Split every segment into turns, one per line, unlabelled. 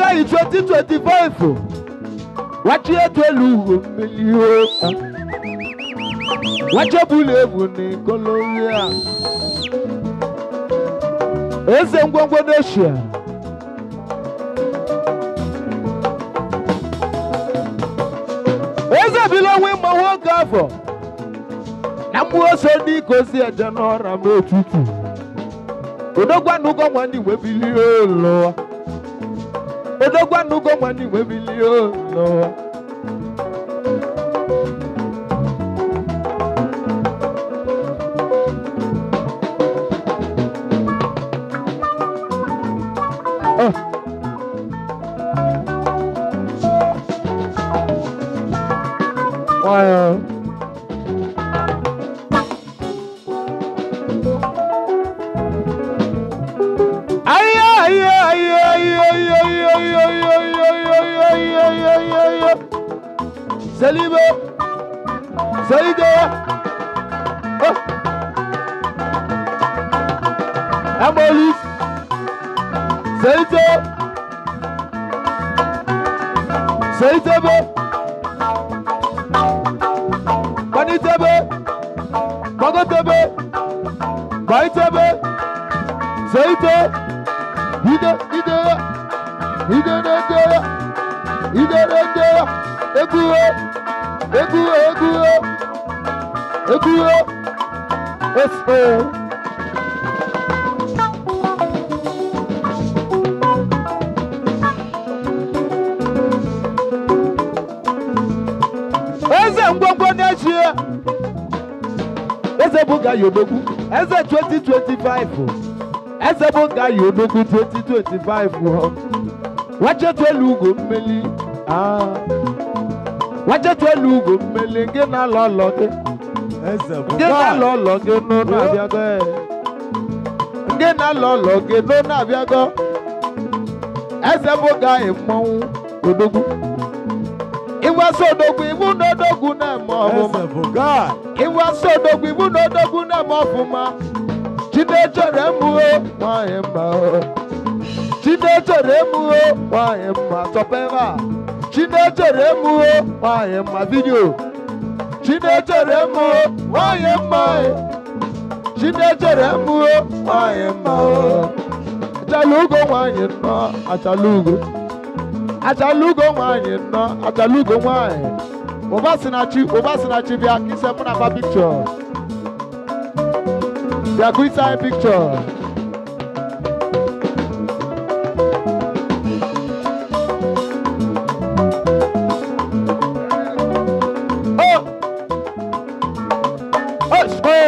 Bugayi 2025. Wachi etelu ugo mmeli o. Wachi ebulu ebu n'Ikolobia. Eze ngwongwo n'Eshia. Eze bilo nwe mma nwoke afọ. Na mmụọ so n'iko si eje n'ọra m etiti. Odogwanugo nwanne igwe bilie ụlọ. Odogwanugo nwanne igwe bilie ụlọ. Nwayọọ. Ayo, ayo, ayo, ayo, ayo, ayo, ayo, ayo, ayo, ayo, ayo, ayo, ayo. Salibo. Salide. Oh. Amolis. Salide. Salidebe. Banitebe. Bagotebe. Baitebe. Salide. Ide, ide, ide, ide, ide, ide, eguwe, eguwe, eguwe, eguwe, eso. Eze ngwongwo n'ezie, eze Bugayi odogwu, eze 2025. Eze Bugayi odogwu 2025. Wachetu elu ugo mmeli. Wachetu elu ugo mmeli gị na-alọ ọlọ gị.
Eze
Gị na-alọ
Bugayi.
ọlọ gị n'ụlọ abịago. Gị na-alọ ọlọ gị n'ụlọ abịago. Eze Bugayi mmọnwụ odogwu. Iwasị odogwu iwu na odogwu na-eme ọfụma.
Eze Bugayi.
Iwasị odogwu iwu na odogwu na-eme ọfụma. Chinechere mụo nwanyị mma o. Chinechere mụo nwanyị mma tọpa ebe a. Chinechere mụo nwanyị mma vidio. Chinechere mụo nwanyị mma e. Chinechere mụo nwanyị mma o. Achala ugo nwanyị nnọọ, achala ugo. Achala ugo nwanyị nnọọ, achala ugo nwanyị. Ụba si na chi, ụba si na chi bịa ka ise mụ na akpa picture. Bịa ka ise anyị picture. Oh! Oh, score!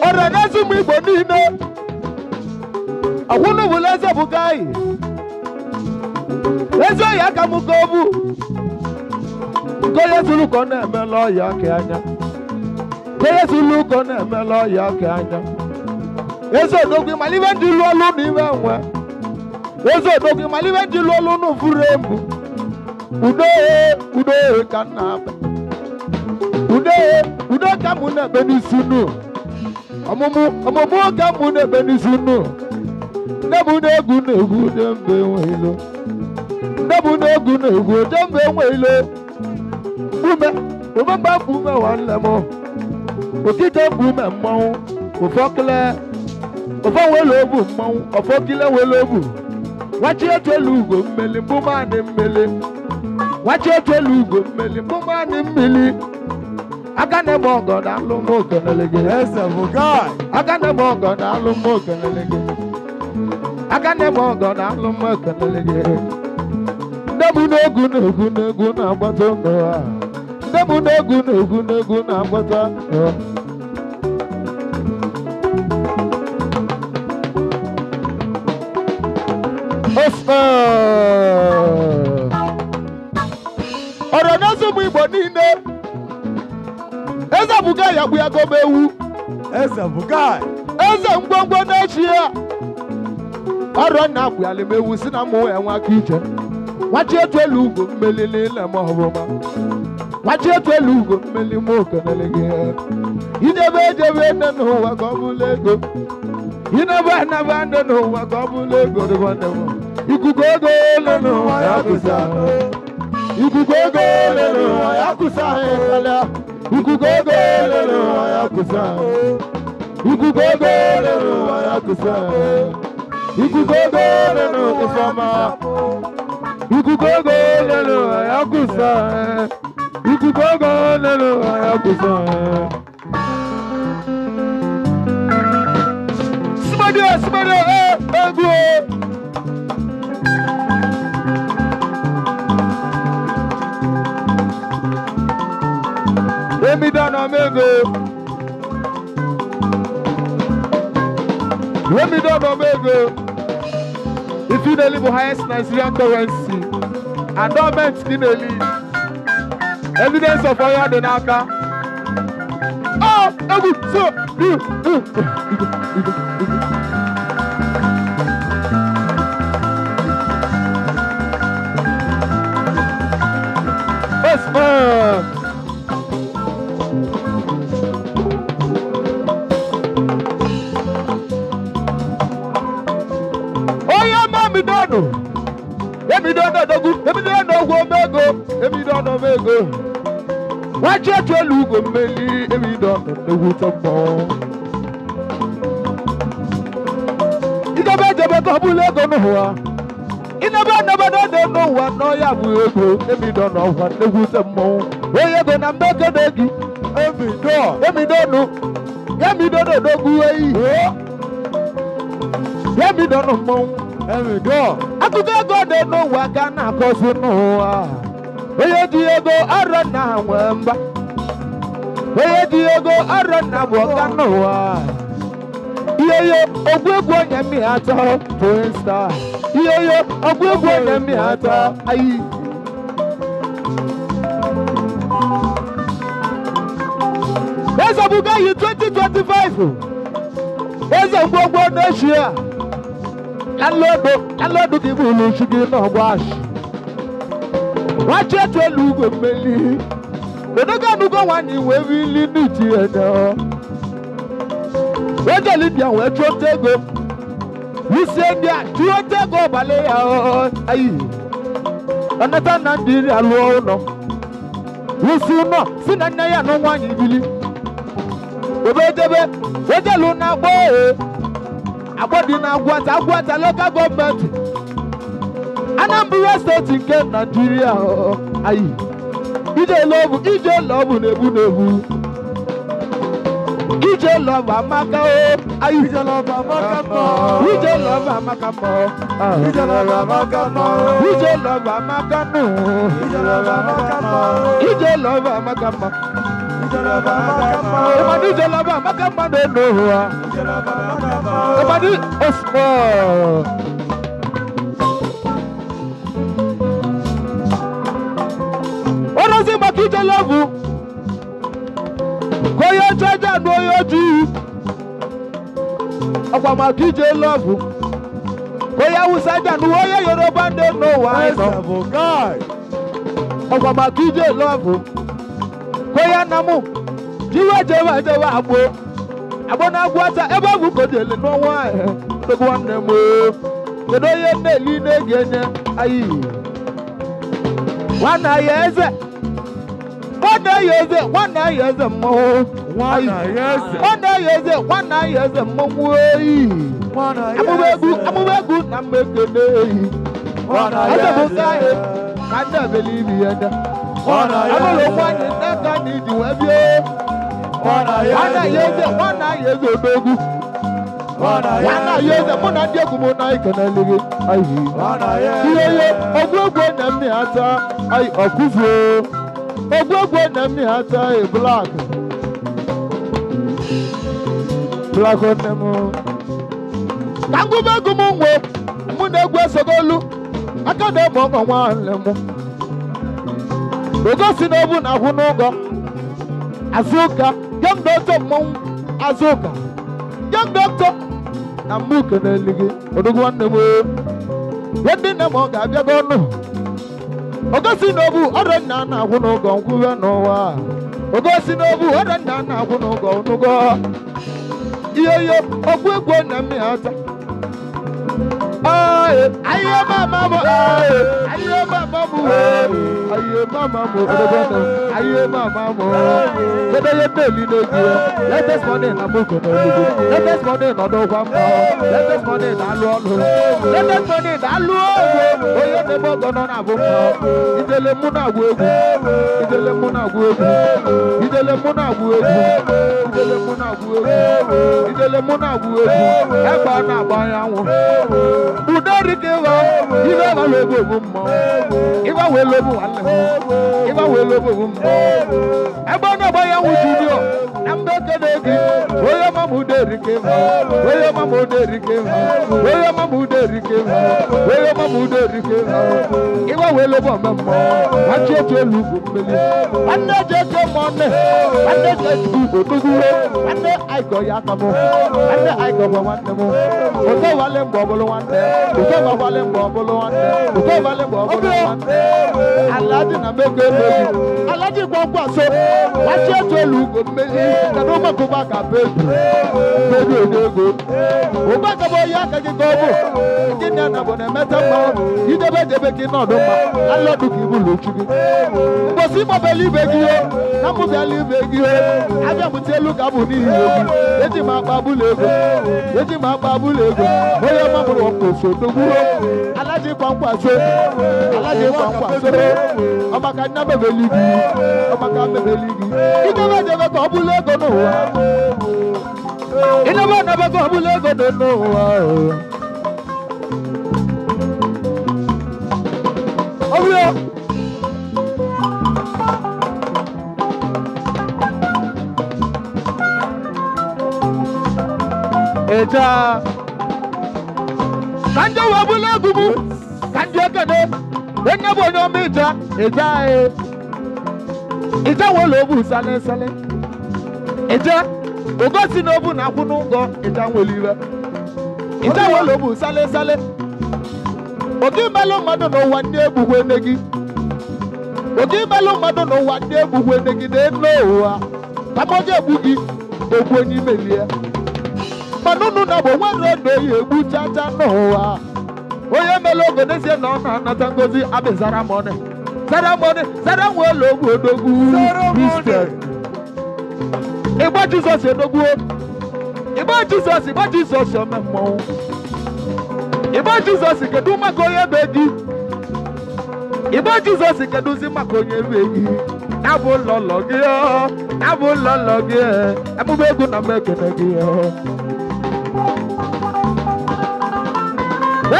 Ọ̀rọ̀ n'ezi ụmụ Igbo niile. Ọkwụnụ bụ eze Bugayi. Ezi oyi aka m ka obu. Nke onye zuru ka ọ na-emela ọya aka anya. Nke onye zuru ka ọ na-emela ọya aka anya. Eze odogwu ịmala ibe ndị lụọ ọlụ na ime nwe. Eze odogwu ịmala ibe ndị lụọ ọlụ na ụfụrụ ebu. Udo udo ka nna akpa. Udo udo ka mụ na-ekpe n'isi unu. Ọmụmụ ọmụmụ ka mụ na-ekpe n'isi unu. Nne m na-egwu na-egwu oje mbe enwe ilo. Nne m na-egwu na-egwu oje mbe enwe ilo. Ume omemgba mkpu ume nwanne m. Okike mkpu ume mmanwụ. Ụfọkile ụfọ wele obu mmanwụ. Ọfọkile wele obu. Nwachi etu elu ugo mmeli mbụ maanị mmeli. Nwachi etu elu ugo mmeli mbụ maanị mmeli. Aka na-eme ọgọ na alụ m okenele gị.
Eze Bugayi.
Aka na-eme ọgọ na alụ m okenele gị. Aka na-eme ọgọ na alụ m okenele gị. Nne m na-egwu na-egwu na-egwu na-agbata ụlọ ha. Nne m na-egwu na-egwu na-egwu na-agbata ụlọ. Osman! Ọ̀rọ̀ n'eze ụmụ Igbo niile. Eze Bugayi akpụyago m ewu.
Eze Bugayi.
Eze ngwongwo n'echi ya. Ọrọ nna akpụyalị m ewu si na mụ enwe aka ije. Nwachi etu elu ugo mmeli niile m ọbụma. Nwachi etu elu ugo mmeli m okenele gị. Ijebe ejebe nne n'ụwa ka ọ bụla ego. Ịnaba anaba ndị n'ụwa ka ọ bụrụ ego dị nwanne m. Ikuku ego ole n'ụwa ya kụsa. Ikuku ego ole n'ụwa ya kụsa anyị. Ikuku ego ole n'ụwa ya kụsa. Ikuku ego ole n'ụwa ya kụsa. Ikuku ego ole n'ụwa ifeọma. Ikuku ego ole n'ụwa ya kụsa. Ikuku ego ole n'ụwa ya kụsa. Somebody, somebody, ego. Emi dana mego. Emi dana mego. If you don't live highest Nigerian currency, and government in the lead. Evidence of oil dị n'aka. Oh, egwu so du du. Yes, Onye ma mi dọnụ. Emi dọnụ odogwu, emi dọnụ ogwu omego, emi dọnụ omego. Nwachi etu elu ugo mmeli, emi dọnụ nnegwu tọgbọ. Idebe ejebe ka ọ bụrụ ego n'ụwa. Inebe anebe n'ede n'ụwa n'ọya bụ ego, emi dọnụ ọgwa nnegwu mmọnwụ. Onye ego na mbe kede gị.
Emi dọ.
Emi dọnụ, emi dọnụ odogwu eyi. Emi dọnụ mmọnwụ.
Emi dọ.
Akụkọ ego dị n'ụwa ka a na-akọzi n'ụwa. Onye ji ego arọ na nwee mba. Onye ji ego arọ na bụ ọga n'ụwa. Ihe yo ogwu egwu onye mmiri atọ Twin Star. Ihe yo ogwu egwu onye mmiri atọ ayi. Eze buga yi 2025. Eze ngwongwo n'Eshia. Landlord gị bụ ụlọ uchu gị n'ọgba ashị. Nwachi etu elu ugwe mmeli. Odogo anugo nwanyi wee wili n'iti ede. Ejeli bịa wee chụọ nta ego. Wusie ndị a chụọ nta ego ọbalị ya ayi. Ọnata na ndị iri alụọ ụlọ. Wusi ụlọ si na nne ya na nwaanyị bili. Obedebe ejelu na agba ee. Agbọdị na Agwata, Agwata local gọọmenti Anambra steeti nke Naijiria ayi. Ije lọbụ, ije lọbụ na-egbu na-egbu. Ije lọbụ amaka o ayi.
Ije lọbụ amaka mma.
Ije lọbụ amaka mma.
Ije lọbụ amaka mma.
Ije lọbụ amaka nụ.
Ije lọbụ amaka mma.
Ije lọbụ amaka mma.
Ije lọbụ amaka mma.
Ịmadụ ije lọbụ amaka mma na-enu ụwa.
Ije lọbụ amaka mma.
Ịmadụ osmo. Ọrụzi maka ije lọbụ. Ka onye ọcha eje anụ onye ojii. Ọkwa maka ije lọbụ. Ka onye Awụsa eje anụ onye Yoruba ndị n'ụwa anyị nọ.
Eze bụ guy.
Ọkwa maka ije lọbụ. Ka onye nna mụ jiwe jewe jewe agbo. Agbo na Agwata ebe ọ bụ ka o jele n'ọnwa ahụ. Ndogwu nwanne m oo. Kedu onye nne-eli na-ege enye ayi? Nwanne ya eze. Nwanne ya eze, nwanne ya eze mmọnwụ.
Nwanne ya eze.
Nwanne ya eze, nwanne ya eze mmọnwụ eyi.
Nwanne ya
Amụma egwu,
eze.
amụma egwu na mma ekene eyi.
Nwanne ya
Eze bụ
eze.
nke anyị ka ndị ebele ibi ya ndị.
Nwanne ya
Amụrụ
eze.
nwanne n'aka na iji wee bie.
Nwanne ya
Nwanne ya eze,
eze.
nwanne ya eze odogwu.
Nwanne ya
Nwanne ya eze, mụ na ndị egwu m na ekenele gị. Ayi.
Nwanne ya
Ihe
eze.
ye, ogwu egwu na mmiri ata, ayi ọkụfuo. Ogwu egwu na mmiri ata, ayi black. Black nne m. Ka ngụba egwu m nwe, mụ na egwu esogolu. Aka na-eme ọgọ nwanne m. Ogosi na obu na akwụ n'ụgọ. Azụka, young doctor mmọnwụ, Azụka. Young doctor na mụ kenele gị, odogwu nwanne m. Ihe ndị nne m ọ ga-abịago ọnụ. Ogosi na obu ọrụ nna na-akwụ n'ụgọ nkwube n'ụwa. Ogosi na obu ọrụ nna na-akwụ n'ụgọ n'ụgọ. Ihe ihe okwu egwu na mmịata. Aye, aye mama mo, aye, aye mama mo, aye mama mo, aye mama mo. Kede ye teli n'egi o, latest money na moko n'olugo, latest money na ọdọ mma, latest money na alụ ọlụ, latest money na alụ ọgụ, onye na-eme ọgọ nọ na-abụ mma, ijele mụ na-agwụ egwu, ijele mụ na-agwụ egwu, ijele mụ na-agwụ egwu, ijele mụ na-agwụ egwu, ijele mụ na-agwụ egwu, ebe ọ na-agba anyanwụ. Uderikewa, ibe wa lobo mmo, ibe wa lobo nwanne m, ibe wa lobo mmo. Ebe ọ na-agba ya nwụ junior, na mbe kene gị, onye mama uderikewa, onye mama uderikewa, onye mama uderikewa, onye mama uderikewa. Ibe wa lobo mmụọ, nwachi otu elu ugwu mmeli. Nwanne jeke mọnne, nwanne jeke odogwu, nwanne aịgọ ya aka mụ, nwanne aịgọ bụ nwanne mụ. Oke wale mgbe ọbụlụ nwanne. Oke wale mgbe ọbụlụ nwanne. Oke wale mgbe ọbụlụ nwanne. Alaji na meko emeghị. Alaji gwọgwọ so. Wachi etu elu ugo mmeli. Kedu maka ụgbaka bebi? Bebi onye ego. Ụgbaka bụ onye aka gị ka ọ bụ. Ndị nne na bụ na-emeta mma. Idebe debe gị nọdụ mma. Alọdụ ka ibu luchu gị. Mbosi mọbelu ibe gị o. Na mụbịala ibe gị o. Abịa mụta elu ka bụ n'ihi egwu. Eji m akpa bụlụ ego. Eji m akpa bụlụ ego. Onye mamụrụ ọkụ so dogburo. Alaji kwankwaso. Alaji kwankwaso. Ọmaka nna mebeli gị. Ọmaka mebeli gị. Idebe debe ka ọ bụlụ ego n'ụwa. Idebe debe ka ọ bụlụ ego n'ụwa. Ọbụla. Eja. Kanjo wabule gubu, kanjo kene, enye bonyo mija, eja e, eja wolo bu sale sale, eja, ogosi n'obu na akwụ n'ụgwọ, eja nwere iwe, eja wolo bu sale sale, oke mmelụ mmadụ n'ụwa ndị egbugwe nne gị, oke mmelụ mmadụ n'ụwa ndị egbugwe nne gị n'elu ụwa, kama ọ ga-egbu gị, egbu onye imelie. Manunu na bụ nwere odo ya egbu chacha n'ụwa. Onye mere ogo n'ezie na ọ na-anata ngozi abị zara mọnị. Zara mọnị, zara nwere ogbu odogwu. Kristian. Ịgba Jizọs edogwu. Ịgba Jizọs, ịgba Jizọs ome mmọnwụ. Ịgba Jizọs kedu maka onye be gị? Ịgba Jizọs kedụzi maka onye be gị? Abụ lọlọ gị ọ, abụ lọlọ gị ọ, emume egwu na m ekene gị ọ.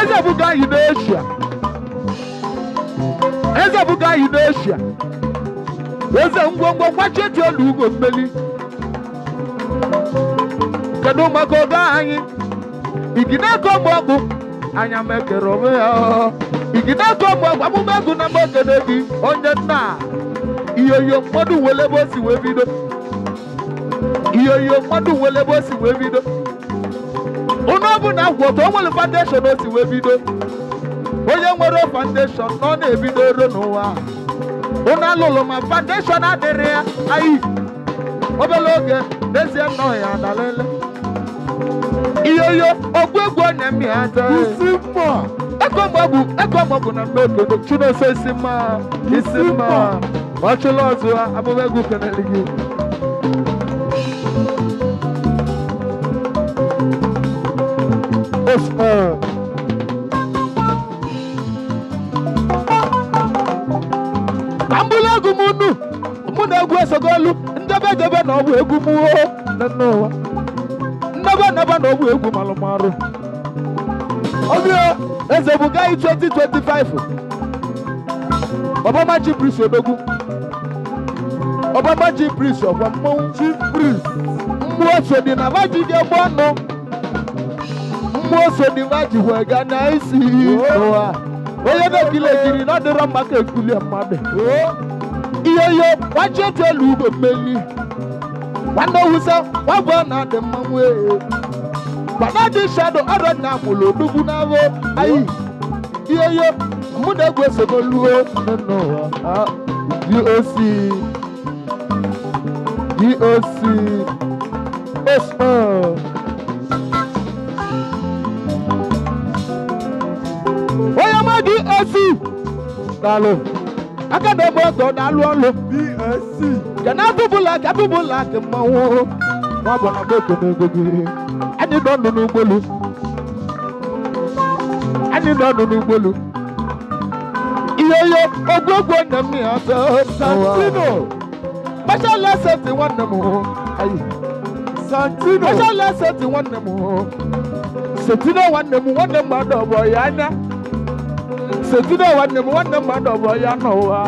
Eze buga yi n'Asia. Eze buga yi n'Asia. Eze ngwongwo kwachi etu elu ugwo mmeli. Kedu maka oge anyị? Igide ka ọmụ ọgwụ anya mekere onwe ya. Igide ka ọmụ ọgwụ amụma egwu na mgbekene gị onye nna. Iyoyo mmadụ nwere ebe o si wee bido. Iyoyo mmadụ nwere ebe o si wee bido. Unu ọbụla gwọtọ o nwere foundation o si wee bido. Onye nwere foundation na ọ na-ebido ero n'ụwa. Unu alụlụ ma foundation adịrị ya ayi. Obere oge n'ezie nnọọ ya adalele. Iyoyo ogbu egwu onye mmịata.
Isi mma.
Eko mgbagbu na mmekodo Chinonso isi mma isi mma. Ọchụla ọzọ abụba egwu kenere gị. Osman. Ka m bụrụ egwu m unu, mụ na egwu esogolu, ndebe debe na ọ bụ egwu m o n'ụwa. Ndebe ndebe na ọ bụ egwu malụmarụ. Obio, eze buga 2025. Obama Chief Priest odogwu. Obama Chief Priest ọkwa mmọnwụ.
Chief Priest.
Mmụọ so dị na vaji ga-egbu ọnụ. Mmụọ so dị vaji wee gaa na isi n'ụwa. Onye na-ekiri ekiri na ọ dịrọ mma ka ekulie mmadụ. Ihe ihe wachi etu elu ugbo mmeli. Nwanne Owusa, nwabụ na adị mma nwee. Gbanaji shado ọrọ na amụlụ odogwu n'ahụ ayi. Ihe ihe mụ na egwu esogoluo n'ụwa. DOC DOC Osman. BSc daalụ aka na-egbe ọgọ na-alụ ọlụ
BSc.
Kedu atụbụla ka atụbụla ka mmanwụ nwa bụ na gboko n'ego gị. Anyị nọ nụ n'ụgbọelu, anyị nọ nụ n'ụgbọelu. Ihe ihe ogwogwo nne m ya sọ.
Santino.
Special safety nwanne m ayi.
Santino.
Special safety nwanne m, setino nwanne m, nwanne m adọbọ ya anya. Setino nwanne m, nwanne m adọbọ ya n'ụwa.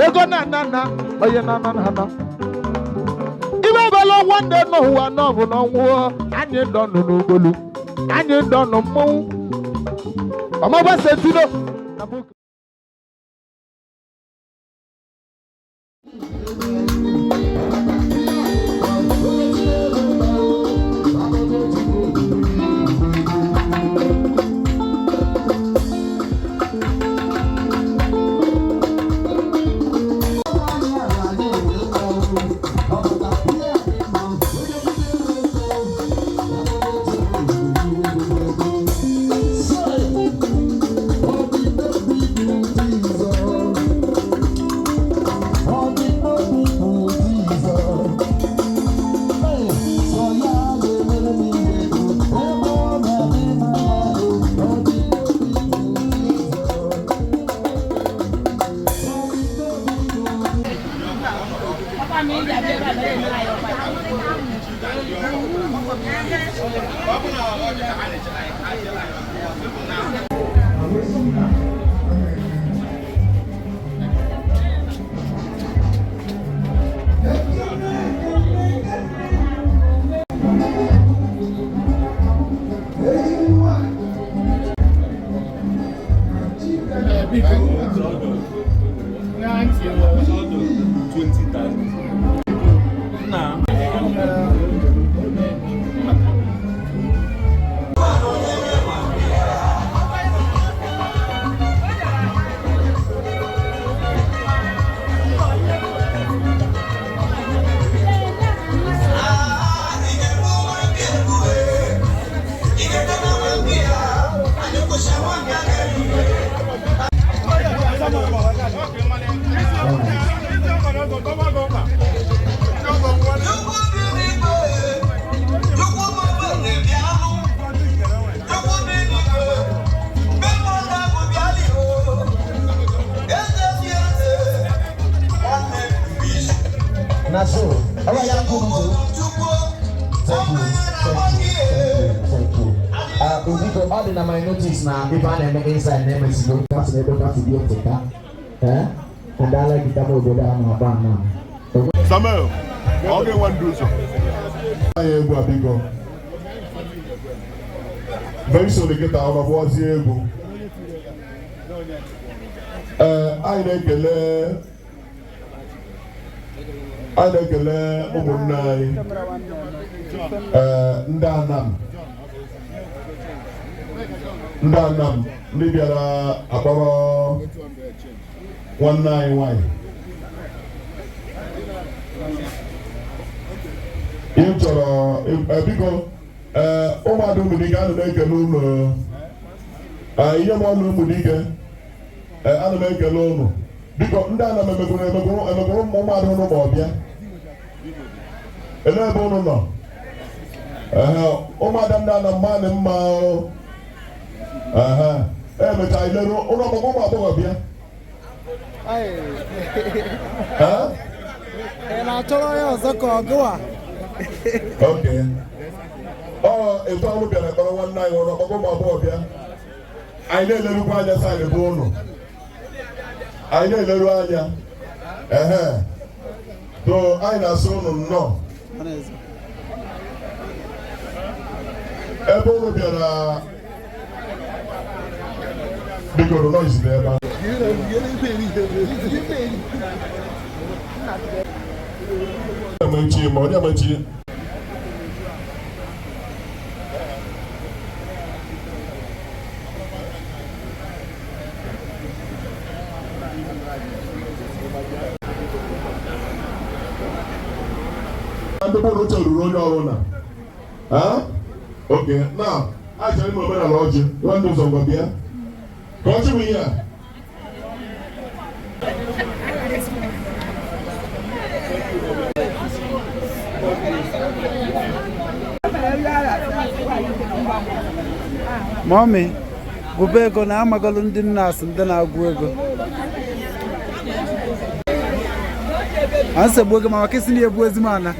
Ego na na na onye na na na na iwe bela nwanne n'ụwa n'ọbụ n'ọnwụ. Anyị nọ nụ n'ụgbọelu, anyị nọ nụ mmọnwụ ọmọgba setino na mụ.
Na so, ọba ya kú mu. Thank you, thank you, thank you. Biko, ọ dị na my notice na ife a na-eme inside na-emezigo kasị na ebe kasị dị oteka. Eh? And I like it obodo a na-agba ama.
Samuel, ọ ga-enwe ndụ ụzọ.
Anyị egwu a biko. Very soon kịta ọ ga-abụwazie egwu. Ee, anyị na-ekele ụmụnne anyị, ee, ndị Anam, ndị Anam, ndị bịara akpọrọ nwanne anyị nwanyị. Ihe m chọrọ, biko, ee, ụmụada Ụmụdike, ana m ekele unu. Ee, ihe m ọnụ Ụmụdike, ee, ana m ekele unu. Biko, ndị ana m emegoro emegoro emegoro ụmụada unu ma ọ bịa. Elee ebe unu nọ? Ee, ụmụada ndị ana mma mma o. Ehe, emechaa ileru ụlọ ọgbakọ ụmụ agbọghọ bịa. Ee?
Ị na-achọrọ ya ọzọ ka ọ gụwa?
Okay. Ọ etu ọrụ bịara kpọrọ nwanne anyị ụlọ ọgbakọ ụmụ agbọghọ bịa. Anyị na-elerukwa anya side bụ ụnụ. Anyị na-eleru anya. Ehe. So anyị na-asị ụnụ nnọọ. Ebe ụnụ bịara, biko, noise dị ebe a. Amaechi ma onye amaechi. Ndị bụrụ uche ruru onye ọbụla. Okay, now, a chọrọ ime omenala ọjị. Nwanne ụzọ, ngwa bịa. Ka ọ chịbụ ihe a.
Mọmi, gụba ego na amagolu ndị nna asị ndị na-agụ ego. A nsogbu oge ma maka isi na ebu ezigbo ana.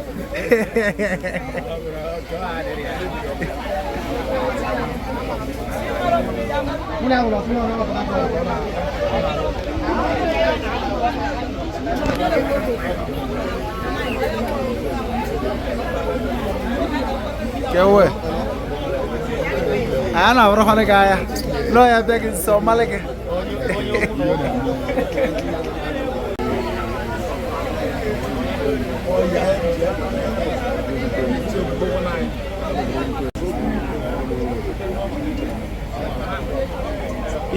Kewe. Anyị na-abụrụkwana gị anya. Lọọ ya bịa gị nso, ọ malị gị.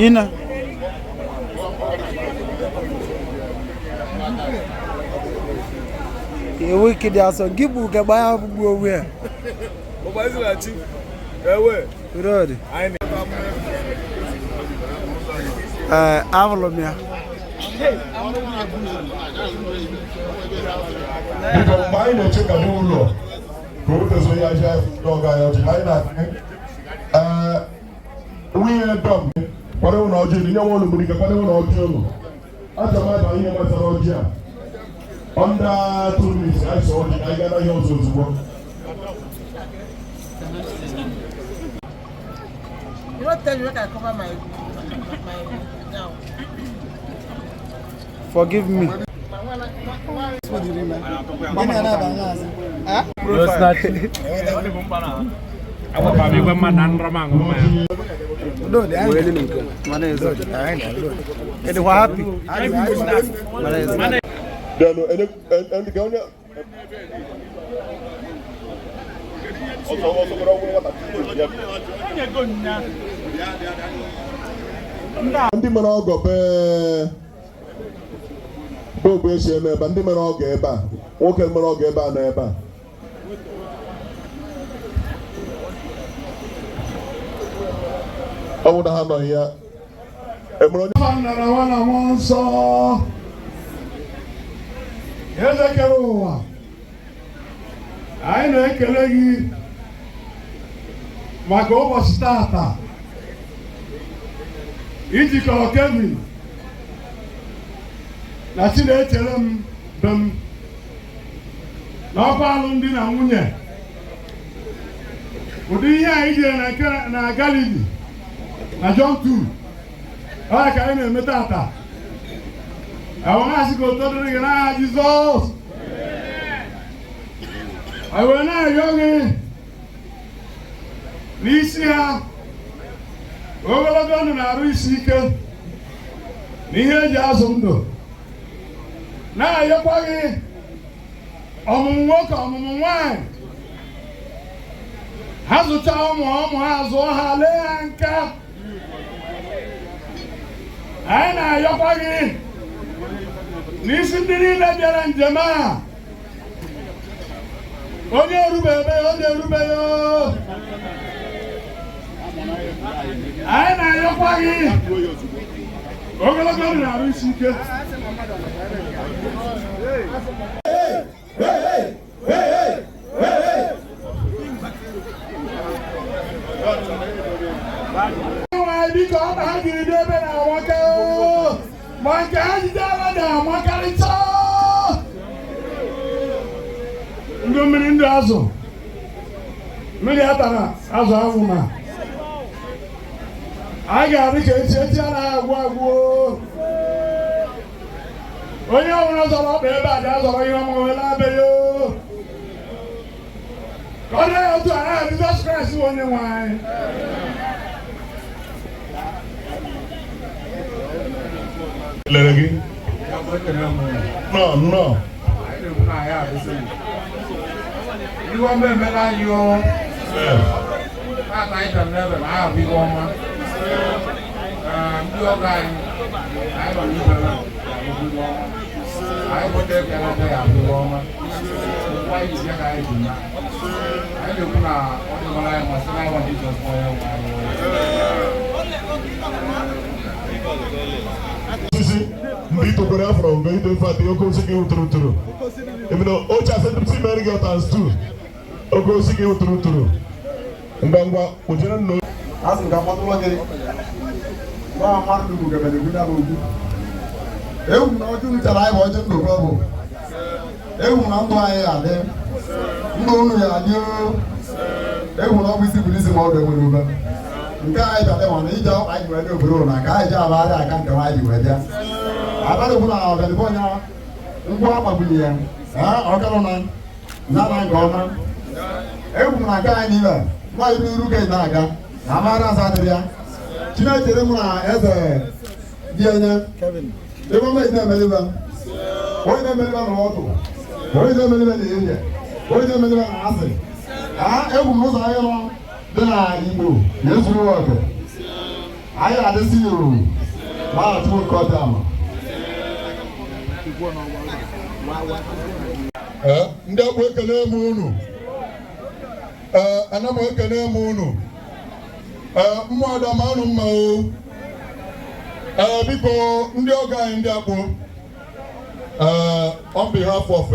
Ina. Ewu ikidi asọ gị bụ ugegbe anya bụgbu onwe ya. Rodi. Ee, ahụrụ m ya.
Biko, mgbe anyị na-eche ka n'ụlọ ka o tezo ya aja n'ọga ya ọjị, anyị na-asị ee nwunye dọm kwado ụlọ ọjị nye nwa ụlọ mgbirika kwado ụlọ ọjị ụlọ. Achọ m aba ihe gbasara ọjị a under 2 minutes. Anyị sọ ọjị ka anyị gaa n'ahịa ọzọ ozugbo.
You don't tell me make I cover my gown.
Forgive me. Mana ezo. Ịdịkwa happy? Mana ezo.
Then ene ka onye ọzọ ọzọ gwara ọgwụ nwata ya. Ndị mere ọgọ bee bụ esi eme ebe a, ndị mere ọgọ ebe a, nwoke mere ọgọ ebe a nọ ebe a. Ọ bụrụ na ha nọghị ya, emere onye
Nna na Nwa na Mmụọ Nsọ. Eze kere ụwa, anyị na-ekele gị maka ụbọchị tata ijikọrọ Kevin na Chinechere m be m n'ọkwa alụmdi na nwunye. Ụdị ihe anyị jere na nke na Galili na John 2 ọ ka anyị na-eme tata. Àwọn asị ka ụtọ dịrị gị n'aha Jizọs. Anyị wee na-arịọ gị n'isi ha ogologo ndụ na-arụ isi ike na ihe eji azụ ndụ, na-ayọkwa gị ọmụmụ nwoke, ọmụmụ nwanyị. Ha zụchaa ụmụ ụmụ ha, zụọ ha, lee ha nka. Anyị na-ayọkwa gị n'isi ndị niile bịara njem a, onye erubebe, onye erubeghị. Anyị na-ayọkwa gị ogologo ndụ na-arụ isi ike. Nwaanyị, biko, ọ ha jiri dị ebe na-amaka, ma nke ha jide ala na-amakarịcha ndụ mmiri, ndụ azụ mmiri atara azụ anwụ, ma a ga-adị ka echi echi anaghị agwụ agwụ. Onye ọbụla zọrọ ọkpa ebe a ga-azọrọ ihe ọmụmụ na-abịaghị ka ọ dị ya otu a n'aha Jizọs Kraịst bụ onye nwe anyị.
Lere gị nnọọ, nnọọ.
Ihe ọma emela anyị o. Tata anyị bịara n'ebe na ahụ ihe ọma. Ee, ndị ọgọ anyị, anyị nọ n'ibere ya abụ ihe ọma. Anyị bụ ndị ekele ebe ya abụ ihe ọma. Okwu anyị ji bịa ka anyị ji na. Anyị na-ekwu na ọ dịbara anyị masị n'aha Jizọs bụ onye nwe anyị.
Osisi mgbe itokwere afọrọ mgbe ito ife atị oke osisi gị wuturu turu ebido oche asị mere gị times two oke osisi gị wuturu turu ngwa ngwa kpochere nna.
Asị m ka mkpọtụrụ gị nwa mmadụ ugwu gabere egwu naba ugwu. Ewu m na ọjị unu chara anyị bụ ọjị ndụ ka ọ bụ. Ewu m na ndụ anyị ya adị, ndụ unu ya adị o. Ewu na ọ bụ isi bụrụ isi ma ọ bụ enwere ube nke anyị bịa mana ije anyị wee dị obodo na ka anyị ji abagharị aka nke anyị ji wee bịa abalị bụ na ọbịalịbụ onye ngwa agbagburu ya ọkarụ na nana nke ọma. Ewu m na nke anyị n'ime nwa iru iru ka ị na-aga na amara asa adịrị ya. Chinechere m na eze dị enye ebe ọma na-emelibe onye na-emelibe na ọtụ, onye na-emelibe na ehihie, onye na-emelibe na asị. Egwu m n'ụzọ anyị nọ dị na Igbo na-ezuru oke anyị adịsị uru ma achụpụ nke ọbịa ama.
Ndị akpụ, ekele m unu. Ee, ana m ekele m unu. Ee, mmụada ma unu mma o. Ee, biko, ndị ọgọ anyị, ndị akpụ, ee, on behalf of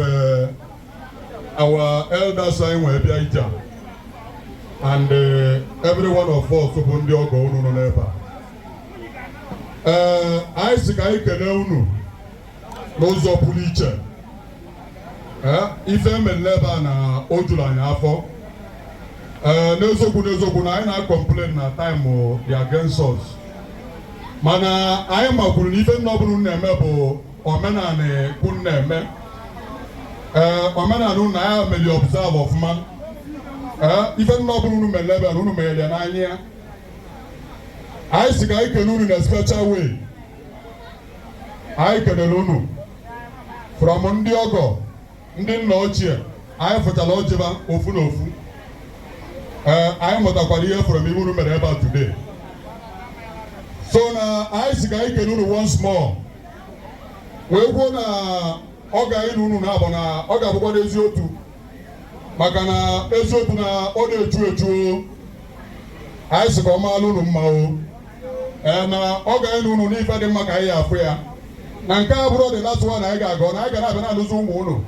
our elders anyị nwee bịa ije a, and every one of us bụ ndị ọgọ unu nọ n'ebe a, ee, anyị sị ka anyị kelee unu n'ụzọ pụrụ iche. Ee, ife emere n'ebe a na o juru anyị afọ. Ee, n'eziokwu n'eziokwu na anyị na-complain na time dị against us, mana anyị makwuru na ife nna ọbụla unu na-eme bụ omenala unu na-eme. Ee, omenala unu na ya meli observe ọfụma. Ee, ife nna ọbụla unu mere ebe a na unu mere ya n'anya ya. Anyị si ka anyị kene unu na special way. Anyị kelere unu from ndị ọgọ, ndị nna ochie anyị fụchara ọjịba ofu na ofu. Ee, anyị mụtakwara ihe from ihe unu mere ebe a today. So na anyị si ka anyị kene unu once more, wee kwuo na ọ ga-anyị na unu na-abụ na ọ ga-abụkwa n'eziokwu, maka na eziokwu na ọ na-echu echu o. Anyị si ka ọ maala unu mma o. Ee, na ọ ga-anyị na unu n'ife dị mma ka anyị afụ ya na nke a bụrụ the last one anyị ga-agọ na anyị ga na-abịa na-alụzi ụmụ unu.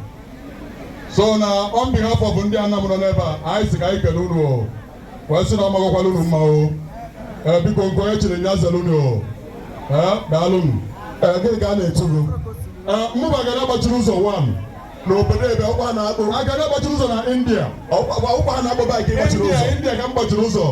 So na on behalf of ndị Anam nọ n'ebe a, anyị si ka anyị kele unu o, wee sị na ọ magakwala unu mma o. Ee, biko, nke onye chiri ya zere unu o. Ee, daalụ.
Ee, gịnị ka a na-etu gị?
Ee, mụba gara agbachiri ụzọ 1
n'obodo ebe ọkwa na-akpụ.
Agara agbachiri ụzọ na India.
Ọkwa na-akpụ bike gbachiri
India.
ụzọ.
India ka m gbachiri ụzọ.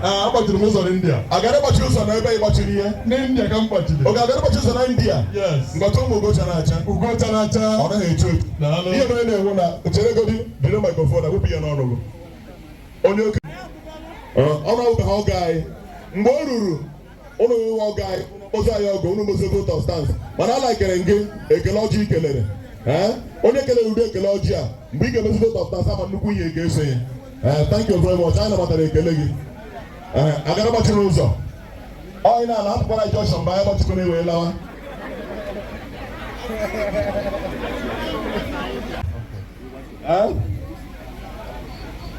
Ee, agbachiri m ụzọ n'India.
Agara gbachiri ụzọ na ebe ị gbachiri ihe?
N'India ka m gbachiri.
Oge agara gbachiri ụzọ na India?
Yes.
Ngọta ụmụ ugo chara acha.
Ugo chara acha.
Ọ naghị echu echu.
Daalụ.
Ihe mere na-enwu na chere godi jiri microphone wepụ ya n'ọnụ gị. Onye oke ọnụ ọgụ ha ọgọ anyị mgbe o ruru ụnụ nwe ọgọ anyị kpọzi anyị ọgụ ụnụ mozi vote of thanks, mana alakere gị ekele ọjị i kelere. Ee, onye kelere ụdị ekele ọjị a, mgbe ị ga-emezi vote of thanks, ama nnukwu ihe ga-eso ya. Ee, thank you very much, anyị nabatara ekele gị. Ee, agara gbachiri ụzọ ọyị na ala hapụkwara junction mgbe anyị gbachikwana ewee lawa.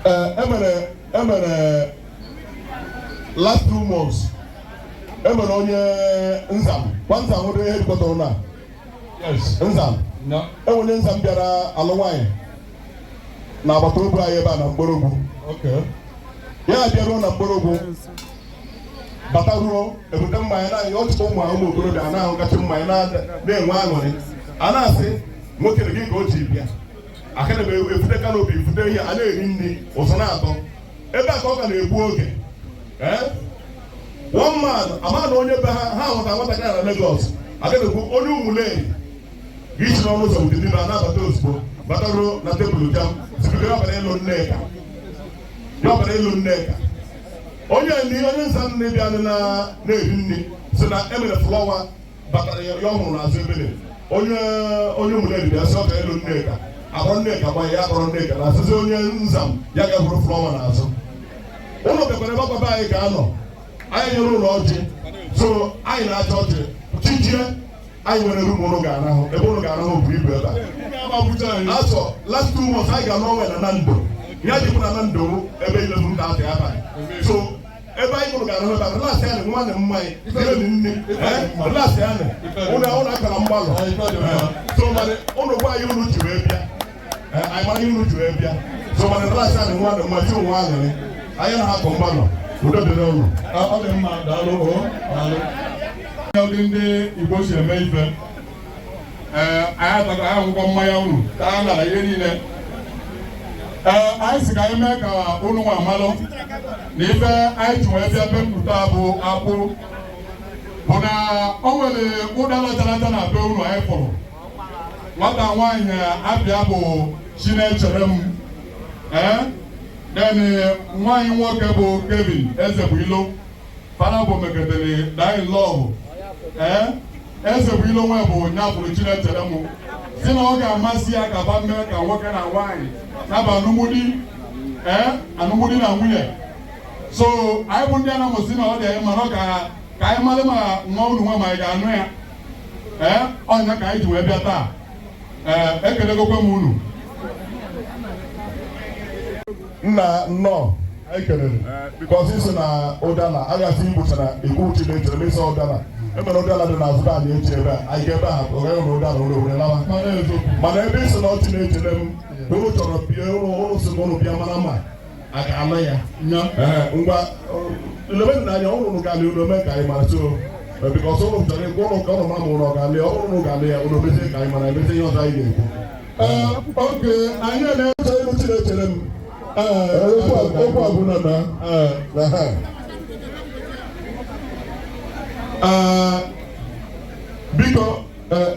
Ee, emere last 2 months, emere onye Nzam kwa Nzam nwere headquarter na
Yes.
Nzam.
No.
Enwere onye Nzam bịara alụ nwaanyị na agbata obi anyị ebe a na Mgborogwu.
Okay.
Ya bịaruo na Mgborogwu, bataruo, ebute mmanya na ọchịkwa ụmụ ụmụ okorobịa na-ahụgachi mmanya na-enwe aṅụrị. A na-asị nwoke na gị ka o ji bịa aka na efute canopy, efute ihe a na-eri nri ụzọ na-atọ ebe a ka ọ ka na-egbu oge. Ee, one man ama na onye be ha ha hụta nwatakịrị na Lagos agaghị onye Ụmụleri gị isi n'ọnụ ụzọ wute dibịa na-abata ozugbo, bataruo na tebụl jam zibido ya ọbara ịlụ Nneka, ya ọbara ịlụ Nneka. Onye nri, onye nza nne bịa na na-eri nri si na emere flower batara ya, ya ọ hụrụ n'azụ ebele onye onye Ụmụleri bịa sị ọ ga ịlụ Nneka, akpọrọ Nneka gba ya, akpọrọ Nneka na asịsị onye nzam ya gahụrụ flower n'azụ ụlọ bịakwara ebe ọgbaba anyị ga-anọ. Anyị nyere ụlọ ọjị, so anyị na-achọ ọjị chijie. Anyị nwere room ụnụ ga-arahụ, ebe ụnụ ga-arahụ bụ ibu ebe a asọ. Last 2 months anyị ga-anọ onwe na Nando ya jikwa na Nando ebe 11:30 abalị. So
Ebe anyị gụrụ ga-arahụ ebe a, relax ya nị, nwa na mmanya, ihe na nne, relax ya nị, ụnụ ụnụ akara mgbalụ. So mana ụnụ gwa anyị unu ji wee bịa. Anyị mara ihe unu ji wee bịa. So mana relax ya nị, nwa na mmanya, nwa aṅụrị. Anyị na-akọ mgbalụ, udo dịrị ụnụ.
Ọ dị mma, daalụ o, daalụ. Ụdị ndị Igbo si eme ife. Ee, anyị atago anyị akwụkwọ mmanya unu taa nara ihe niile. Ee, anyị si ka anyị mee ka unu nwa amalụ na ife anyị ji wee bịa bepụta bụ akwụ bụ na o nwere ụdara chara acha na be unu anyị fụrụ. Nwata nwaanyị abịa bụ Chinechere m. Ee, then nwaanyị nwoke bụ Kevin Ezebuilo. Fada bụ meketere dying love. Ee, Ezebuilo nwe bụ nyabụrụ Chinechere m. Si na ọ ga-amasị ya ka ba mee ka nwoke na nwaanyị naba anụmdi, ee, anụmdi na nwunye. So anyị bụ ndị a na-amụsị na ọ dị anyị mara ka ka anyị mara ma nwa unu nwa ma anyị ga-anụ ya. Ee, ọnya ka anyị ji wee bịa taa. Ee, ekelegokwe m unu.
Nna, nnọọ, anyị kelere because isi na ụdala agasị igbochara ikwu Chinechere n'isi ụdala emere ụdala dị n'azụ anyị echi ebe a anyị ga ebe a ọ gaghị na ụdala ụlọ were lawa, mana ebe isi na ọ Chinechere m ụnụ chọrọ bịa ụnụ ụnụ si ụnụ bịa mara ma a ga-alụ ya. Ee, ngwa lebe n'anya ụnụ ga-alụ ụnụ eme ka anyị mara. So because ụnụ chọrọ ịgwa ụnụ ka ụnụ mara ma ụnụ ọ ga-alụ ya, ọ bụrụ ụnụ ga-alụ ya, ụnụ mezie ka anyị mara, emezie ihe ọzọ anyị ga-ekwu.
Ee, oge anyị na-eche
ịlụ Chinechere m. Okwu a bụ na na ha. Ee, biko, ee.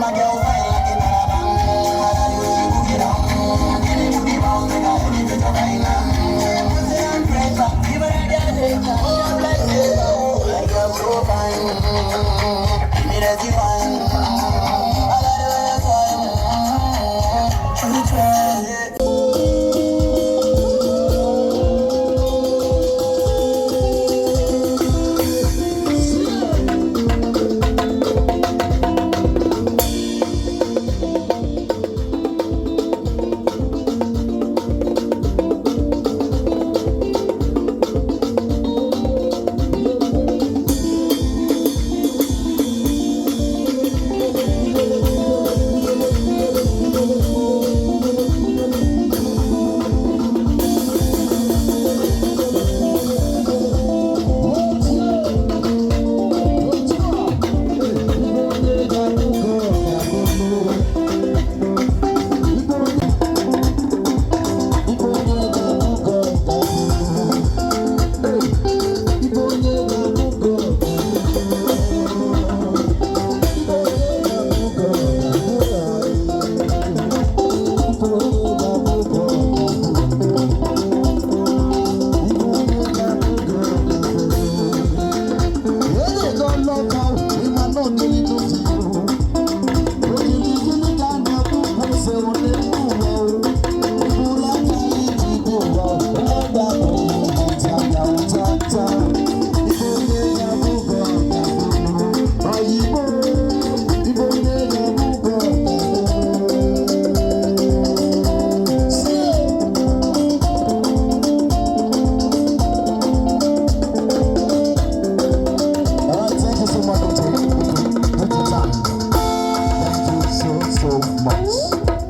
My girl, like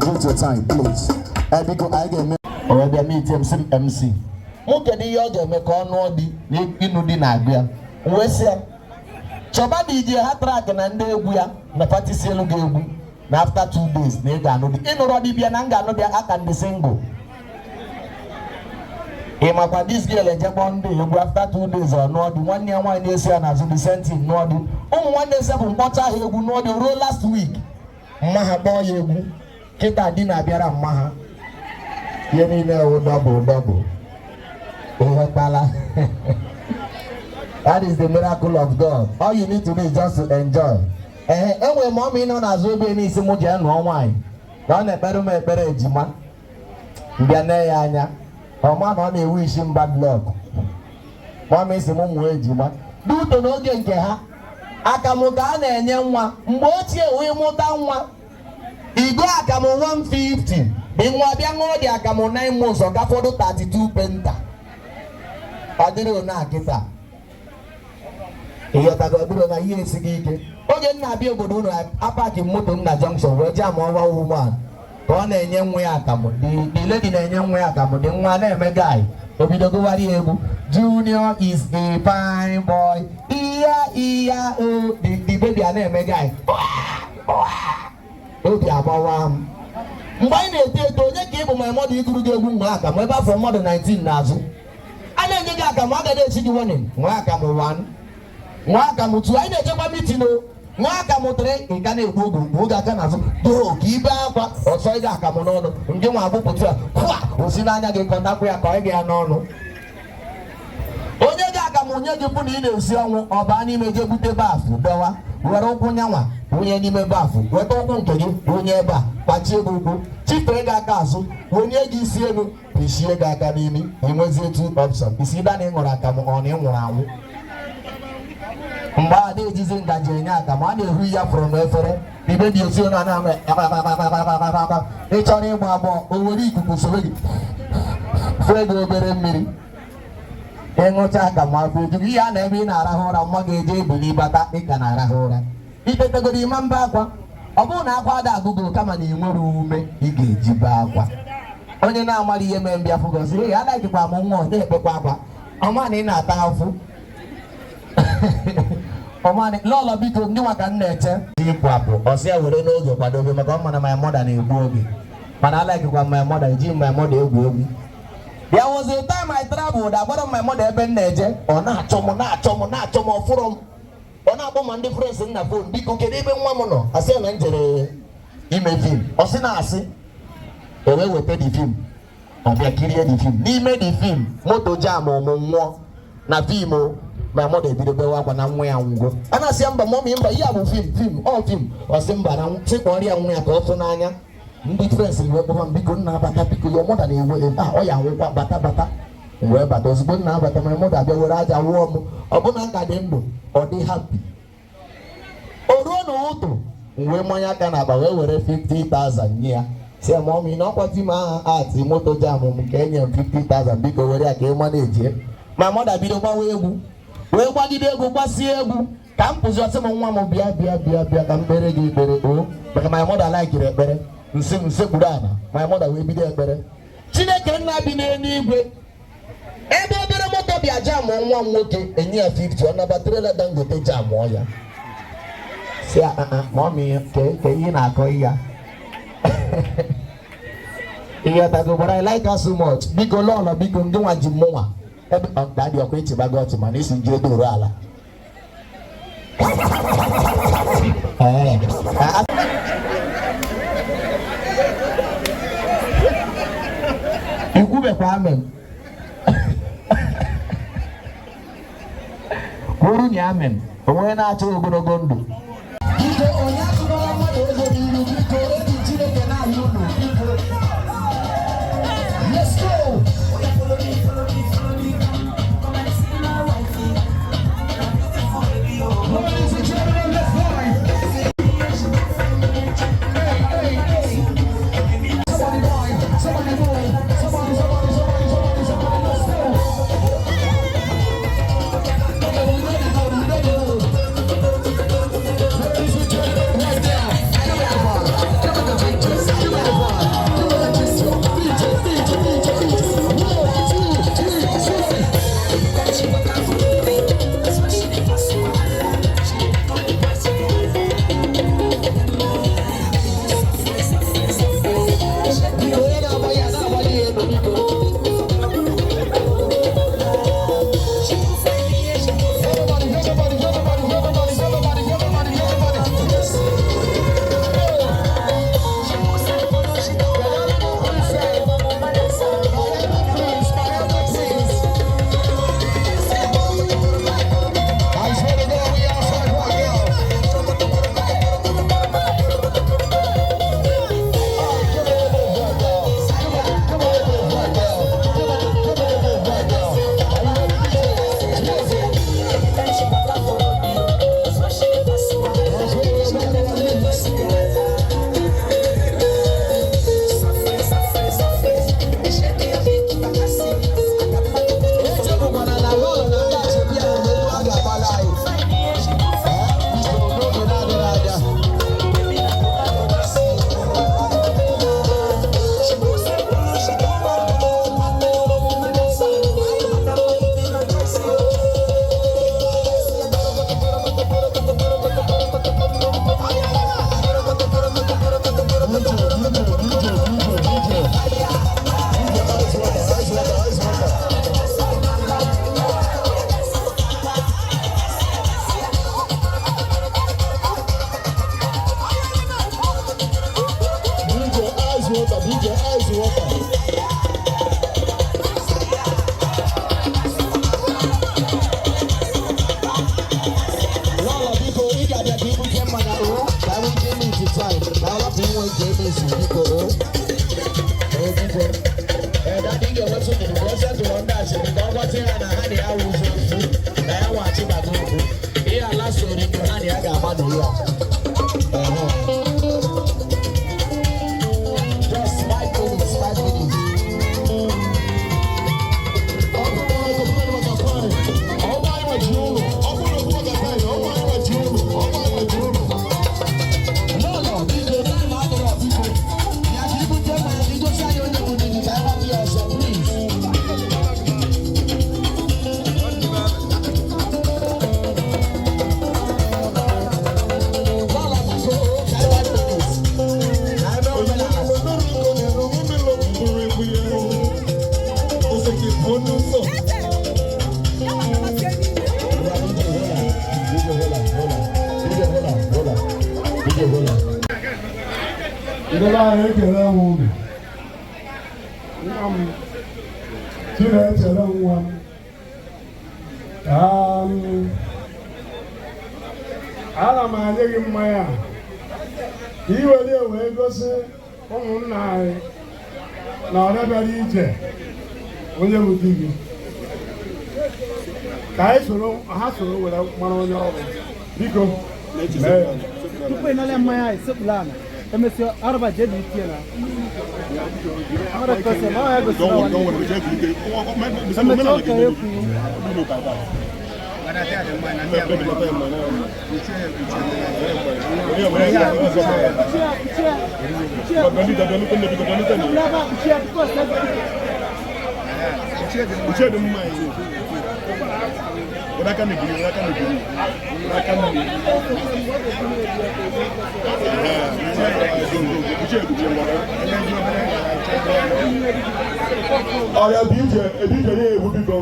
Due to time, please. Biko, anyị ga-eme. O wee bịa meet m, sị m, "MC mụ, kedu ihe ọ ga-eme ka ọ nụọ di na ịnụ di na-agụ ya?" M wee sị ya, chọba DJ Hatrack na ndị egwu ya na patisi elu gị egwu na after 2 days na ị ga-anụ di. Ịnụrụ dibịa na m ga-anụ di aka ndị single. Ị makwa, this girl ejekpọ ndị egwu, after 2 days ọ nụọ di. Nwanne ya nwaanyị na-esi ya n'azụ, the same thing, nụọ di. Ụmụ nwanne sepụ mkpọcha ha egwu, nụọ di. Ruo last week, mma ha kpọọ ya egwu. Kịta di na-abịara mma ha. Ihe niile wụ double double. Ịghọtala? That is the miracle of God. All you need to do is just to enjoy. Ee, enwere m ọma ịnọ n'azụ obe n'isi mụ jee nụọ nwaanyị na ọ na-ekpere m ekpere ejima. Mbịa nee ya anya ọma na ọ na-ewu isi m bad luck. Mama isi m mụọ ejima dị ụtọ n'oge nke ha. Akamụ ka a na-enye nwa mgbe ochie wee mụta nwa igo akamụ 150 dị. Nwa bịa ṅụọ dị akamụ 9 months, ọ gafọdụ 32 penta. Ọ dịrị one a kịta, ịghọtago? Ọ dịrị na ihe esighị ike. Oge m na-abịa obodo unu, apaki moto m na junction wee jee ama ọwa woman ka ọ na-enye nwa ya akamụ. The lady na-enye nwa ya akamụ dị, nwa na-eme guy. O bido gụwara ya egwu, "Junior is a fine boy, iya iya o." The baby a na-eme guy, obi agbawa m. Mgbe anyị na-eto eto, onye ka ị bụ ma mmadụ iguru gị egwu mgbe akamụ ebe afọ mmadụ 19 n'azụ a na-enye gị akamụ, agaghị echi gị warning. Nwa akamụ 1, nwa akamụ 2, anyị na-echekwa meeting o. Nwa akamụ 3, ị ga na-egbu oge ugbu oge aka n'azụ doo ka ibe akwa ọsọ ịga akamụ n'ọnụ nke nwa agbụpụta ya kwa osi n'anya gị kọtakwa ya ka ọ ga ya n'ọnụ. Onye ga akamụ nye gị bụ na ị na-esi ọnwụ, ọ baa n'ime jee bute baafụ dọwa, were ụkwụ nyanwa wụnye n'ime baafụ, weta ụkwụ nke gị wụnye ebe a, kpachie gị ụkwụ, chifee gị aka azụ, wonye gị isi elu, pịchie gị aka n'imi. Ị nwezie two option: isi ịda na ị ṅụrụ akamụ, ọ na ị nwụrụ anwụ. Mgbe a na-ejizi ngaji enye akamụ, a na-ehu ya from efere ibe dị esi na na ị chọrọ ịgba agbọ, o were ikuku sobe gị, fee gị obere mmiri, ịṅụcha akamụ, afọ eju gị. Ihe a na ebe ị na-arahụ ụra, mma ga-eje ebili bata, ị ka na-arahụ ụra, itetegoro ịma mba akwa. Ọ bụrụ na akwa ada agụgụ, kama na ị nwere ume ị ga-eji bee akwa. Onye na-amara ihe mee mbịa fụgosi ee anaghịkwa m nwa, ọ na-ekpekwa akwa ọma na ị na-ata afụ ọma. Lọlọ, biko, ndị nwa ka m na-eche ịpụ apụ. Ọsị ya were n'oge kwadobe maka ọ mana my mother na-egbu oge, mana alaikikwa my mother, ejighị my mother egwu egwu. There was a time I traveled, agbara m my mother ebe m na-eje. Ọ na-achọ m, na-achọ m, na-achọ m, ọfụrọ m. Ọ na-akpọ ma ndị friends m na phone, "Biko, kedu ebe nwa m nọ?" Asị ya na m jere ime film. Ọ sị na-asị o wee weta the film, ọ bịa kirie the film. N'ime the film, moto jam mụ nwụọ na film o. My mother ebido bewe akwa na nwa ya nwụgo. A na-asị ya, "Mba mummy, mba, ihe a bụ film, film ọ film." Ọ sị mba, na sị kpọrọ ya nwa ya ka ọ fụ n'anya. Ndị friends wee kpọba m, "Biko nna, bata, biko, your mother na-ewe ebe a, ọ ya nwụkwa, bata, bata." M wee bata. Ozugbo nna abata, my mother abịa were aja wụọ m. Ọ bụ na nka dị ndụ, ọ dị happy. O ruo n'ụtụ, m wee manye aka n'akpa wee were 50,000 nye ya, si ya, "Mummy, na ọkwa tim ahụ ati moto jam m ka enye m 50,000, biko were ya ka ị ma na-ejie." My mother bido gbawa egwu, wee gbagide egwu, gbasie egwu ka m pụzi. Ọsị m, "Nwa m, bịa, bịa, bịa, bịa ka m kpere gị ekpere o," maka my mother likiri ekpere. Nsị m nsekpuru ala, my mother wee bido ekpere, "Chineke nna bi n'eluigwe, ebe obere moto bịa jamụọ nwa m nwoke, enye ya 50, ọ naba trailer Dangote jamụọ ya." Si ya, "Mummy, ke ihe na-akọ ya ihe tago?" But I like her so much. Biko lọlọ, biko, ndị nwa ji mụnwa ebe daddy ọkwa echebago ọchị, mana isi nji edoro ala. Ee, ikwubekwa amen, kwuru na amen. Onwe na-achọ ogologo ndụ. Biko, onye atụkwala mmadụ ego n'iru. Biko, eji Chineke na-ayọ unu, biko. Let's go.
Follow me, follow me, follow me. Come and see my wifey. Beautiful baby, oh.
Ladies and gentlemen, let's party. Hey, hey, hey. Somebody wine, somebody move, somebody, somebody, somebody, somebody, somebody, let's go. Okay, we ready for it, we ready. Ladies and gentlemen, right
Ice water, DJ, ice water.
Lọlọ, biko, ị ga-abịa ka ibute mmanya o, ka anyị jee meet time, ka ọ rapụ inwe nke emesi, biko o. Ee, biko. Ee, daddy, ị ga-enwetụ ndidi ka o setụrụ ndị asịrị, ka ọ gwata ya na ha na ya wụzi ofu, na ya nwa achịbago okwu. Ihe ala soro nke ha na ya ga-agba na ya. Ehe. Just 5 minutes, 5 minutes.
Ọ bụrụ na ọ maka time, ọ bụ anyị nweji ụlọ. Ọ bụrụ na ọ maka time, ọ bụ anyị nweji ụlọ. Ọ bụ anyị nweji ụlọ.
Lọlọ, biko, time adịrọ, biko. Ya ka ibute mmanya ka igosi anyị onye bụ di gị, ka anyị gbapụ ya ọsọ, please. Lọlọ, biko, o, ka anyị 5 minutes. Na ebe omenala.
Ndị be anyị, ekele m unu. Nwa m Chinechere, nwa m, ana m anye gị mmanya a ka ị were ya wee gosi ụmụnna anyị na ọ bịara ije onye bụ di gị, ka anyị soro ha soro were mara onye ọrụ. Biko, mee ya.
Tupu ị nara mmanya anyị, sekpuru ala. Emesịa, arụba jee na itie na. Mmadụ kwesịrị na ọ ya gosiri na nwanne. Emesịa, ọ ka ya kwuru.
Uche dị mma iwu. Were aka na-ebiri, were aka na-ebiri, were aka na-ebiri. Uche dị mma.
Ọya bụ ije, ebe ije na-egwu, biko.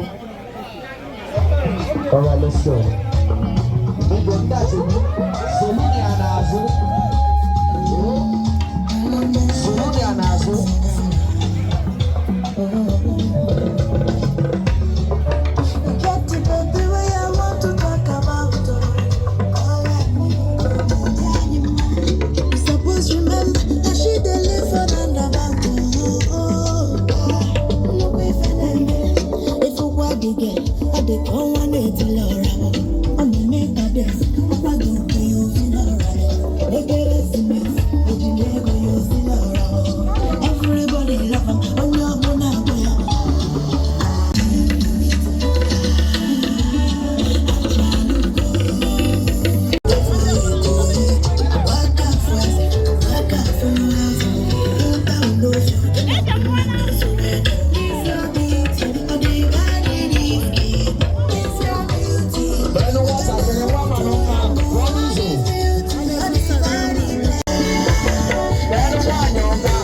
All right, let's go. Biko, ndị asịrị, solu ya n'azụ. Solu ya n'azụ.
Get the baby wey I want to talk about. Oh, all I need. You suppose remember that she dey live for roundabout. Oh, oh, nnukwu ife na-eme. Ifụkwa dị gị, ọ dị ka ọnwa na-etili ọra. Ọ na-eme ka dance, ọkwa gị nke ya osi n'ọra. Ekeresimesi, ojiri ego ya osi n'ọra. Everybody love am, onye ọbụla agwa ya.
Bẹ́ẹ̀ni, wọ́n ṣàfihàn wọ́n máa lọ máa wọ́n ní ìṣò. Bẹ́ẹ̀ni, wọ́n àyàn ọ̀gá.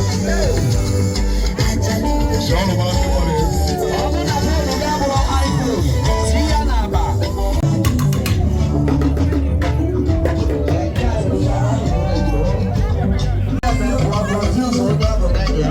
Ọ bụ na phone gị abụrụ iPhone, tinye ya n'akpa. Confuse onye ọ bụ na ya.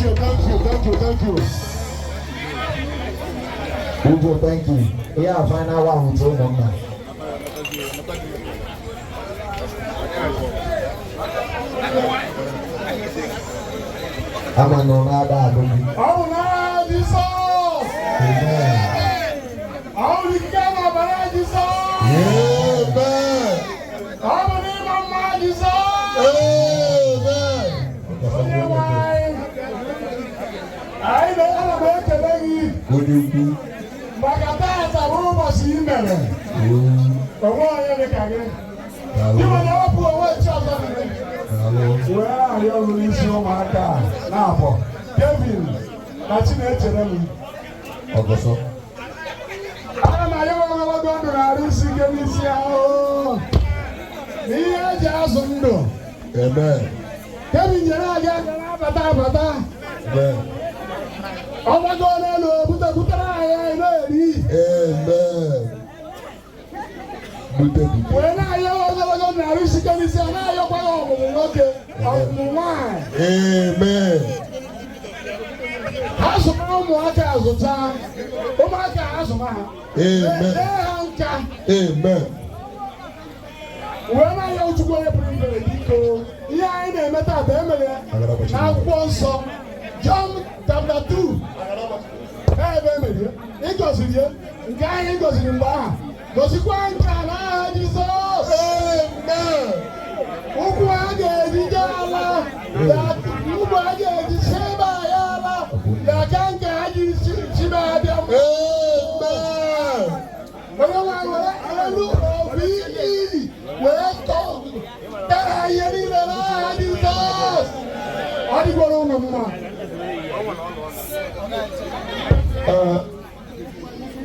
Thank you, thank you, thank you, thank you.
Ugo, thank you. Yeah, final one with ụmụnna. Ama nọ na-ada agụ gị.
Ọ bụ n'aha Jizọs.
Amen.
Ọ bụ n'ikike na ọbara Jizọs.
Amen.
Ọ bụ n'ịma mma Jizọs.
Amen.
Onye nwe anyị, anyị na-ana m ekele gị
Onye ukwu.
maka taata bụ ụbọchị ị mere. Onwe onye dị ka gị. Gị nwere wepụ onwe chi ọzọ dị gị. Wee arịọ ọrụ n'isi ụmụaka a na-abọ Kevin na Chinechere m.
Ọgọsọ.
Ana m arịọ ogologo ndụ na arụ isi ike n'isi ahụ. Na ihe eji azụ ndụ.
Amen.
Kevin nyere anyị aka na-abata abata.
Amen.
Ọ gbago n'elu obute butere anyị anyị na-eri.
Amen. Bute bute.
Wee na-ayọ ogologo ndụ na arụ isi ike n'isi a na-ayọkwa ya ọmụmụ nwoke ọmụmụ nwaanyị.
Amen.
Ha zụma ụmụaka azụcha. Ụmụaka azụma ha.
Amen.
Lee ha nka.
Amen.
Wee na-ayọ Chukwu onye pụrụ ibere biko. Ihe anyị na-eme taata emere n'akwụkwọ nsọ John chapter 2. Ebe emere ya, ị gọziri ya, nke anyị gọziri mgbe ahụ. Gọzikwa nke a n'aha Jizọs.
Amen.
Ụkwụ a ga-eji jee ala, ụkwụ a ga-eji si ebe a ya ala, ga-aka nke a ji si be abịa.
Amen.
Onye nwe were elu obi ili were tọọ tara ihe niile n'aha Jizọs. Ọ dịgwara ụnụ mma.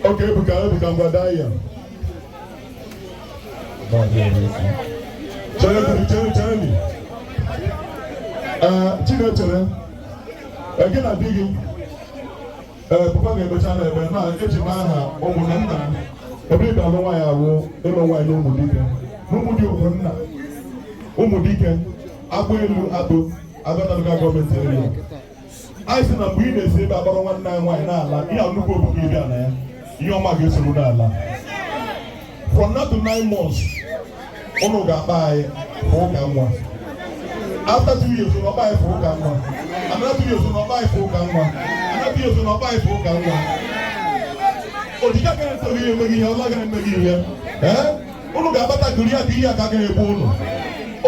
Okay, Ebuka, Ebuka, ngwa daa ya. Chere, chere, chere mi. Chinechere, gị na di gị, papa ga-emecha na ebe na eji m aha ụmụ na nna ebe ị ga-alụ nwaanyị awụ ịlụ nwaanyị na ụmụ dike n'ụmụ dị okwu nna ụmụ dike agbụ elu akpụ Abata Local Government Area. Anyị sị na mgbe ị na-esi ebe akpọrọ nwanne anyị nwaanyị n'ala ihe a nnukwu obu gị bịa na ya ihe ọma ga-esoro n'ala. From now to 9 months, ụnụ ga-akpa anyị for ụka nwa. After 2 years, ụnụ ọkpa anyị for ụka nwa. Another 2 years, ụnụ ọkpa anyị for ụka nwa. Another 2 years, ụnụ ọkpa anyị for ụka nwa. Ojije agaghị emeghị ihe emeghị ihe ọla agaghị emeghị ihe. Ee, ụnụ ga-akpata gori aka ihe aka agaghị egbu ụnụ.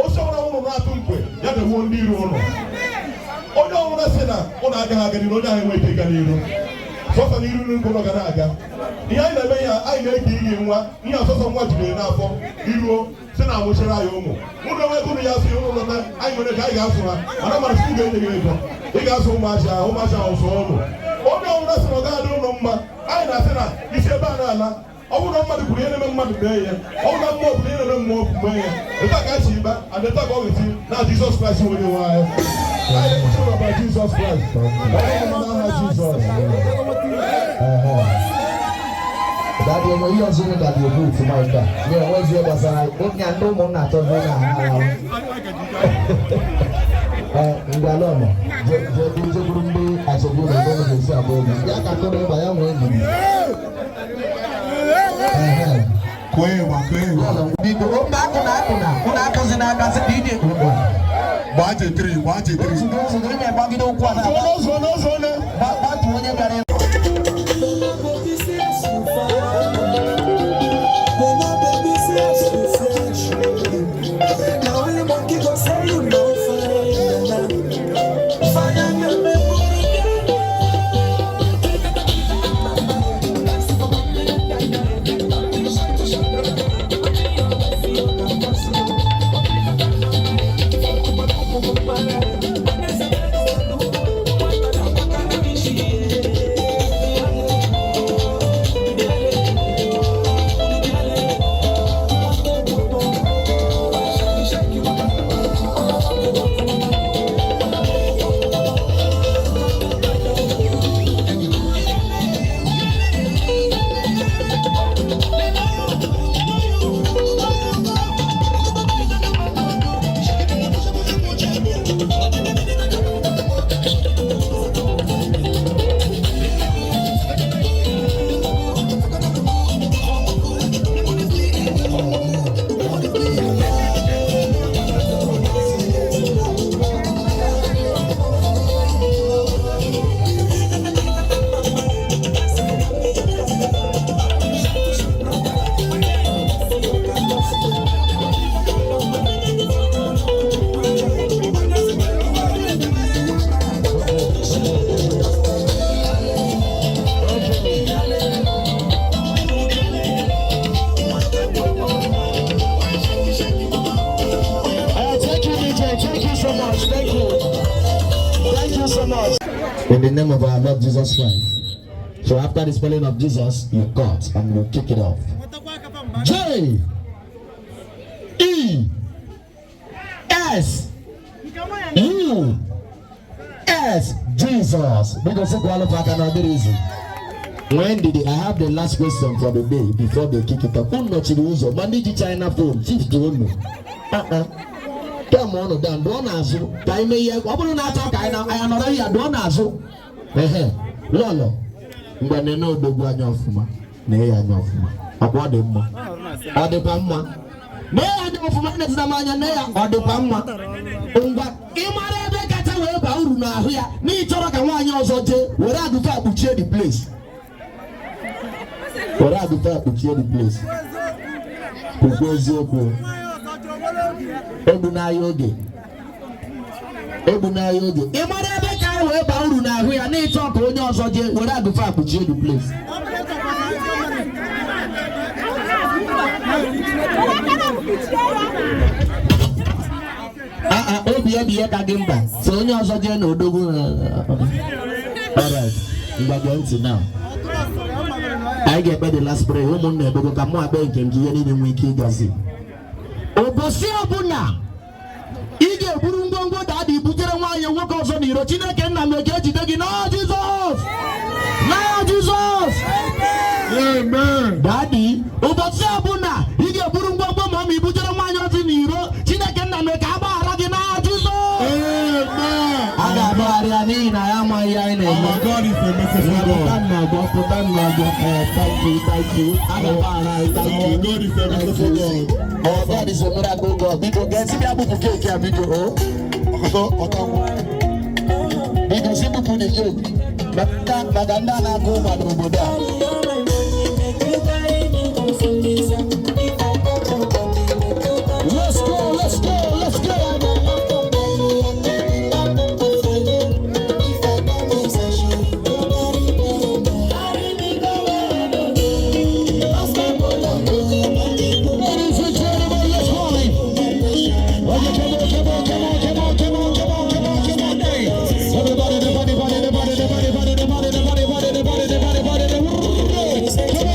Ose ọbụla ụnụ na-atụ mkpe ya ga-egbuo ndị iro ụnụ. Onye ọbụla sị na ụnụ agaghị aga n'iru, onye ahụ enweghị ike ịga n'iru. Sọsọ n'iru n'iru ụnụ ga na-aga. Ihe anyị na-eme ya, anyị na-eke iyi nwa ihe ọsọsọ nwa jidere n'afọ iruo si na anwụchara anyị ụmụ ụnụ enwe ego ya sị ụnụ lọta anyị nwere ka anyị ga-asụ ha mana mara Chukwu ga-enye gị ego ị ga-asụ ụmụazị ahụ ụmụazị ahụ sụọ ụnụ. Onye ọbụla sị na ọ gaghị adị ụnụ mma, anyị na-asị na isi ebe a na-ala. Ọ bụrụ na mmadụ kwuru ihe na-eme mmadụ mee ya, ọ bụrụ na mmụọ kwuru ihe na-eme mmụọ mee ya, etu a ka anyị si gba and etu a ka ọ ga-esi na Jizọs Kraịst onye nwe anyị. Anyị ekwuchi ọbara Jizọs Kraịst. Ọ bụrụ n'aha Jizọs.
Daddy, enwe ihe ọzọ unu daddy ekwu otu mic a. Na enwezi ihe gbasara onye ndị ụmụnna achọzi na ha ahụ. Ee, ngwa lọnà, jekwuru ndị asobi ụlọ ebe unu ga-esi agba egwu. Ya ka ndị ụlọ ya nwee ndidi.
Kụọ ịgba, kụọ ịgba.
Biko, mba akụna akụna, unu akụzi n'aka sị dị ije.
Gbaa jetiri, gbaa jetiri.
Ozugbo ozugbo ị na-agbagide ụkwụ a na-agba.
Ozugbo, ozugbo.
Gbatuo onye bịara.
Baby, say she fine. Mama, baby, say she fresh. Now only monkey go say you no fine. Fire me, me,
you so much. In the name of our Lord Jesus Christ. So after the spelling of Jesus, you cut and you kick it off. J E S U S, Jesus. Because qualify cannot be easy. When did they, I have the last question for the day before they kick it off. Unu nọchiri ụzọ ma ndị ji China phone chief to unu. Uh-uh. Come on down, dụọ n'azụ ka anyị mee ihe ọ bụrụ na achọ ka anyị anyị anọrọ ya dụọ n'azụ. Ehe, lọlọ mgbe na-ene odogwu anya ọfụma na ya anya ọfụma ọkwa ọ dị mma, ọ dịkwa mma, na ya anya ọfụma, na-etita m anya na ya ọ dịkwa mma. Ngwa, ị mara ebe kacha wee baa uru n'ahụ ya na ị chọrọ ka nwaanyị ọzọ jee were agụfa kpuchie the place, were agụfa kpuchie the place. Kwukwa eziokwu, egbu n'ahịa oge, egbu n'ahịa oge. Ị mara ebe ka wee baa uru n'ahụ ya na ịchọ ka onye ọzọ jee were agụfa kpuchie the place. Obi ya bụ ihe ka gị mba so onye ọzọ jee na odogwu. Alright, ngwa gee ntị now. Anyị ga-ekpe the last prayer. Ụmụnna ebego ka mụ akpe nke m ka ihe niile nwee ike ịgazi. Ụbọchị ọbụla ị ga-eburu ngwongwo daadị butere nwaanyị nwoke ọzọ n'iro, Chineke nna m eke ejide gị na Jizọs, na Jizọs. Daadị, ụbọchị ọbụla ị ga-eburu ngwongwo ma ọ ma ibutere nwaanyị ọzọ n'iro, Chineke nna m eke agbaghara gị na Jizọs. A ga-agbaghara ya n'ihi na ya amaghị ihe anyị na-eme. Pụta n'ọgbọ, pụta n'ọgbọ. Thank you, thank you. A ga-agbaghara anyị, thank you. Thank you. Our God is a miracle God. Biko, ga-esi bịa bupụ keeki a, biko. O. Biko, si bupụ the cake. Maka ndị a na-akụ ụgba n'obodo a. Let's go, let's go, let's go. Ladies and gentlemen, let's party. Okay, come on, come on, come on, come on, come on, come on, come on, come on, hey. Everybody, the party, party, the party, the party, party, the party, the party, party, the party, the party, party, the party. Come on.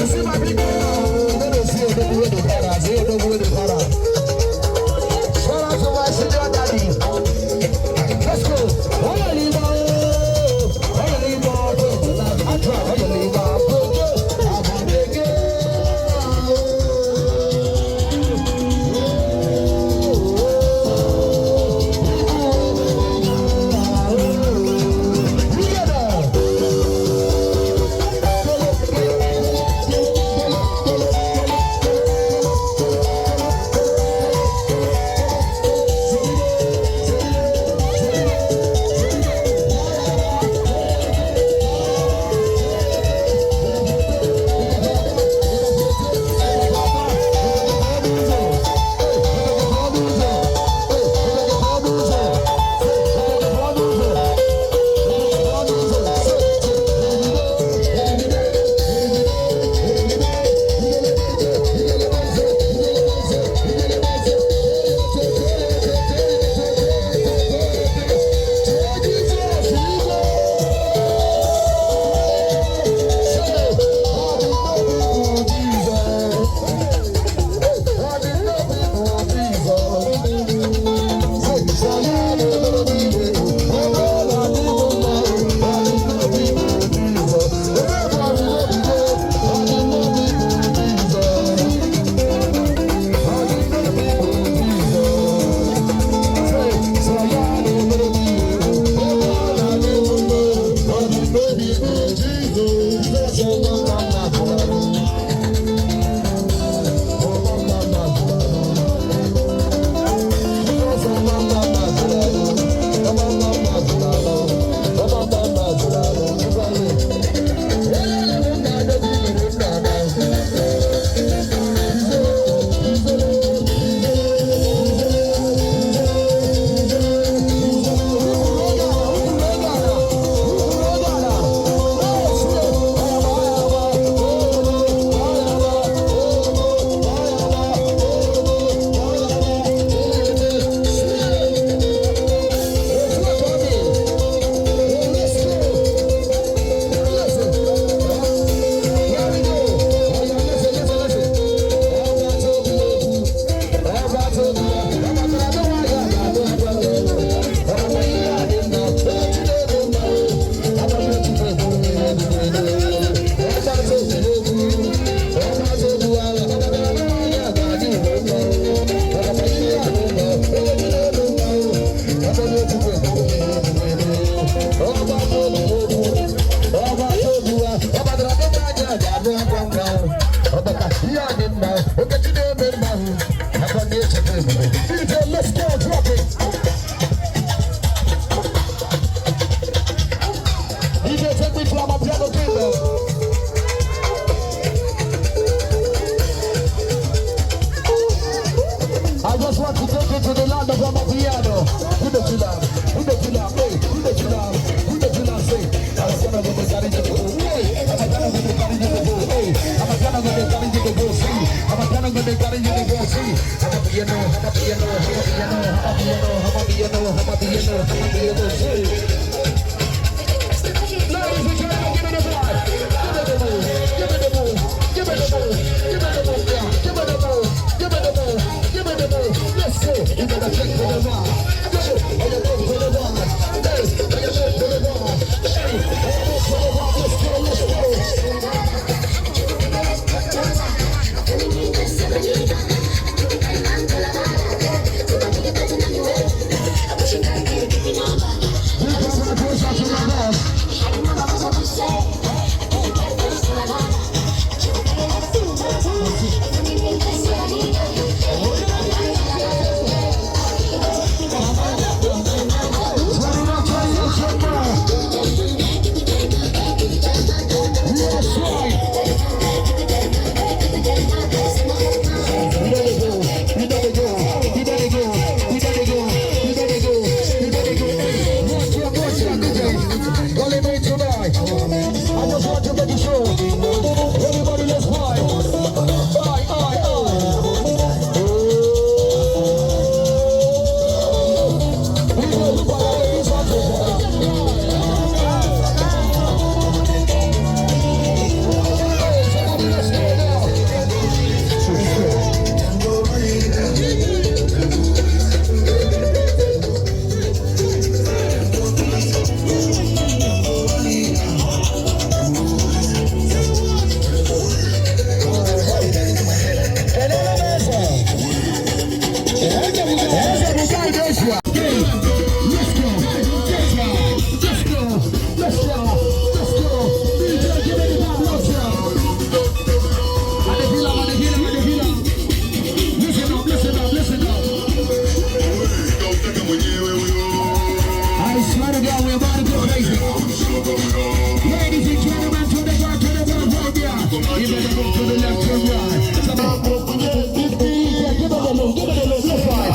See my big man. Let us see Odogwu wey dey para. See Odogwu wey dey para. Shout out to my senior daddy. Let's go. Oyeliba o, Oyeliba o, Atra Oyeliba o, Abadege Let's go, drop it. DJ, take me to my piano kingdom. I just want to take you to the land of Amapiano. Who the killer? Who the killer? Hey, who the killer? Who the killer? Say, I'm gonna go to carry the go. Hey, I'm gonna go to carry the go. Hey, I'm gonna go to carry the go. See, I'm gonna go to carry the go. See, I'm a piano, I'm a piano, I'm a piano, I'm a piano, I'm a piano, I'm a piano, I'm a piano. See. Ladies and gentlemen, give me the vibe. Give me the move. Give me the move. Give me the move. Give me the move. Yeah. Give me the move. Give me the move. Give me the move. Let's go. You gotta check for the vibe. Go. And you move for the vibe. Hey. And you move for the vibe. Hey. And you move for the vibe. Let's go. Let's go. Go to the left and right. Yeah, give it a little, give it a little, left right.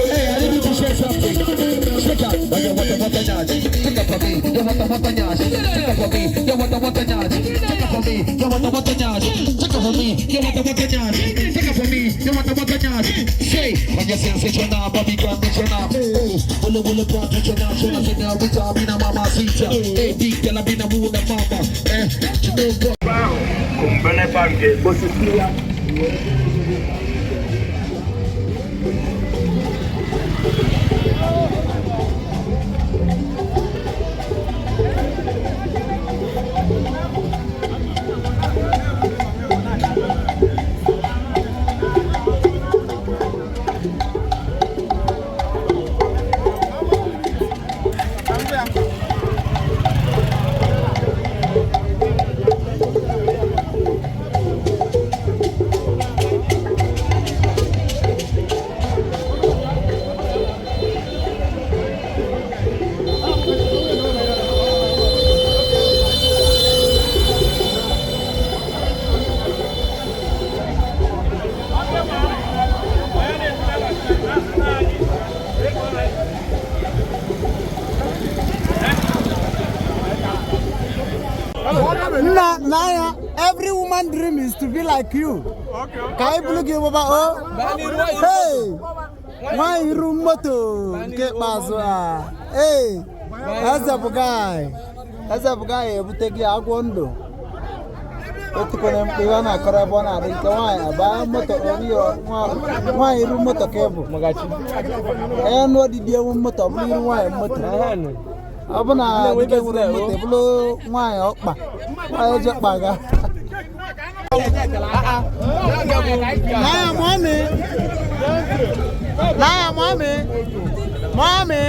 Hey, I need you to say something. Check out. You want the montañas. Take up for me. You want the montañas. Take up for me. You want the montañas. Take up for me. You want the montañas. Take up for me. You want the montañas. Take up for me. You want the montañas. Say, when you say sensational, Bobby conditioner. Oh, wulu wulu conditioner. Shona señorita, bina mamacita. Hey, big girl, bina muna mama. Eh, you know what?
Naya, every woman dream is to be like you. Ka anyị bulu gị baba o. Hey, nwaanyị iru moto nke ikpeazụ a. Hey, eze bụ guy. Eze bụ guy ebute gị agwọ ndụ. Etikwana mkpu ihe ọ na-akọrọ ebe ọ na-adị nke nwaanyị abaa moto nwaanyị iru moto ka ị bụ. Ee, nụọ didi ewu moto ọ bụrụ iru nwaanyị moto. Ọ bụ na dike nwere moto bụrụ nwaanyị ọkpa. Nwaanyị eji ọkpa aga. Naya, mommy. Naya, mommy. Mommy.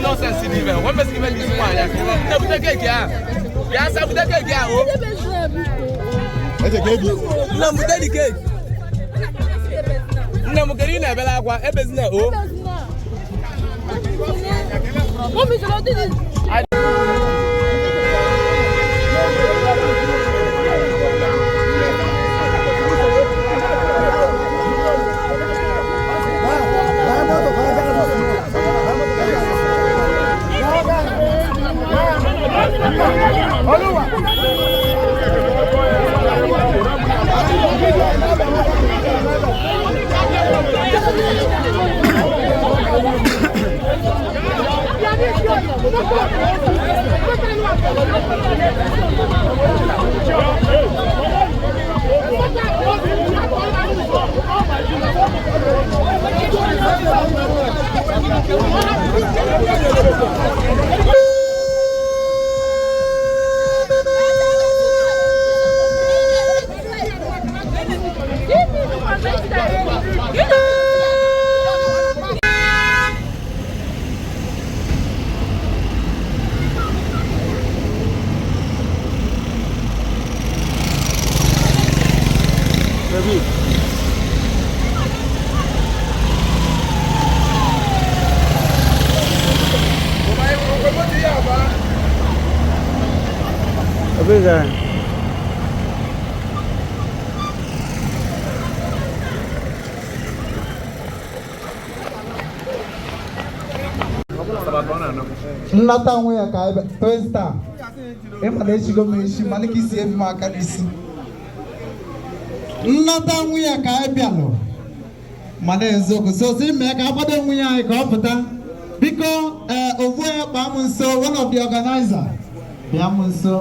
Nonsense in even. One person even this one. Nne m bute the cake. Nne m kedu ị na-ebele akwa ebezina o.
Nnata nwe ya ka ebe twin star ịma na echigo m isi mana ka isi ebi m aka n'isi nnata nwunye ka anyị bịalụ mana eziokwu so si mee ka akwado nwunye anyị ka ọ pụta biko ee ogbu ya kpaa m nso one of the organizer bịa m nso.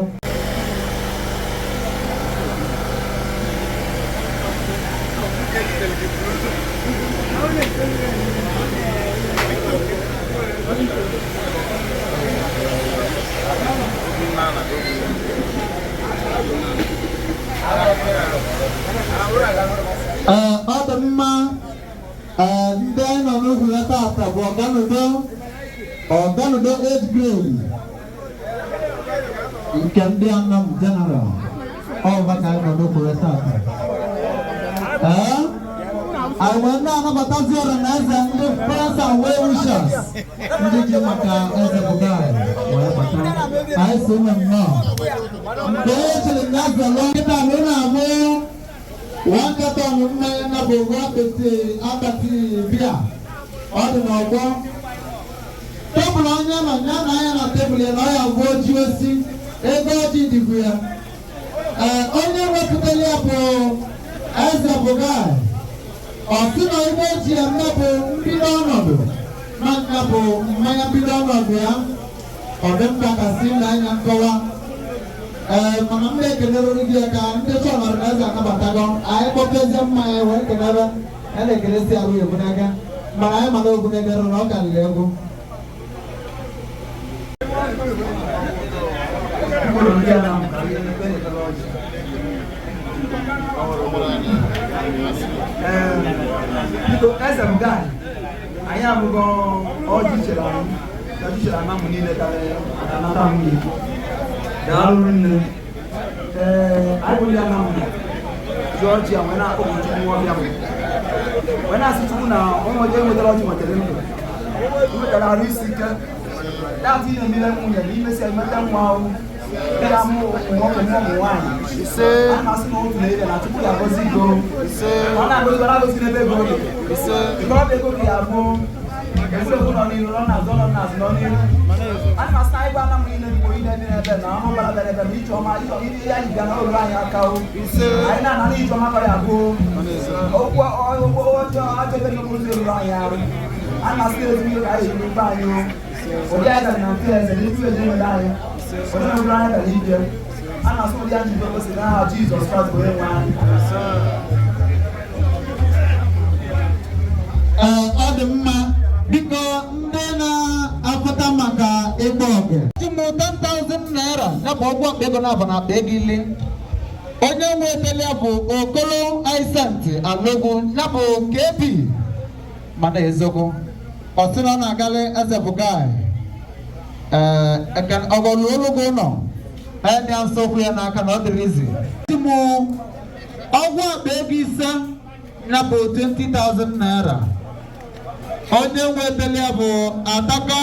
Ọ dị mma ndị anyị nọ n'ugwu ya taata bụ ọganudo age grade.
Nke ndị Anam General ọba ka anyị nọ n'okpuru tata. Ee, anyị wee na-anabatazi ọra na eze ndị friends and well wishers ndị ji maka Eze Bugai wee bata. Anyị si ụmụ nnọọ. Nke onye chịrị na eze lụọ nkịta na ụlọ amụ one carton mmanya na bụ akpati akpati bịa ọ dị n'ọgbọ tebụl onye nọ ya na anya na tebụl ya na ọ ya bụ oji osi ego ọjị dịbụ ya. Ee, onye wepụtara ya bụ Eze Bugai. Ọ sị na igbe oji ya mme bụ mbido ọnọdụ na nka bụ mmanya mbido ọnọdụ ya ọ dị mkpa ka si na anya nkọwa. Ee, mana m na-ekenerụrụ gị ka ndị chọrọ na eze anabatago anyị kpọpezie mmanya wee kenere ya na-ekelesi arụ egwu n'aka mana anyị mana ogwu na-emerụ na ọ karịrị egwu.
Biko, Eze Bugai, anyị abụghị ọjị chere anyị ọjị chere ama m niile karịa anata nwunye. Daalụ nne. Ee, anyị bụ ndị Anam ji ọjị a wee na-akpọpụ Chukwu nwa ọbịa m wee na-asị Chukwu na onye ọjọọ enwetara ọjị nwetara ndụ nwetara arụ isi ike datụ ihe niile nwunye na imesi emeta nwa ahụ ya mụ ụmụ ụmụ nwaanyị a na-asị na otu na-ere na Chukwu ya agọzi ego ọ na-agọzi ọ na-agọzi n'ebe ego dị ikorobịa ego gị ya abụ egwuregwu nọ n'iru nọ n'azụ nọ n'azụ nọ n'iru. Ana m asị na anyị bụ Anam niile Igbo niile dị n'ebe na ọrụ ọbara bịara ebe na ije ọma ihe ya ji bịa na olu anyị aka o anyị na-ana na ije ọma kọrọ ya bụ okwu okwu ọjọọ ajọ ebe n'okporo ụzọ eruru anyị arụ. Ana m asị na ezigbo ihe ka anyị ejiri mbe anyị o ụdị anyị gara na nke eze na ezigbo eze nwere anyị ụdị na ụdị anyị gara ije. A na-asị ụdị anyị ji gosi n'aha Jizọs Kraịst bụ onye nwe anyị.
Ee, ọ dị mma. Biko, ndị na-afụta maka ịgba ọgụ ji m 10,000 naira ya bụ ọgwụ akpa ego na-abụ na akpa ego ile onye nwetara ya bụ Okolo Isent Alogwu ya bụ KB mana eziokwu ọ sị na ọ na-agalị Eze Bugai. Ee, ọgọlụ olugo ụlọ anya nso okwu ya n'aka na ọ dịrị izi ji m ọgwụ akpa ego 5 ya bụ 20,000 naira onye nwetara ya bụ Ataka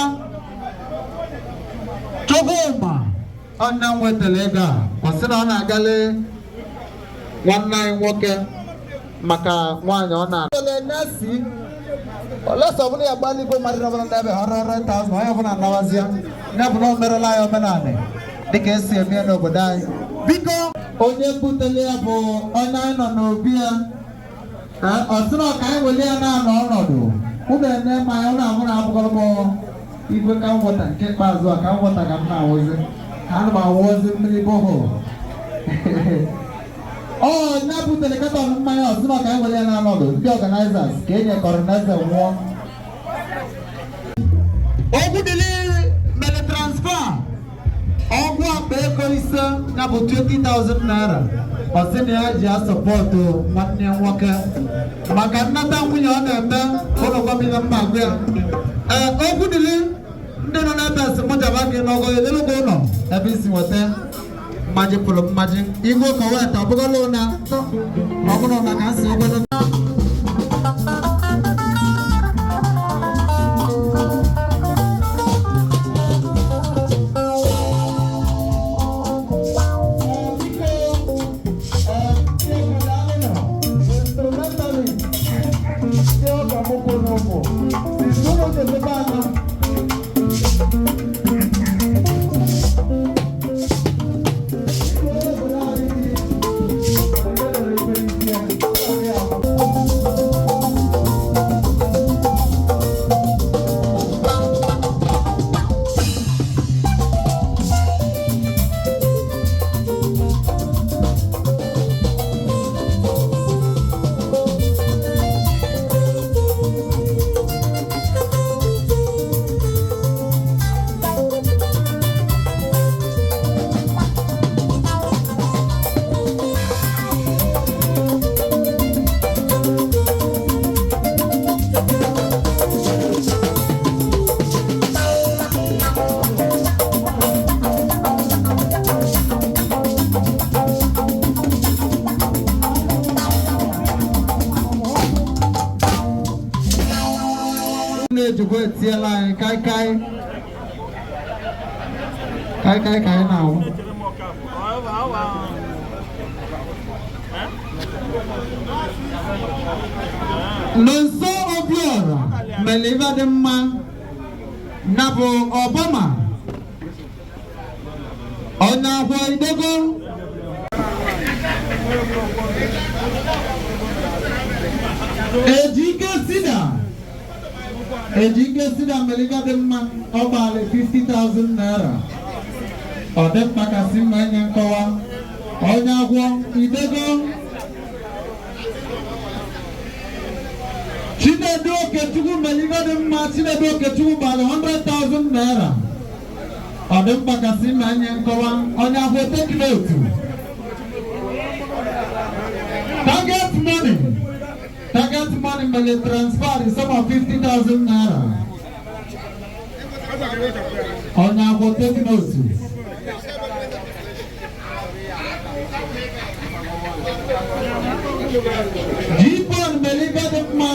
Chukwuma onye nwetara ego a ọ sị na ọ na-agalị nwanne anyị nwoke maka nwaanyị ọ na olesa ọbụla ya gbalị igwe mmadụ ọbụla n'ebe 100,000 onye ọbụla anawazịa ya bụ na o merela ya omenala dịka esi eme ya n'obodo anyị. Biko, onye butere ya bụ onye anyị nọ n'obi ya ọ sị na ọ ka anyị weli ya na-anọ ọnọdụ ụmụ ene mmanya ọ na-ahụ na abụgọrọ m igwe ka nwata nke ikpeazụ a ka nwata ka m na-awụzi ana m awụzi mmiri bohol ọ ya butere katọn mmanya ọ sị na ọ ka anyị weli ya na-anọdụ ndị ọganizers ka e nyekọrọ na eze nwụọ. Okwu dịrị mere transfer ọgwụ akpa ego 5 ya bụ 20,000 naira ọ sị na ya ji asọpọtụ nwanne ya nwoke maka nnata nwunye ọ na-eme ụlọ gwa m ihe mma agwa ya. Ee, okwu dịrị ndị nọ n'ebe esi mụ jaba gị n'ọgọ elelugo ụlọ ebe isi nweta mmaji pụrụ mmaji igwe kọwet ọ bụgala ụna ọ bụrụ na ka si ogolo. ejikwa etiela anyị kaikai kaikai ka anyị na-awụ. Nonso Obiora mere ife dị mma na bụ Obama onye akwọ idego. Ejike Sida, Ejike Sida mere ife dị mma, ọ gbalị 50,000 naira. Ọ dị mkpa kasị mma nye nkọwa. Onye akwọ idego. Chinedu Okechukwu mere ife dị mma, Chinedu Okechukwu gbalị 100,000 naira. Ọ dị mkpa kasị mma nye nkọwa. Onye akwọ take note. Target money. Target money mere transfer the sum of 50,000 naira. Onye akwọ take note. G-Pon mere ife dị mma.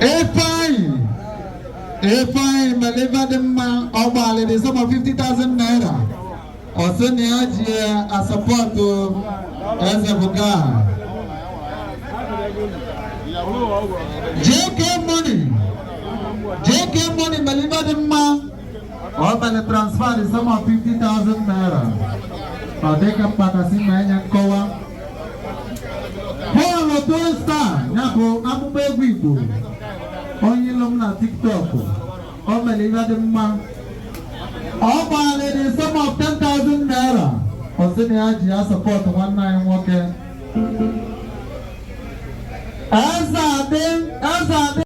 Ifeanyi, Ifeanyi mere ife dị mma, ọ gbalị the sum of 50,000 naira. Ọ sị na ya ji asọpọtụ Ezebuga. JK Money, JK Money mere ife dị mma, ọ mere transfer the sum of 50,000 naira. Ọ dịka mkpa kasị ma enye nkọwa. Paul Otosta ya bụ amụma egwu Igbo, onye ilo m na TikTok, o mere ife dị mma, ọ gbalị the sum of 10,000 naira. Ọ sị na ya ji ya sọpọtụ nwanne anyị nwoke. Eze adị, eze adị.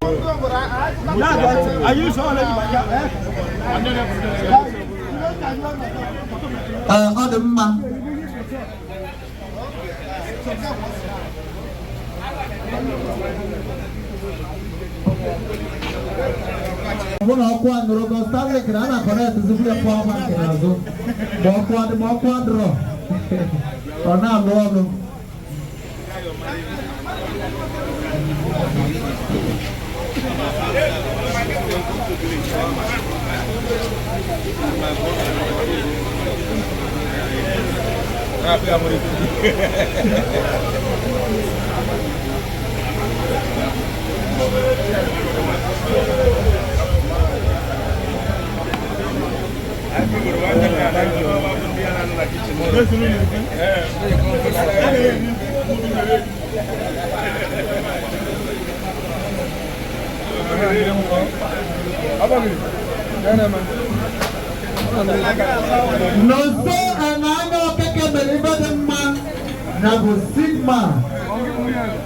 Ee, ọ dị mma. Ọ na ọkụ a nụrụ go Starlink na a na-akọnekt zipụ ya power bank n'azụ ma ọkụ adị ma ọkụ adịrọ, ọ na-alụ ọrụ. Nonso Enanya Okeke mere ife dị mma na bụ Sigma.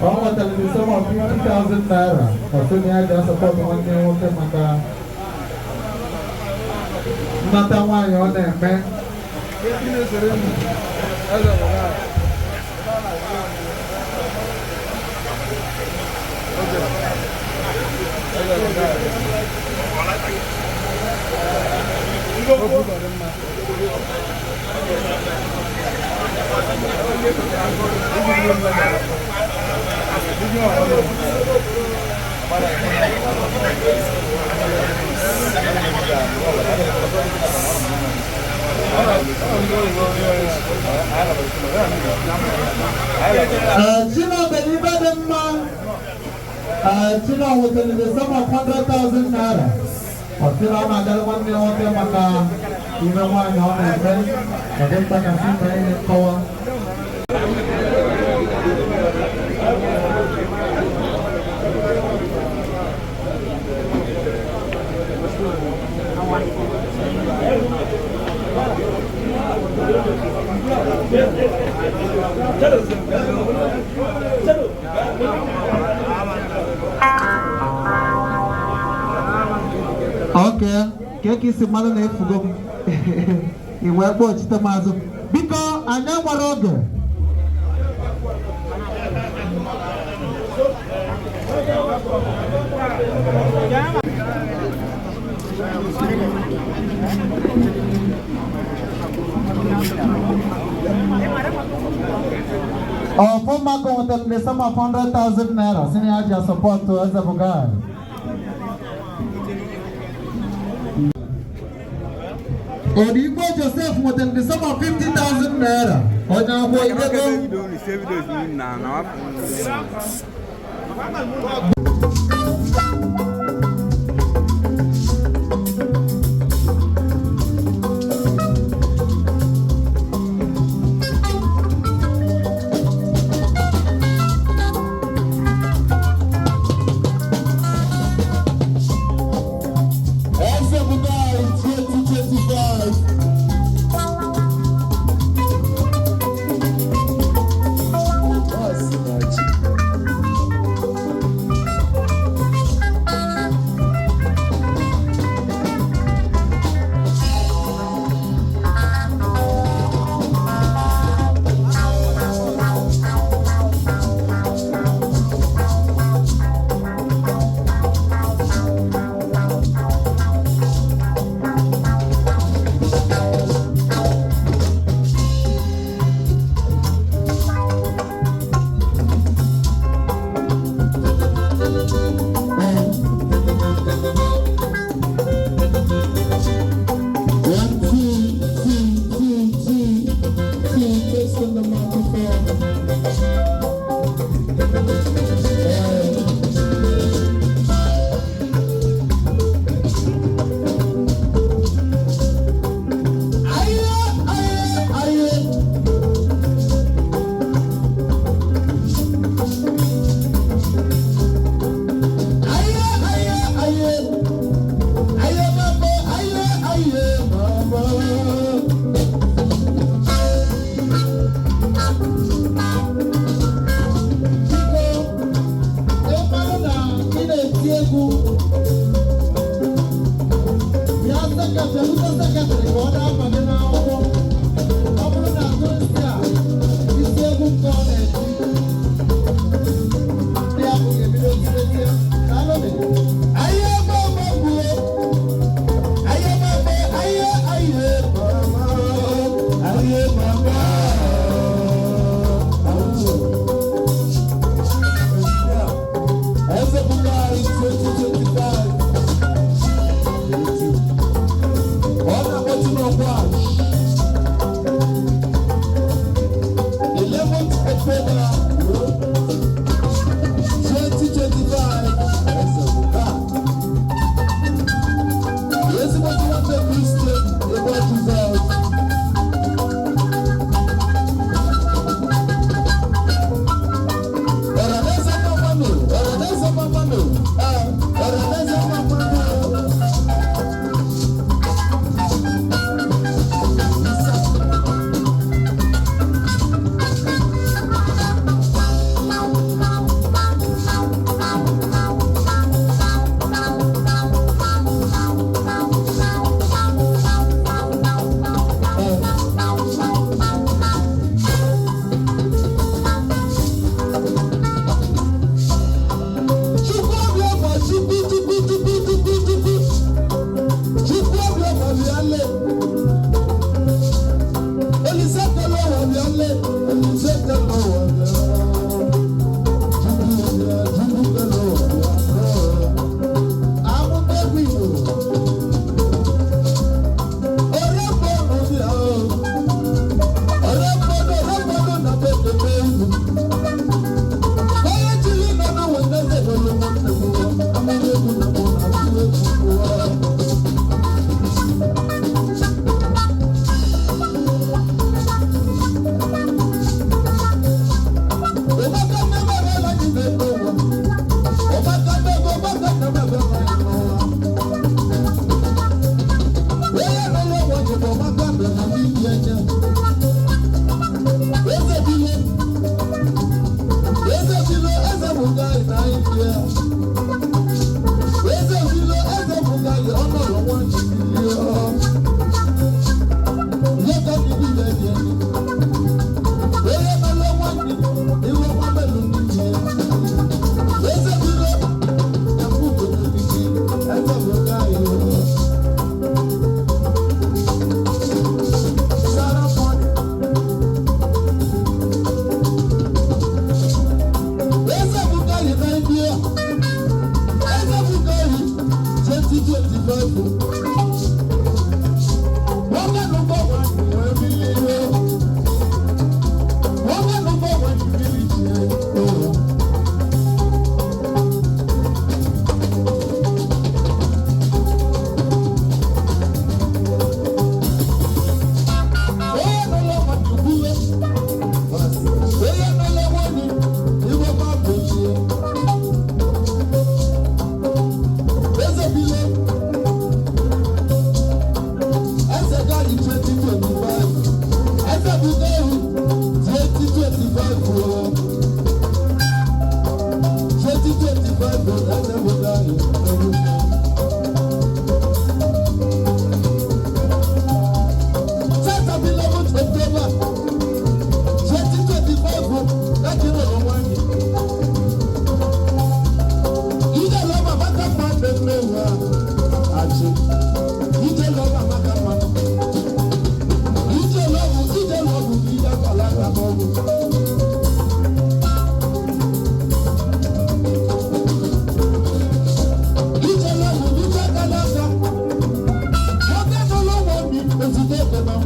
Ọ nwetara the sum of 50,000 naira. Ọ sị na ya ji asọpọtụ nwanne ya nwoke maka nnata nwaanyị ọ na-eme. Chino mere ife dị mma. Chino nwetara the sum of 100,000 naira. Ọ sị na ọ na-agara nwanne ya nwoke maka ime nwaanyị ọ na-eme. Ọ dị mkpa ka sị mee ihe nkọwa. Okay, ka esi mmadụ na-efugo m i wee kpọchite m azụ. Biko anyị nwere oge. Ọfụma ka nwetara the sum of 100,000 naira si na ya ji asọpọtụ Eze Bugai. Odigbo Joseph nwetara the sum of 50,000 naira. Onye akwụ idego.
Eze Bugai 2025. One, two, two, two, two, two, test on the microphone. Aye, aye, aye. Aye, aye, aye. Aye, mama, aye, aye, mama.
Biko, ị mara na ị na-eti egwu, bịa sekretrị, rute sekretrị ka ọ na-aba gị n'akwụkwọ. Ọ bụrụ na atụrụsị a, isi egwu nke ọ na-eti, ndị ahụ ga-ebido tibetie. Daalụ.
Aye, mama, bue. Aye, mama, aye, aye, mama. Aye, mama. Eze Bugai 2025. Ọ na-akpọtụ n'ọkwa a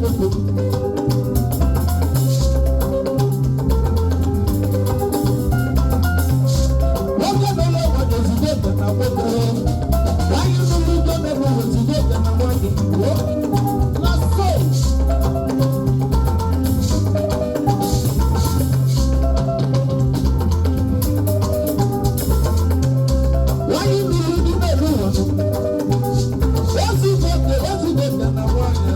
nwoke. Nwoke n'ụlọ ụwa na-ezute oge na nwoke. Nwaanyị n'ụlọ ugo n'ebe ụwa ezute oge na nwaanyị. Na so. Nwaanyị n'ụlọ ugo n'ebe ụwa. Ezute oge na nwaanyị.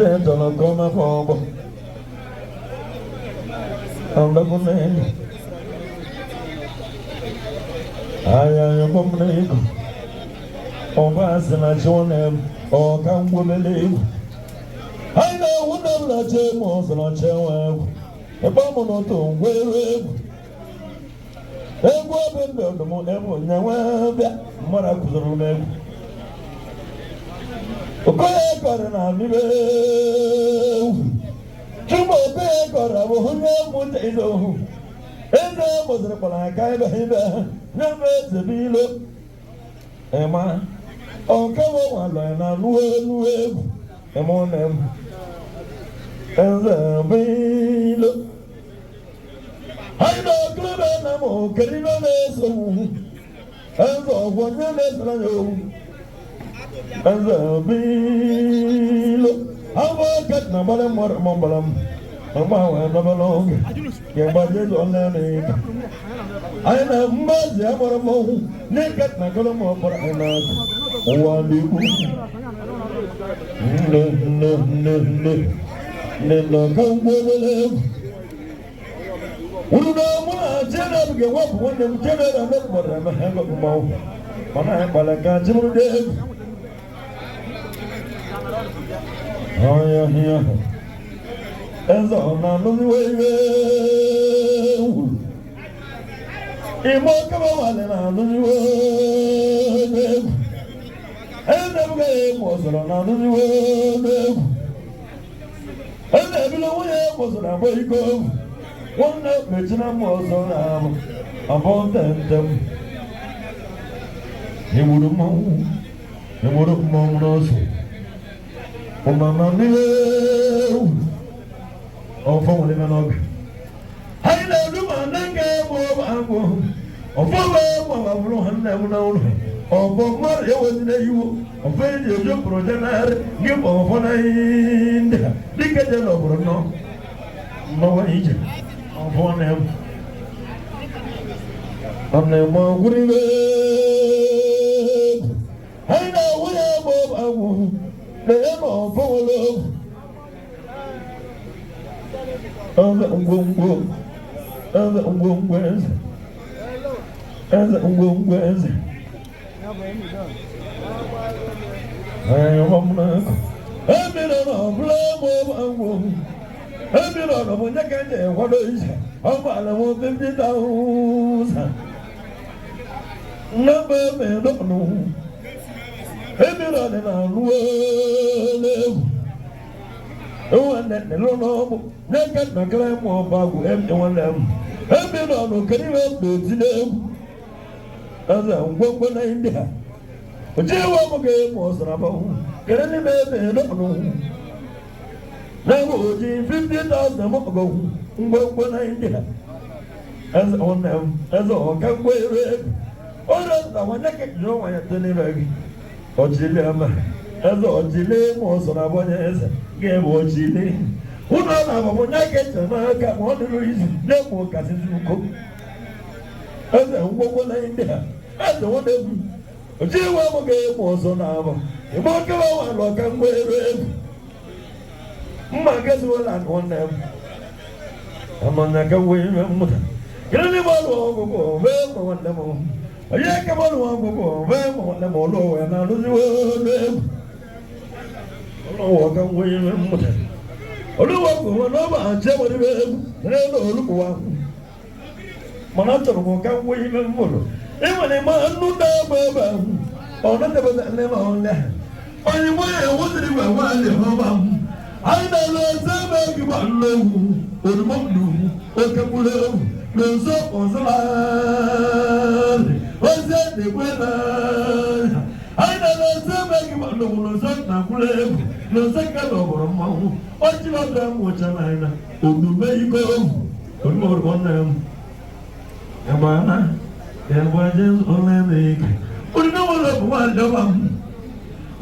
chọrọ ka ọ mefe ọgbọ. Ọdọgwu n'elu. Ahịa ayọkọ m n'ego. Ọba asị na chi nwanne m ọka ngwomele egwu. Anyị na-ewu nne m na chi m ọzọ na chi nwe egwu. Ebe ọ mụ n'otu ngwere egwu. Egwu obi ndụ ọdụm ebe onye bịa mmadụ akụziri m egwu. Okoye kọrọ na mmiri egwu. Chuma okoye kọrọ abụ onye mmụta ịdọ ohu. Eze mụziri kpara aka ebe ebe nye m eze bụ ilo. Ịma ọkawo nwalọ na anụ elu egwu. Ịma ọ na m. Eze bụ ilo. Anyị na-ekiri na m okiri na-eso m. Eze ọgwụ onye na-esoro ya owu. Eze bụ ilo. Awọ ket na gbara mmadụ ma gbara m. Mgbe ahụ edobere oge. Ka ịgba Jesu ọla n'ike. Anyị na mgbazi agbara m ọhụ. N'ike na gọrọ m ọkpọrọ anyị na-akụ. Ụwa n'ikwu. Nne nne nne nne. Nne na ka mgbe obere egwu. Unu na mụ na Chineke ga-ewepụ nwanne m Chineke na mmadụ eme ha ego mmanwụ. Mana anyị kpara ka chi bụrụ dị egwu. Ọya ya. Eze ọ na-anụziwe iwe egwu. Ime oke mmadụ na-anụziwe egwu. Eze m ga-egwu ọzọrọ na-anụziwe egwu. Eze ebilo nwunye egwu ọzọrọ agba iko egwu. Nwanne mechina m ọzọ na-abụ abụ ntem. Egburu mmanwụ egburu mmanwụ n'ọsọ. Ụmama mmiri ewu. Ọfọ nwere ime n'ọbịa. Anyị na-eru ma nne nga egbu agwụ. Ọfọ wee gba ma bụrụ ha nne m n'ụlọ. Ọfọ mmadụ ewezina iwu. Ọfọ eji eji okporo jenarị gị bụ ọfọ na ndị a. Dịka je n'obodo nọ. Nnọwa ije. Ọfọ na-egbu. Ọ na-eme ọgwụrụ iwe egwu. Anyị na-awụ ya egbu agwụ. Na ya na ọfọ nwere ogwu. Eze ngwongwo. Eze ngwongwo eze. Eze ngwongwo eze. Anyị ọma m n'akụ. Ebiri na ọbụla egbu agwụ. Ebiri na ọbụ onye ka eji ekwado ije. Ọ gbara m 50,000. Nnaba eme dọnụ. Ebiri ọdị na alụ egwu. Nwanne nne n'ọgbụ n'aka ntakịrị mụ ọba agwụ emi nwanne m. Ebiri ọnụ kedu ihe m na-eti n'egwu. Eze ngwongwo na ndị a. Oji iwe m ga-emu ọzara bụ kedu n'ime ebe dọnụ. N'egwu oji 50,000 m ọgụ ngwongwo na ndị a. Eze nwanne m eze ọka ngwa eru egwu. Ọrụ nta nwanne ka jụrụ nwa ya n'ime gị. Ọchịlị ama. Eze ọchịlị mụ ọzara bụ onye eze. Ga-ebu ọchịlị. Ụlọ na-abụ onye ga-eche n'aka ma ọ dịrị izu na-egbu kasịsị uko. Eze ngwongwo na ndị a. Eze nwanne m. Oji iwe m ga-egbu ọzọ na-abụ. Igbe okewa nwere ọka ngwa eru egwu. Mma gaziwela nwanne m. Amanya ka wee ime mmụta. Kedu n'ime ọrụ ọgwụgwọ mee ma nwanne m. Onye ka ọrụ ọgwụgwọ mee ma nwanne m ọlụ ụwa na-arụziwe ọrụ egwu. Ọlọ́wọ́ kan wọ́n yẹn mú tẹ̀. Olúwa kò wọ́n lọ́wọ́ àjẹ́ wọ́n ní egwu n'elu olúwa. Mana chọrọ m ka wọ́n yẹn mú lọ. Ịnwere ma nnu na-egbe ebe ahụ. Ọ na-edebe nne na ọnya. Onye nwe ya ewuziri gwa nwaanyị ọma m. Anyị na-alụ eze ebe gị gba nnu egwu. Orimo ndụ oke mkpụrụ egwu. Na nso ọzọlarị. Ozi na-ekwe n'anya. Anyị na-alụ eze ebe gị gba nnu egwu na nso na mkpụrụ egwu. Na nso ka na ọgbọrọ mmanwụ. Ọchị ọbịa m nwụcha n'anya. Omume iko egwu. Omume orimo nne m. Ịgbana. Ịgba Jesu ole na-eke. Orimo nwere bụ nwaanyị ọba m.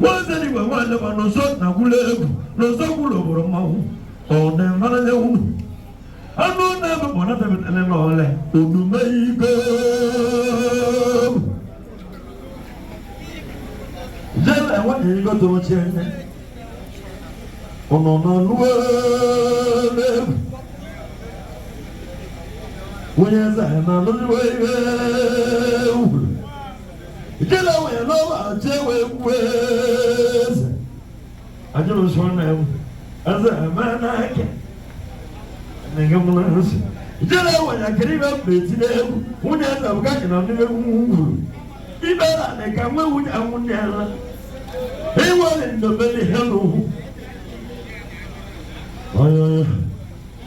Nwaanyị igwe nwaanyị ọba na nso na mkpụrụ egwu. Na nso kwuru ọgbọrọ mmanwụ. Ọ dị mara nye unu. Anụ na-ebe bụ na-ebe n'ọlẹ. Omume iko egwu. Jẹ́ ẹ̀wọ́n yìí ló tó ṣe ẹ̀. Ụnụ na-anụ egwu. Nwunye eze na-anụziwe ihe ugwu. Ijele nwunye n'ọba achị ewe egwu eze. Ajụrụ sọ na egwu. Eze eme n'aka. Nige m na nsị. Ijele nwunye akịrị ibe mba etinye egwu. Nwunye eze bụ ka na ndị egwu ugwu. Ibe na dị ka nwe nwunye nwunye ala. Iwere ndobere ihe n'ugwu.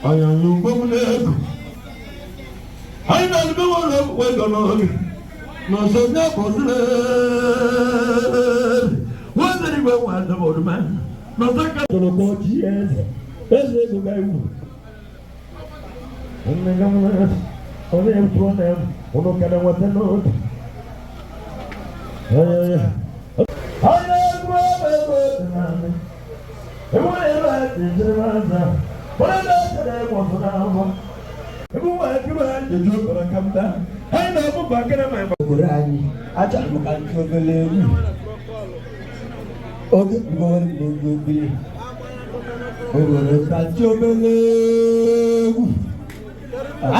Ayọyọ ugbo m n'ego. Anyị na-alụbe nwere okpukpe ego n'oge. N'ọsọ nye bọsịrị. Nwezere igwe nwa adọbọdụma. N'ọsọ ka tọrọ ka ọchị eze. Eze ego ga iwu. Nne gị nwere ọ na-etu ọ na-emu. Ụnụ ka na-enweta n'obi. Ayọyọ. Ayọ egwu ego ego naanị.
Obodo anyị achọrọ m ka ntụ obere egwu oge mgbe obodo ka ntụ obere egwu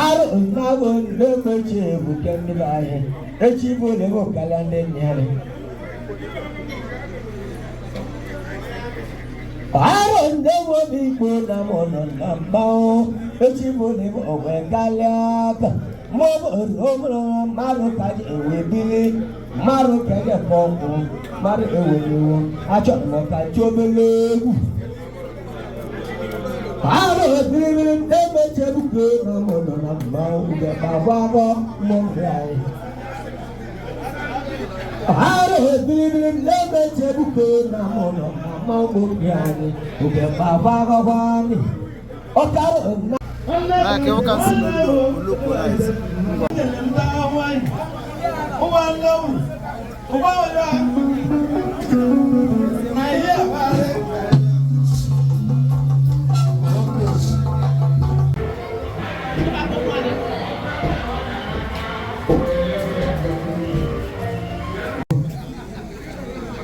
arụ nnabụ ndị mechi ebuke ndị be anyị echi bụ na ebe karịa ndị nnyarị Aro ndị nwe ikpo na mụ nọ na mmanwụ echi bụ na ebe ogwe karịa aka mụ mmadụ ka ji ewe bili mmadụ ka eji ekpe ọgwụ mmadụ eweliwo achọrọ m ka chi obele egwu aro ebiribiri ndị mechi ebuke na mụ nọ na mmanwụ ugegbe agwa agbọ mmụ ndị anyị aro ebiribiri ndị mechi ebuke na mụ nọ na mmanwụ ndị anyị ugegbe agwa agbọ anyị ọkara na
Like you can see Oloko eyes.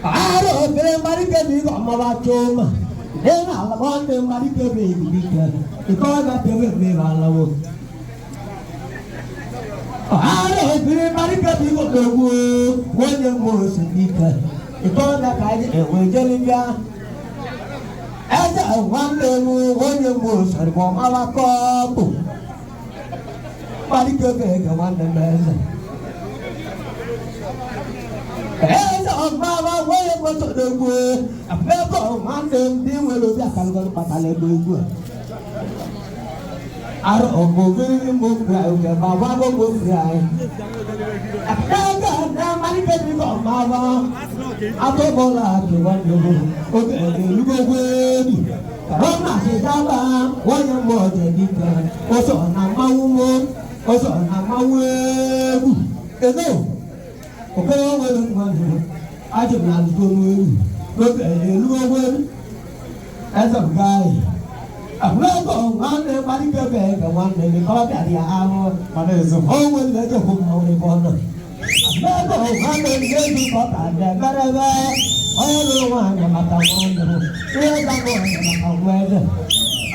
Aro obere mmadụ bi ọmọba choma. Nena alabonde mmadụ bi ibike. Ikoga tewe me alawo. Aro obere mmadụ bi ogbu onye mo sindika. Ikoga ka ji enwe jelibia. Eze nwanne m onye mo sori mo mala kopu. Mmadụ bi ga nwanne m eze. Eze ọgbara nwere moto n'egwu ebe nwanne m ndị nwere obi akalịgọrọ kpatara ego egwu a. Arụ ọmụmiri m ofere anyị oge ma gwa m ofere anyị. Ebe na amalite dị ka ọmara atụbọla akị nwanne m oge elugogwe ebi. Ọ na-achịchaba onye mbụ ọjọ dike ụsọ na mmanwụ m ụsọ na mmanwụ egwu. Ego okoro nwere mmadụ ajụ na alụgo n'elu n'oge elu ogwelu eze mbanyị abụrụgo nwanne gbalike bụ ebe nwanne gị ka ọ bịara ya ahụ mana ezo o nwere ejekwu mmanwụ ebe ọ nọ abụrụgo nwanne m na-ezu ka ọ ka na-emerebe onye lụrụ nwaanyị maka nwanne m ihe zanụ nwaanyị maka nwa eze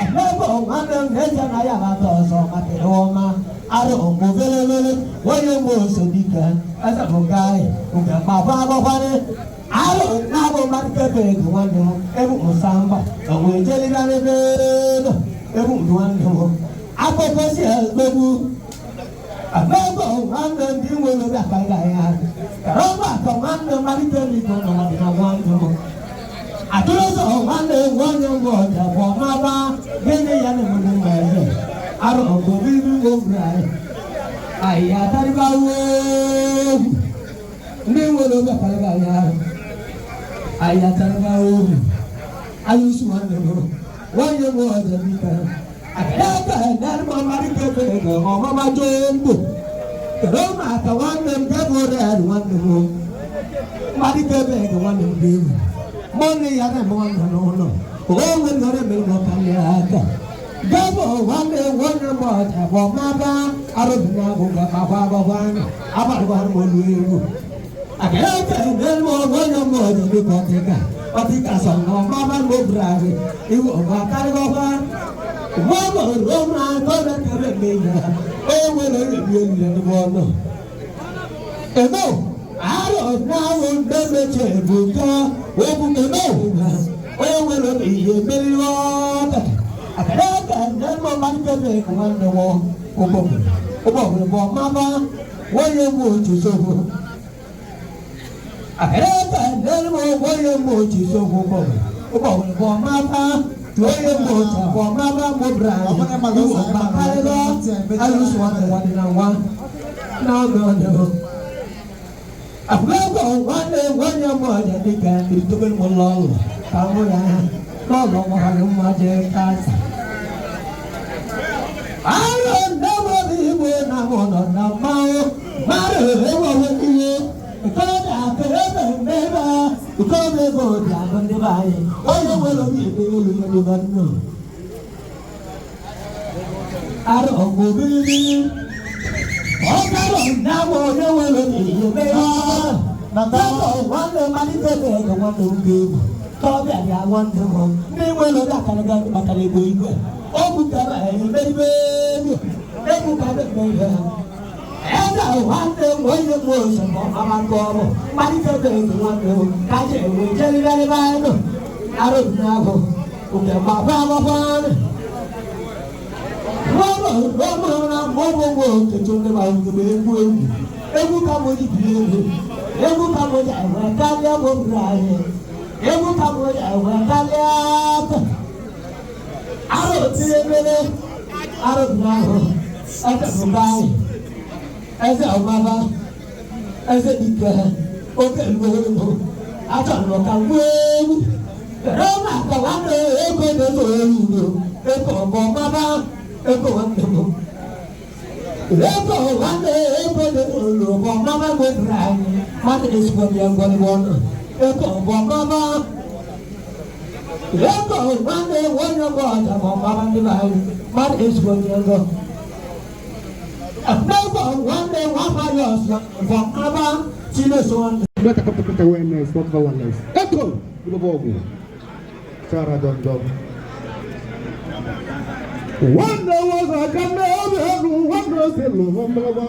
abụrụgo nwanne m na-eje na ya bata ọzọ maka ihe ọma arụ mgbe velevele onye nwe oso dike eze bụ gaị nke gbagba agbakwarị arụ na-abụ mmadụ kebe ego nwanne m ebu nsamba onwe jeligarị n'elu ebu nwanne m akpụkpọ si ekpegbu abego nwanne m dị nwere obi akpa ya rọba akọ nwanne m mmadụ kebe ego nọ na nwanne m atụrụzọ nwanne m onye mbụ ọja bụ ọmaba gịnị ya na-emegbu mma eze arụ ọgụ bíbí oge anyị anyị atarịba ohu ndị nwere obi akarịba anyị ahụ anyị atarịba ohu anyị usu nwanne m nwanne m ọzọ bika aka ẹ̀dá mmadụ kebe ego ọmụma jọọ mbụ kedu maka nwanne m gabụ red nwanne m mmadụ kebe ego nwanne m ga-ewu mọnụ ya na-eme nwanne n'ụlọ o nwere ọrịa mere m ọkarịa aka gabo nwanne nwanne m ọja bụ ọmaba arụbina agwụgwa agwa agwagwa agbadịgwa m olu egwu akara eke nne m onye m ọja dịka ọdịka Ọtí kàṣọ ọmọ bá ń gbóbìrì àrè ìwọ ọmọ akárẹ́kọ̀ọ́ wọ́n bọ̀ lọ́mọ akọ́rẹ́ kẹrẹ́ mi yà ó wọlé rẹ̀ mi ò lè ní wọn náà. Èmó àárọ̀ náà wọ́n dẹ́gbẹ̀jẹ̀ ìbùkọ́ ogun èmó ó wọlé iye mílíọ̀nù àkàrẹ́kẹ̀ ẹ̀dẹ́gbọ̀n máa ń kẹ́lẹ́ wọn ni wọ́n ọgbọ̀n ọgbọ̀n máma wọ́n yẹ mú ojú sófo. Àkàrẹ́kẹ̀ ẹ̀dẹ́gbọ̀n wọ́n yẹ mú ojú sófo bọ̀ ọgbọ̀n máma wọ́n mú ojú bọ̀ máma mú bra ìwọ bàkàrẹ́ alùsùn wọn wọn ni wọn náà náà. Àkàrẹ́kẹ̀ wọn ni wọ́n yẹ mú ọjà nígbà ìdókòwò mú lọ́wọ́ káwọn yà lọ́wọ́ wọn ni wọ́n jẹ káàsì. Ayọ̀ ndẹ́wọ̀ ní ìwé náà wọ̀nà náà máa máa rẹ̀ wọ̀ wọ̀ iye ìkọ́dà kẹrẹ́bẹ̀ mẹ́fà ìkọ́dà bọ̀dà àbọ̀ndé báyìí ọ̀yọ́ wẹ̀lọ́ bí ìgbé olùyọ̀dé bá nù. Arọ̀ òbírí ọ̀kadà náwó ọ̀yọ́ wẹ̀lọ́ bí ìwé mẹ́fà nàtàwọ̀ wọn lè má ní tẹ̀lé ẹ̀yọ̀ wọn lè gbé tọ́bí àbí àwọn ń tẹ̀ wọ́n ní wẹ́lọ́ dàkàlẹ́gà bàtàlẹ́ gbé ìgbẹ́ ogun kẹrẹ ẹyin bẹẹbi egun kẹrẹ bẹẹ ẹdá wàlẹ wọnyẹ mọ sọmọ amakọrọ malika bẹẹ ni wọn lò kájẹ ìwé jẹbi bẹẹ báyìí lò arọbìnrin àgọ òkè bàbá bàbá rẹ wọlọ wọmọ náà wọmọ wọ kẹtọ ní ma gbé egwu egwu egwu ká mo di bi egwu egwu ká mo di ẹwẹ kálíà mo bìrà yẹ egwu ká mo di ẹwẹ kálíà tẹ. Aro tirebele aro dunaho ẹsẹ bukai ẹsẹ ọmọba ẹsẹ dike oke gbogbo atọnù ka wéwu rọma kọwa ní eko n'eto ewu do eko ọmọ ọmọba eko nwanne eko nwanne eko n'eto olu ọmọ ọmọba gbẹdúrà mmadụ esikwa bịa ngwọrịgbọ eko ọmọ ọmọba. Eko nwanne nwanne m ọjà ma ọmọba ndị be anyị mmadụ esikwa bịa ngọ. Eko nwanne nwa amaghị ọsọ bụ ọmọba Chineke nwanne.
Better come to put awareness, not awareness. Echo! Ibo. Sarah Dondon. One was a gun, one was a love,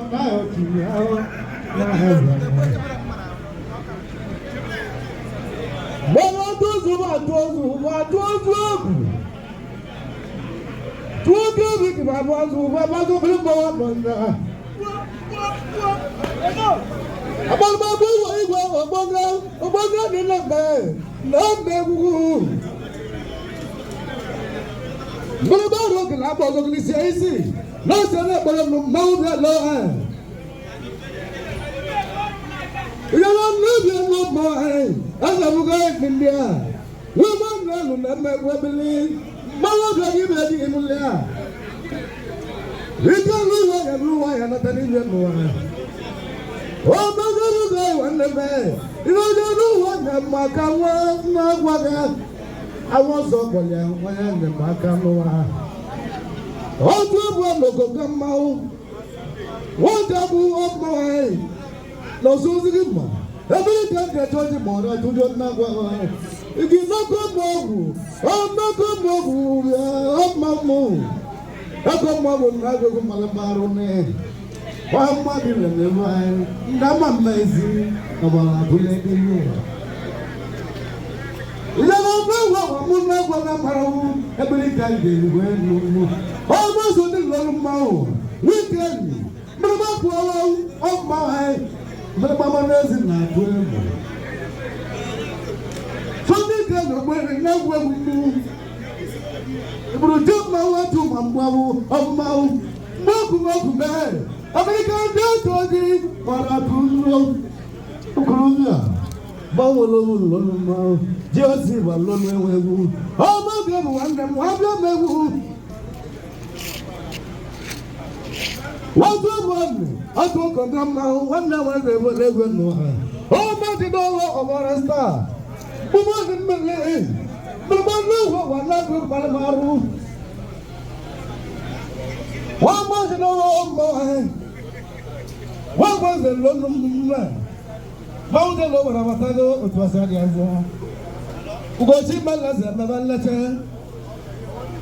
Ugochi Meleze Mebelete.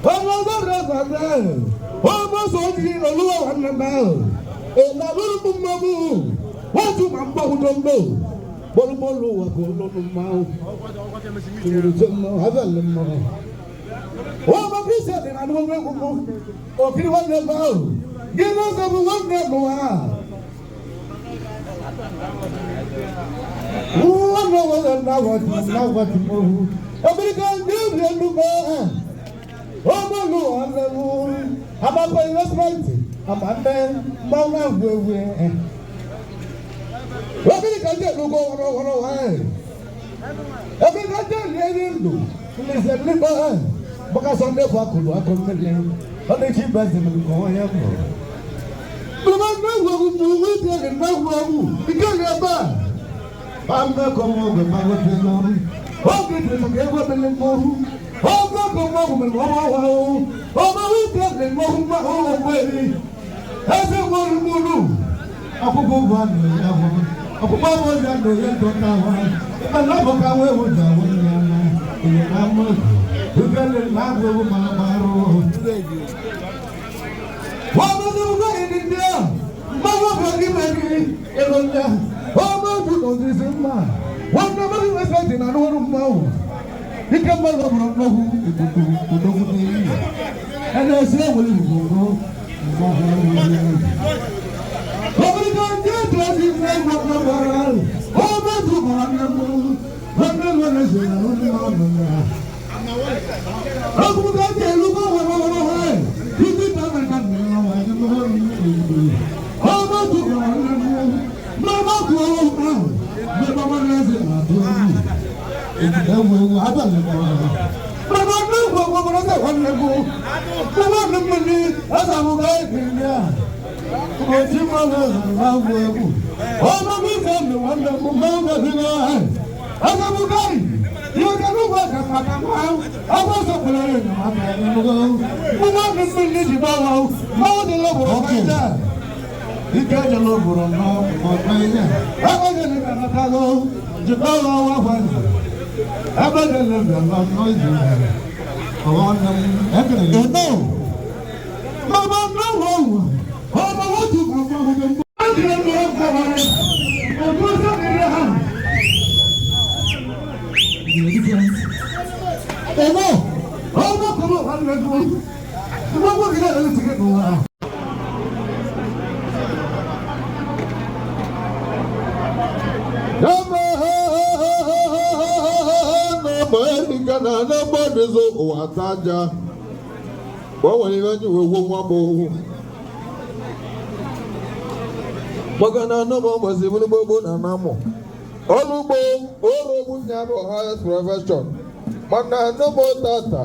Ọmọ ọgọ́rùn ọgbàgbà ọmọ sọ́ọ́dì olúwa wà nàbà ẹ̀nà lórúkú mọ́mú wọ́n tún máa ń bọ̀ wúdọ̀ mbọ̀ bọ́lúbọ́lù wà kó lọ́nu máa ń tìrìtì mọ́ abẹ́lẹ̀ mọ́. Ọmọ kristian ní àdúgbò mẹ́kúnkú òkìrì wọn lè bá o gíná sọ́mu wọn lè mú wa. Wọ́n lọ wọ́n lọ náwó tì náwó tì mọ́ Amẹ́ríkà ní ìlú ẹnu bọ́ ẹ̀. Ọmọ lu ọ̀nẹ́wò amakọ investment amamẹ mmanwó awuewu ẹ. Obìnrin kan jẹ́ ìlú kọ́ wọ́rọ́wọ́rọ́ wá ẹ̀. Obìnrin kan jẹ́ ìlú ẹni lò ìlẹsẹ̀ nípa ẹ̀. Bọ́ká sọ́ndé fún akọlù akọ̀mẹ́lẹ̀ ọ̀nà ìkí bẹ́ẹ̀ sẹ̀mẹ̀ kọ́ wọ́n yẹ kọ́. Bùrọ̀mọ́ náwó mú wí tẹ̀lé náwó mú ìkéde bá. Bámbẹ́ kọ́ mọ́ ọgbẹ́ máa wọ́n tẹ̀ lọ́rùn. Ó Ike mmadụ bụrụ nnukwu ikuku odogwu n'iyi. Ẹni ẹsẹ ewere gbogbo Obrigado, Deus, e meu moral. O meu
Olugbo orogbu nya bụ highest profession mana anụmụ tata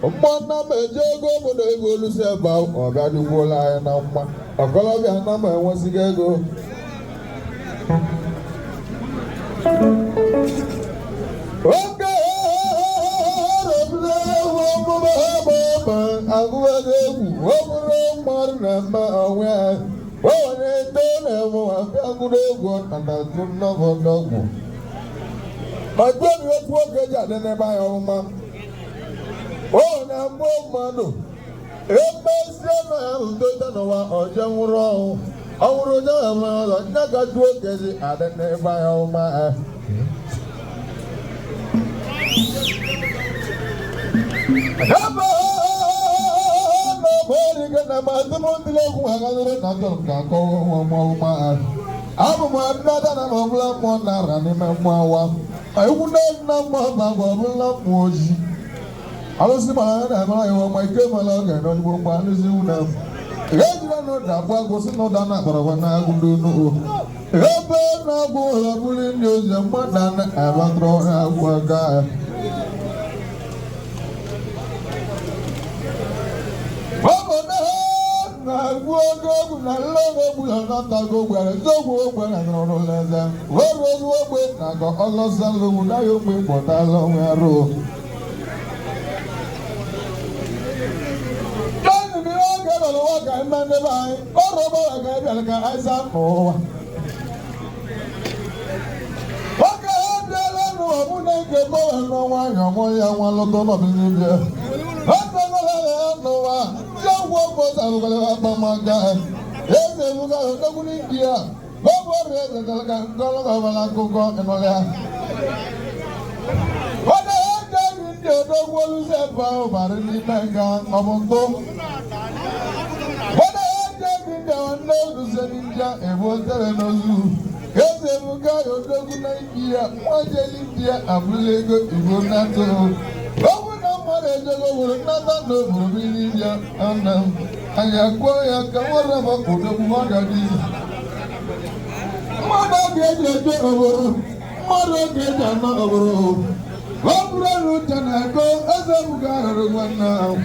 mgbọnna m eje ego obodo ego olusi ebe ọ bịadugbuola anyị na mma ọkọlọbịa na m enwesighị ego oge agụbago egwu ọ bụrụ mmadụ na-eme onwe ya o nwere ete na-eme abịagụrụ egwu na nnọgọdọgwụ ma gbuo otu oge eji adị n'ebe anyị ọmụma o na mgbe mmadụ emezie na ya ndote n'ụwa ọjọ nwụrụ ọnwụ ọnwụrụ onye ahụ nwere ọzọ nye ka juo oge ji adị n'ebe anyị ọmụma abụ m nnata na m ọbụla mmụọ nara n'ime mmụọ awa egwu nne nna mmụọ ma agwa ọbụla mmụọ ojii alụsị mara ya na-amara ya ọma ike mara oge n'ozugbo mgbe alụsị wuna m ejila n'ụda abụọ gosi na ụda na akparagwa na agụ ndị nnukwu ebe na-agwụ ụlọ bụrụ ndị ozi mmadụ na-abatara ọhịa agwụ aka na-agwụ oge ogwu na nlọgọ ogbu na ntago ogbere zogwu ogbe na nọrọ leze were ozu ogbe na ga ọlọsa logwu na ya ogbe kpọtala onwe arụ oge nọ n'ụwa ka mma ndị be anyị ọrụ ọgbara ka bịara ka anyị zaa n'ụwa oge ha bịala n'ụwa Mụ na nwayọọ mụ ya nwa lọtọ n'ọdịnihu. Ọsọ ya wọ bọ́sà àbúkọ̀lẹ̀ àpamọ́gá ẹ̀ ebuka odogwu n'India ọ bụ ọrịa eze galaka nkọlọkọbala akụkọ ịnụlịa. Ọ na-eje ndị odogwu olusi ebe ahụ bara n'ime nga ọ bụ ntụ. Ọ na-eje ndị nwanne olusi n'India ebu otere n'ozu. Eze ebuka odogwu na India nwa jeli India abụrụla ego Igbo nnatụ. Okwu na mmadụ ejego were nnata na obodo n'India ana m anyị akwụọ ya ka nwere m odogwu ọ ga-adị. Mmadụ oge eji eje obodo, mmadụ oge eji ama obodo. Ọ bụrụ na uche na-ego eze ebuka rụrụ nwanne ahụ.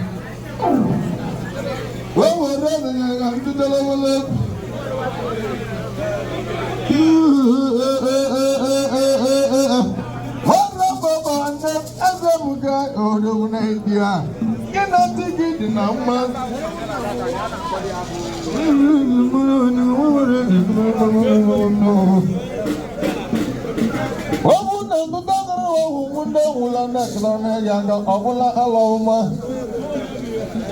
O were eze ya ndụdolowolo. Eze ebuka odogwu na India. Gị na ndị gị dị na mma. Ọ bụ na ndụda gara ọhụụ ndị nwụla na-ekele na-eji aga ọbụla ala ọma.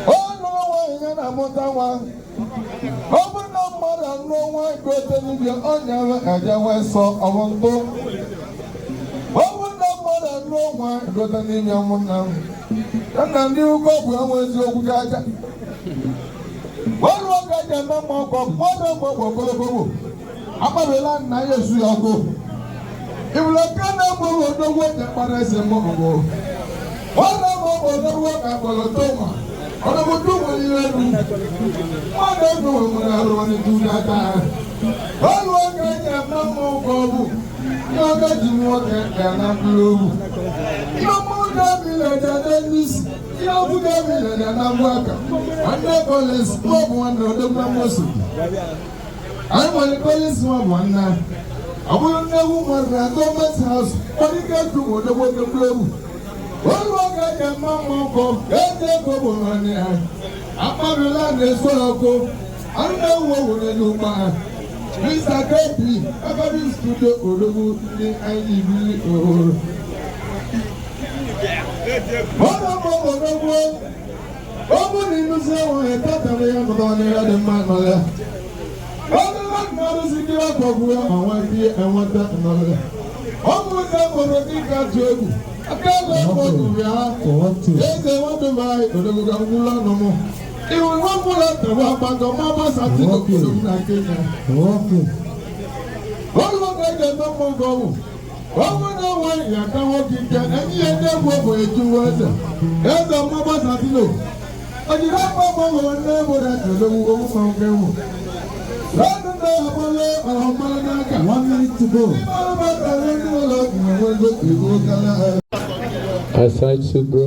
Ọ nụrụ nwaanyị ya na-amụta nwa. Ọ bụrụ na mmadụ anụrụ nwaanyị ka ote dibịa ọ nyere eje wee sọ ọbụ ntụ. Ọ bụrụ na mmadụ anụrụ nwaanyị ka ote n'ime ụmụnna m. Ya na ndị ụkọ bụ enwe eziokwu gị aja. Ọrụ oge eji eme mma ọkọ mmadụ mgbe ogologo bụ akpabila nna ya esu ya ọkụ. Ibùdó kánà mọ odogwu ọjà kpara ese mọ ọgụ. Ọrụ mọ odogwu agbọrọ tó ma. Odogwu tó nwere ihe elu. Mmadụ ego nwere arụ n'itu n'aka. Ọrụ oge eji eme mma ọkọ bụ ihe oge ji nwoke ya na mkpụrụ owu. Ihe ọmụga bi lẹja n'isi. Ihe ọbụga bi lẹja na mbụ aka. Nwanne Collins nwa bụ nwanne odogwu amosu. Anyị nwere Collins nwa bụ nwanne. Ọ bụrụ nnegwu nwere na gọọmenti haus nwere ike ịtụ odogwu oge mkpụrụ owu. Ọrụ oge eji eme mma ọkụ eji ego bụ nwanne ha. Akpabila na-eso ọkụ. Anụ na-ewu ewu n'elu ụgbọ ha. Mr. KB, Akadị studio odogwu ndị anyị biri ohoro. Ọrụ ọmụ odogwu ọ bụ na ịnụzi enweghị tatara ya mụta n'ihe dị mma nọ ya. Ọrụ mmadụ sikiri akọgbu ya ma nwee ike enweta nọ ya. Ọ bụ na mụrụ dịka atụ egwu. Aka ebe mmadụ ya eze nwadụba anyị odogwu ka ngwụla ọnụ mụ. Iwu nwa mụla tawa agbagọ ma gbasa tino odogwu na Kenya. Ọrụ oge eji eme mmụọ nke ọgwụ. Ọ bụ na nwaanyị ga-aka nwoke ike enyi ya ndị egwu bụ eju eze. Eze mma gbasa tino. Ojiri akpa gbanwere nne mụrụ odogwu owu ma nke ewu. Lọ́dún náà ọmọlé ọmọlé n'aka.
1 minute to go.
I cite you, bro.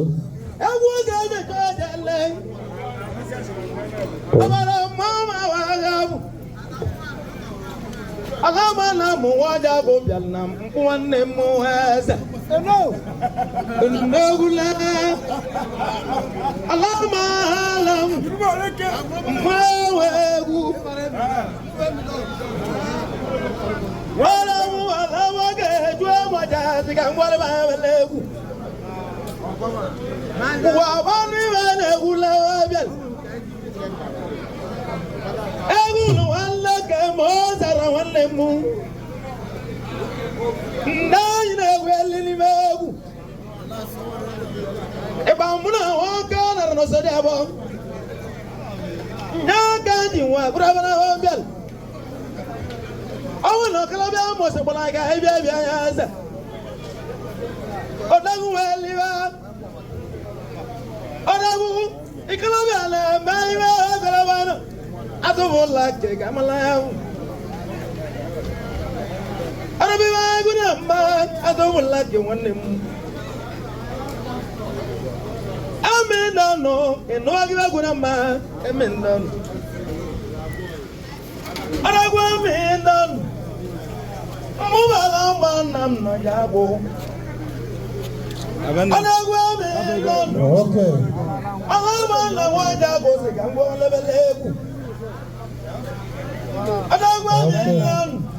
Okay.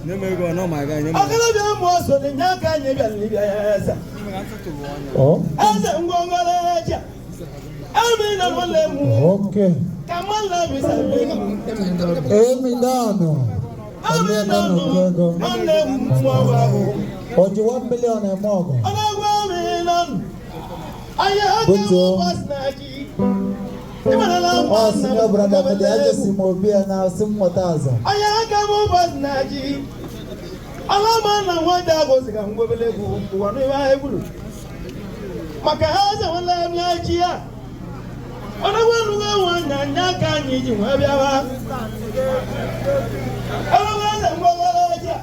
Ọkọlọbịa ụmụ ọsọ dị nye aka anyị bịara n'ibia ya eze. Eze ngwongworo eji a. Emi na nwanne m.
Okay.
Ka mmanụ obi sabe.
Emi nanu.
Emi nanu. Nwanne m nwa ahụ.
O ji 1 million eme ọgụ.
Ọnụọgụ emi nanu. Anyị aka
Butuo.
ụbọchị na ji. Ịmarala
Ọ senior brother m dị aja si m obi ya na asị m nweta aza.
Onye aka m ụbọchị na ji. Ọlọ́mọ na wọ́n dá agbósì ka ngwebele egwu ụwa n'ihe ahụ egburu. Maka ha eze nwela m na-echi ya. Ọnụgwe nugwe nwe nya nya ka anyị ji nwee bịawa. Ọlọ́mọ eze ngwebele echi a.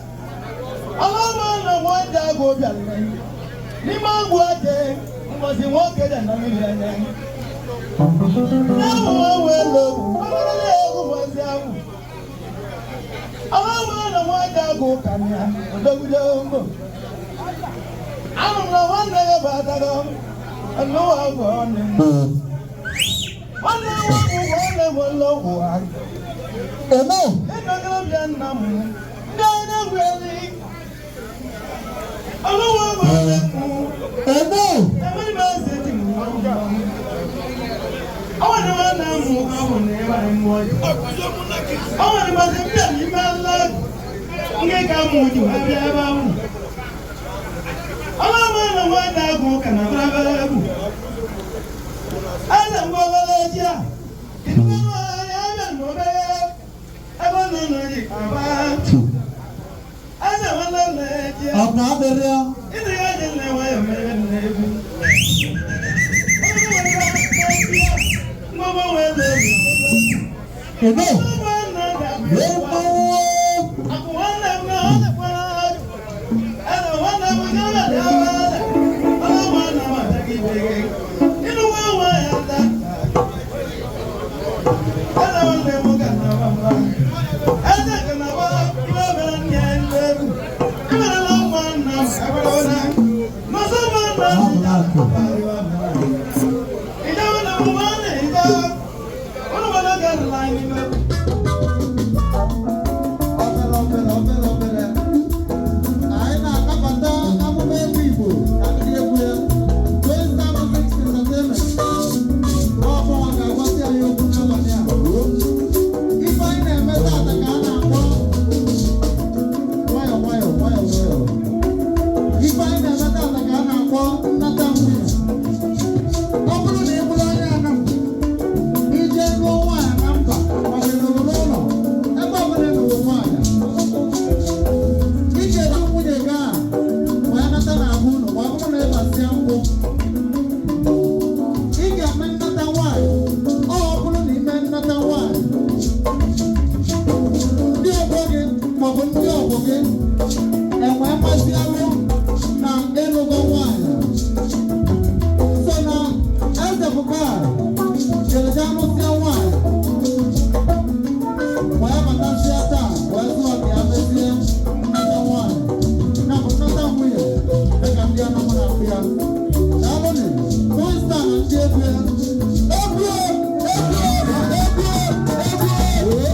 Ọlọ́mọ na wọ́n dá agbo bịara n'ime agwụ ate ngozi nwoke dị na mmiri anya. N'ahụ nwe elu ọbụrụ na egwu nwazi ahụ. Ọlọ́mọ na wọ́n dá agbo ka ya odogwudo mbụ. Anụ m na nwanne ya bụ atago nnụwa agwụ ọnụ. Nwanne m nwoke nwanne m nlọgwụ ha.
Amen.
Ịnọgọbịa nna m ndị onye egwu ezi. Ọlọ́wọ́ bụ onye mụ.
Amen.
Enweghị m eze dị m nwa mma. Ọ nwere nwanne m nwoke ọ bụ na ịba mmụọ ya. Ọ nwere mmasị mbịa n'ime ala nke ka mụ ji wee bịa ebe ahụ. Ọlọ́wọ́ na nwanne agụ ka na barabara egwu. Eze ngwọgọrọ echi a. Kedu ọnụ ahịa abịa n'obere ebe ọ nọ n'oji kaba. Eze nwanne nna echi a.
Ọ na-adịrị ya.
Ịdị ya dị nne nwayọ mere nne egwu.
Amen. Obere. Anyị na-anabata amụma egwu Igbo na ndị egwu ya. Twin Star Music Entertainment. Ọ bụla ga-agwasị anyị okwu n'abalị a. Ife anyị na-eme taata ka a na-akpọ nwayọ nwayọ nwayọ nwayọ. Ife anyị na-eme taata ka a na-akpọ nnata nwunye. Ọ bụrụ na ị bụrụ onye Anam, ije lụọ nwaanyị na mba maọbụ ị nụrụ n'ụlọ, ebe ọbụla ị nụrụ nwaanyị, ije edu nwunye gị a wee nata n'ahụ unu ma ọ bụrụ na ị gbasịa nkwụ. Ị ga-eme nnata nwaanyị. Ọ bụrụ na ime nnata nwaanyị, ndị ọgbọ gị maọbụ ndị ọgbọ gị enwee mmasị alụ na ịlụgo nwaanyị. So na eze bụka jere jee lụsịa nwaanyị wee batasịa taa wee zụọ ka ya mezie nnata nwaanyị na bụ nnata nwunye dịka ndị Anam na-akpụ ya. Daalụnụ, Twin Star na ndị egwu ya. Egwu egwu egwu egwu egwu.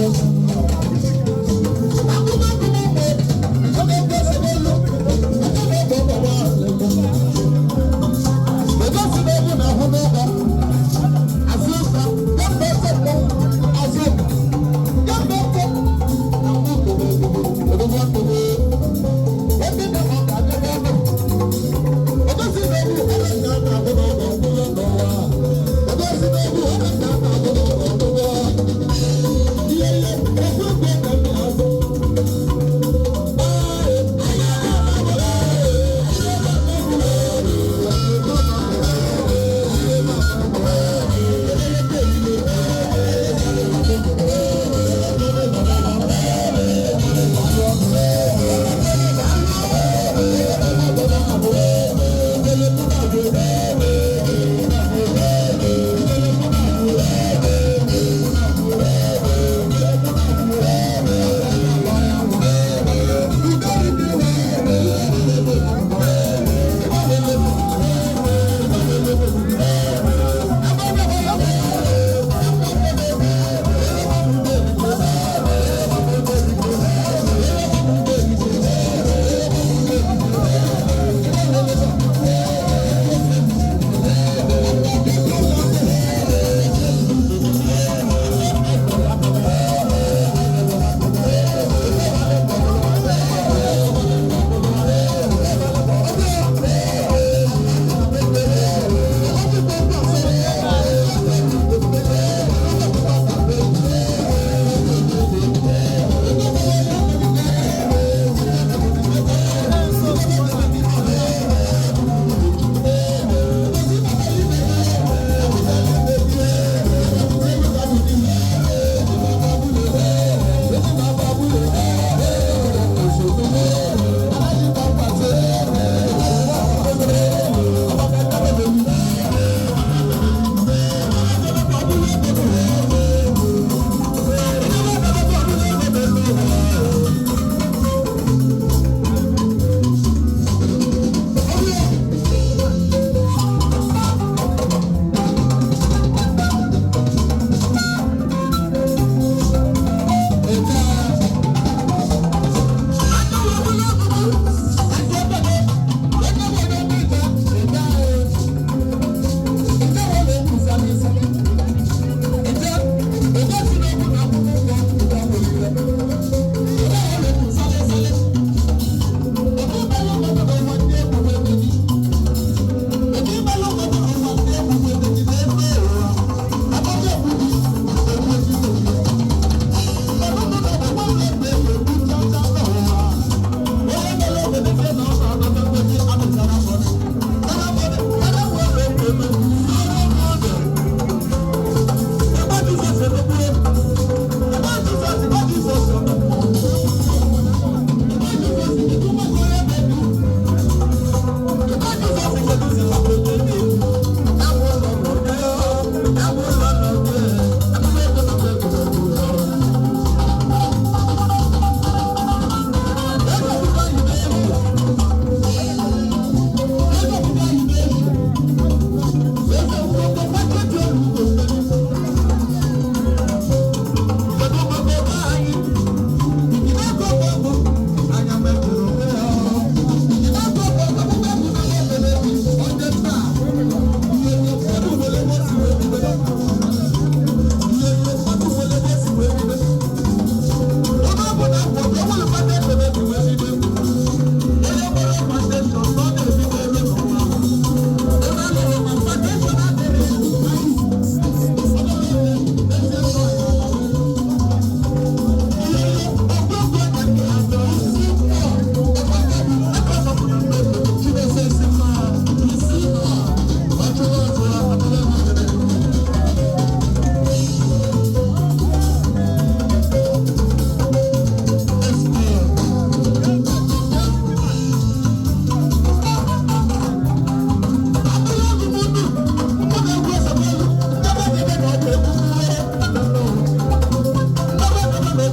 Thank you.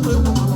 Thank you.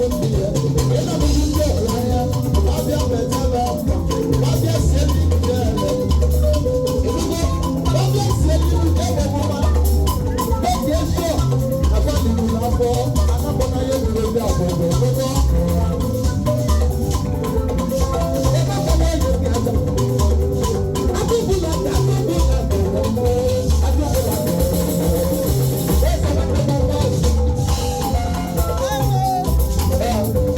Thank you.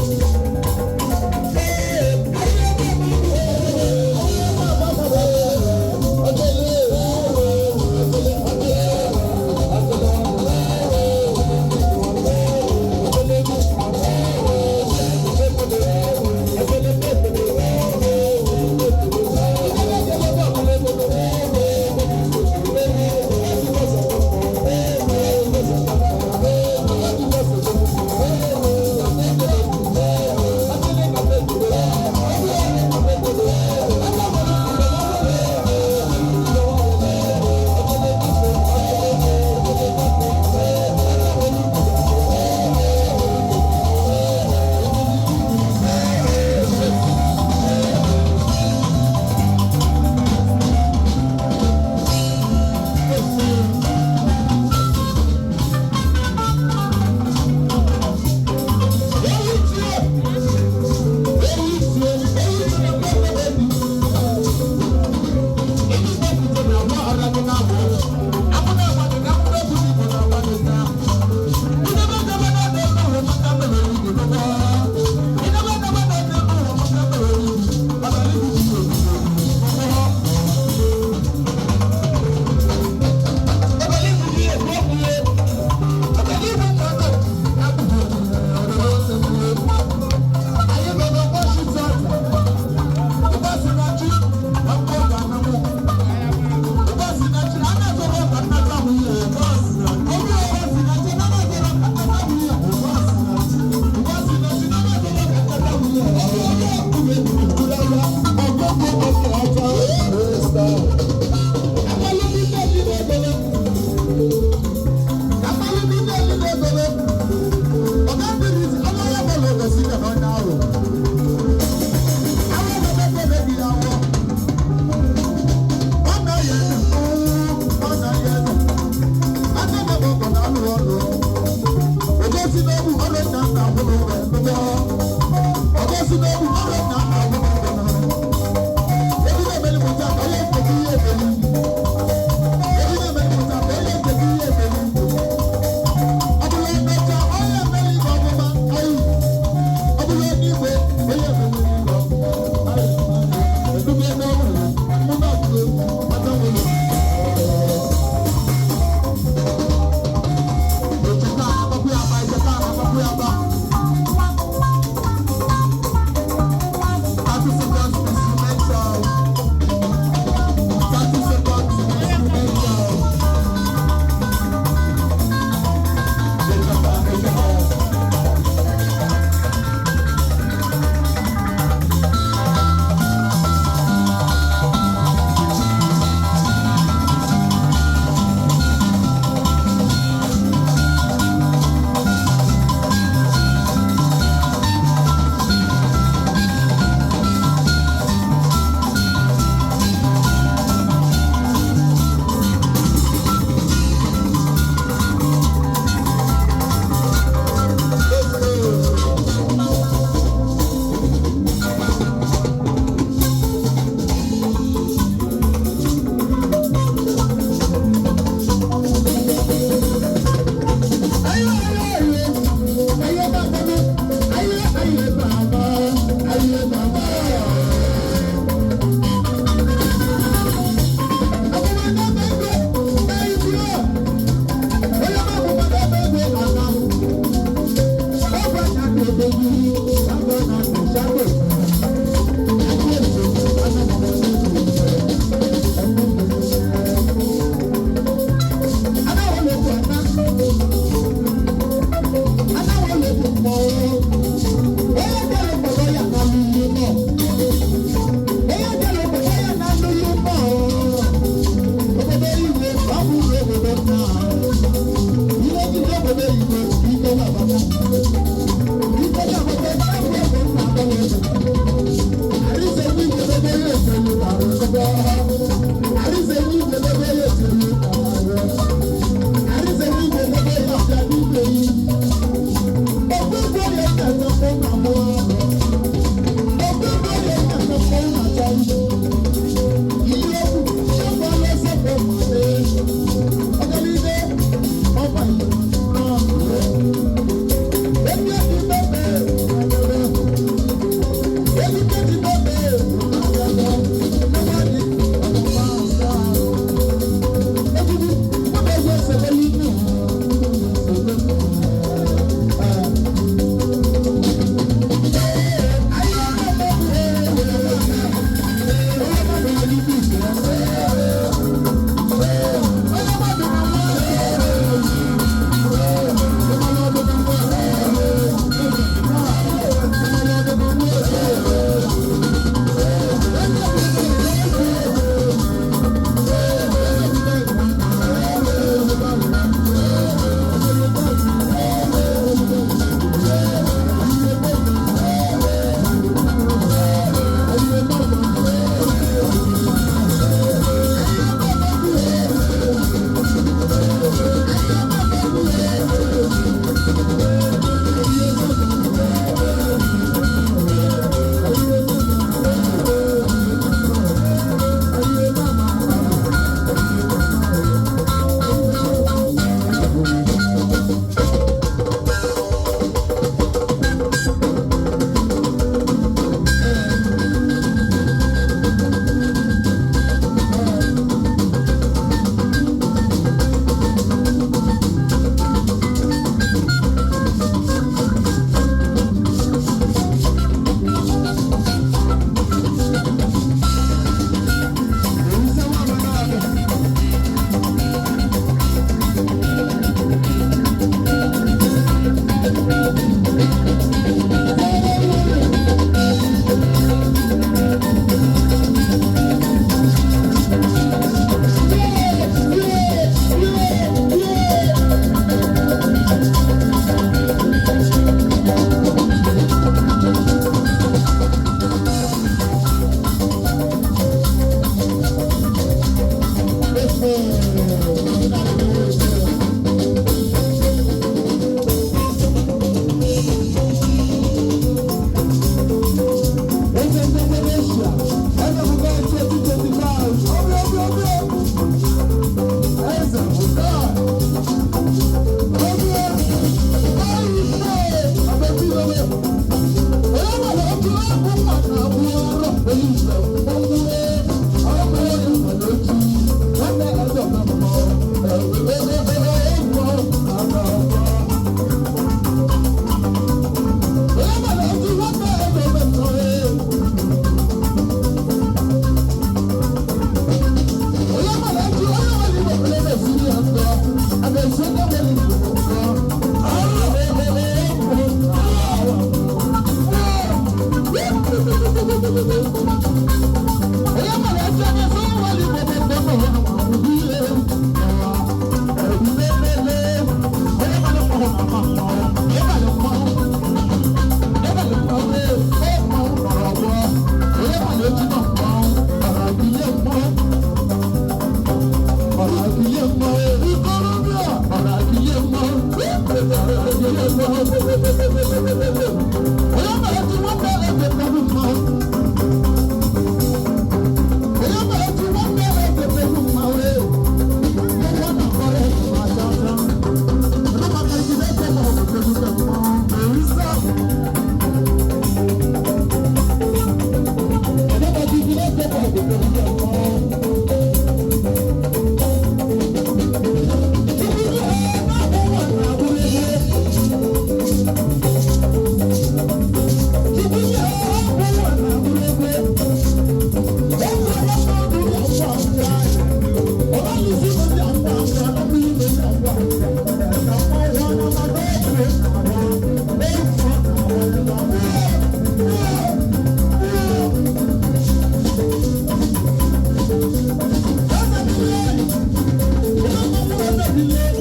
Thank you.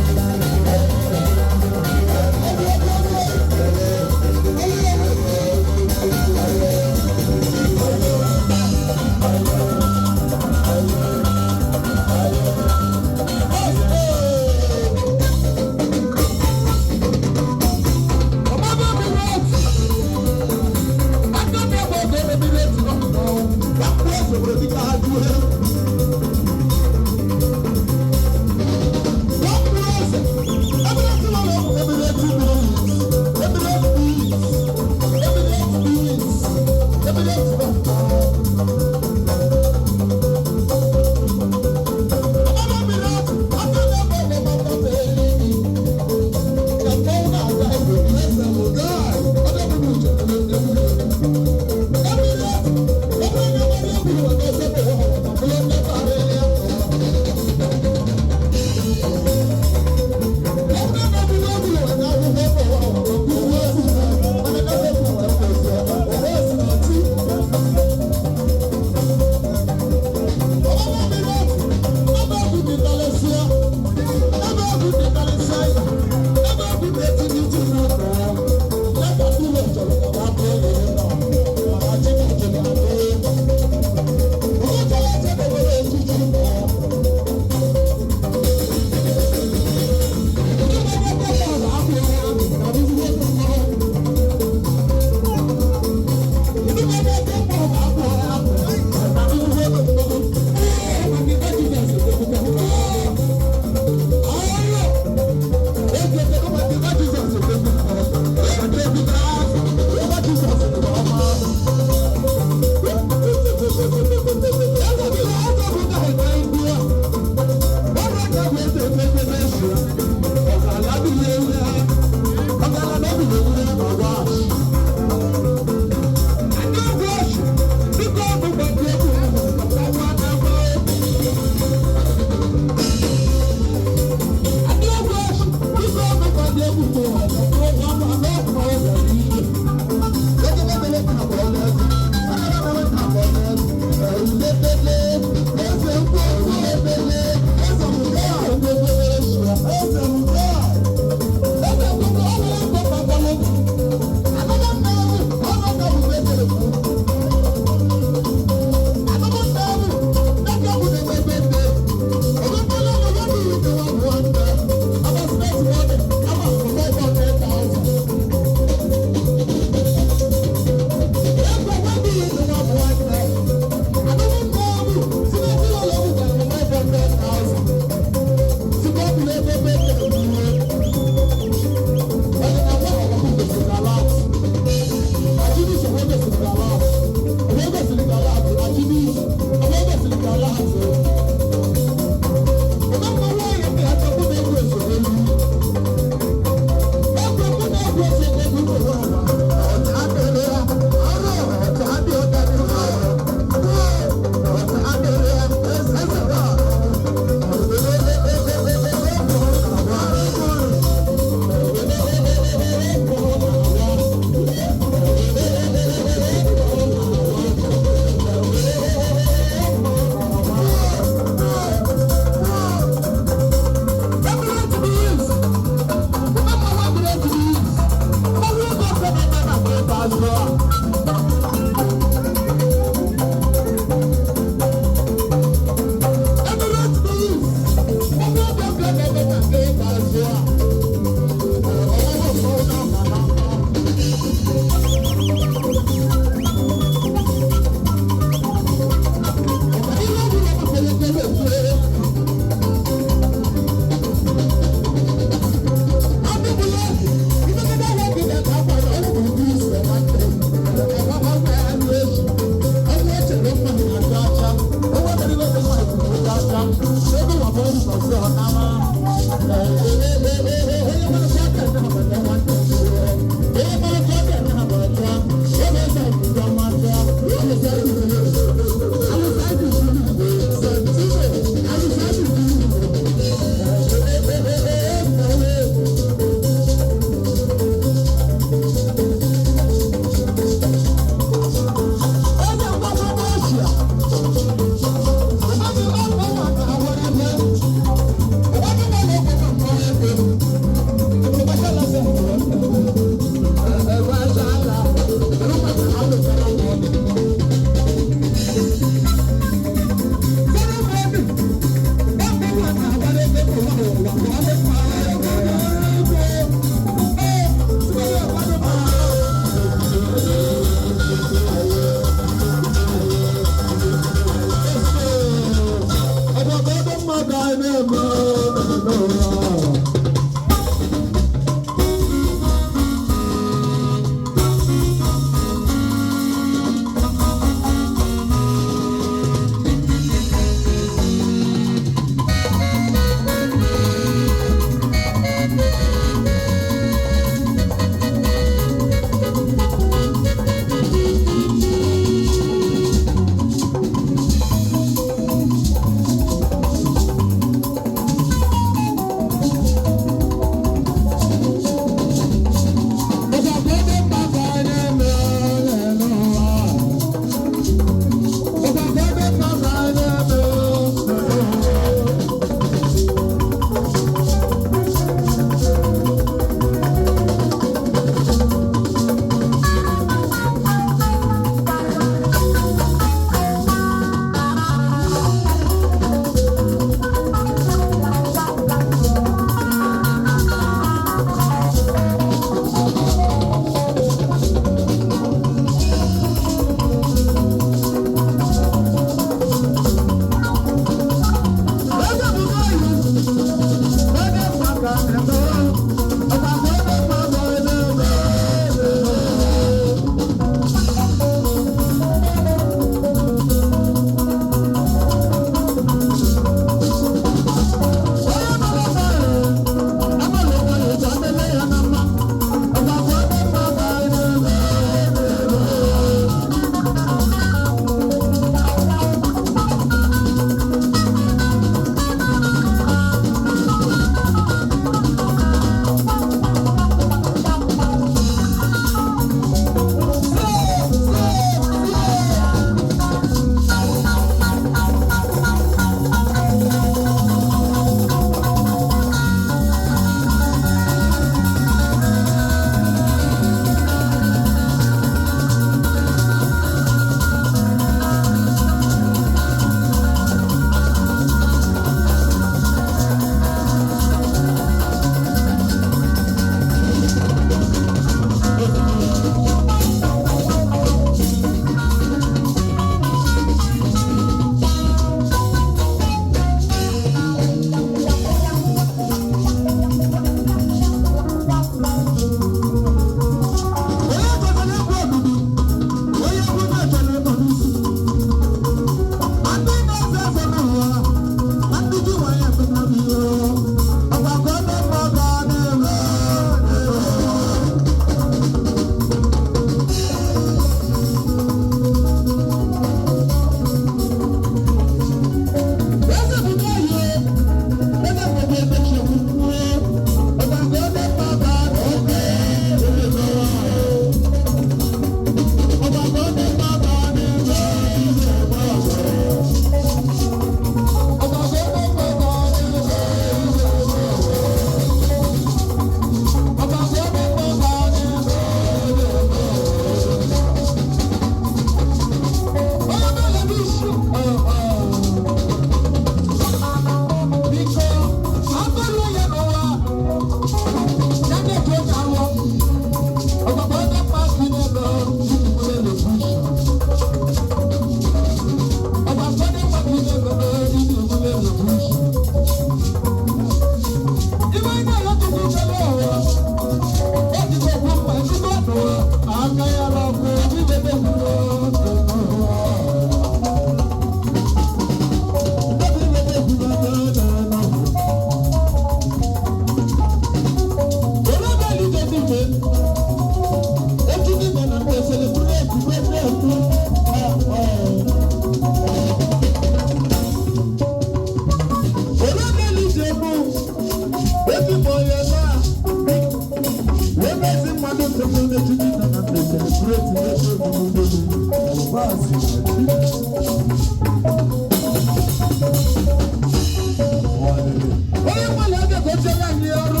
Onye nwere ego ka o chere anyị ọrụ.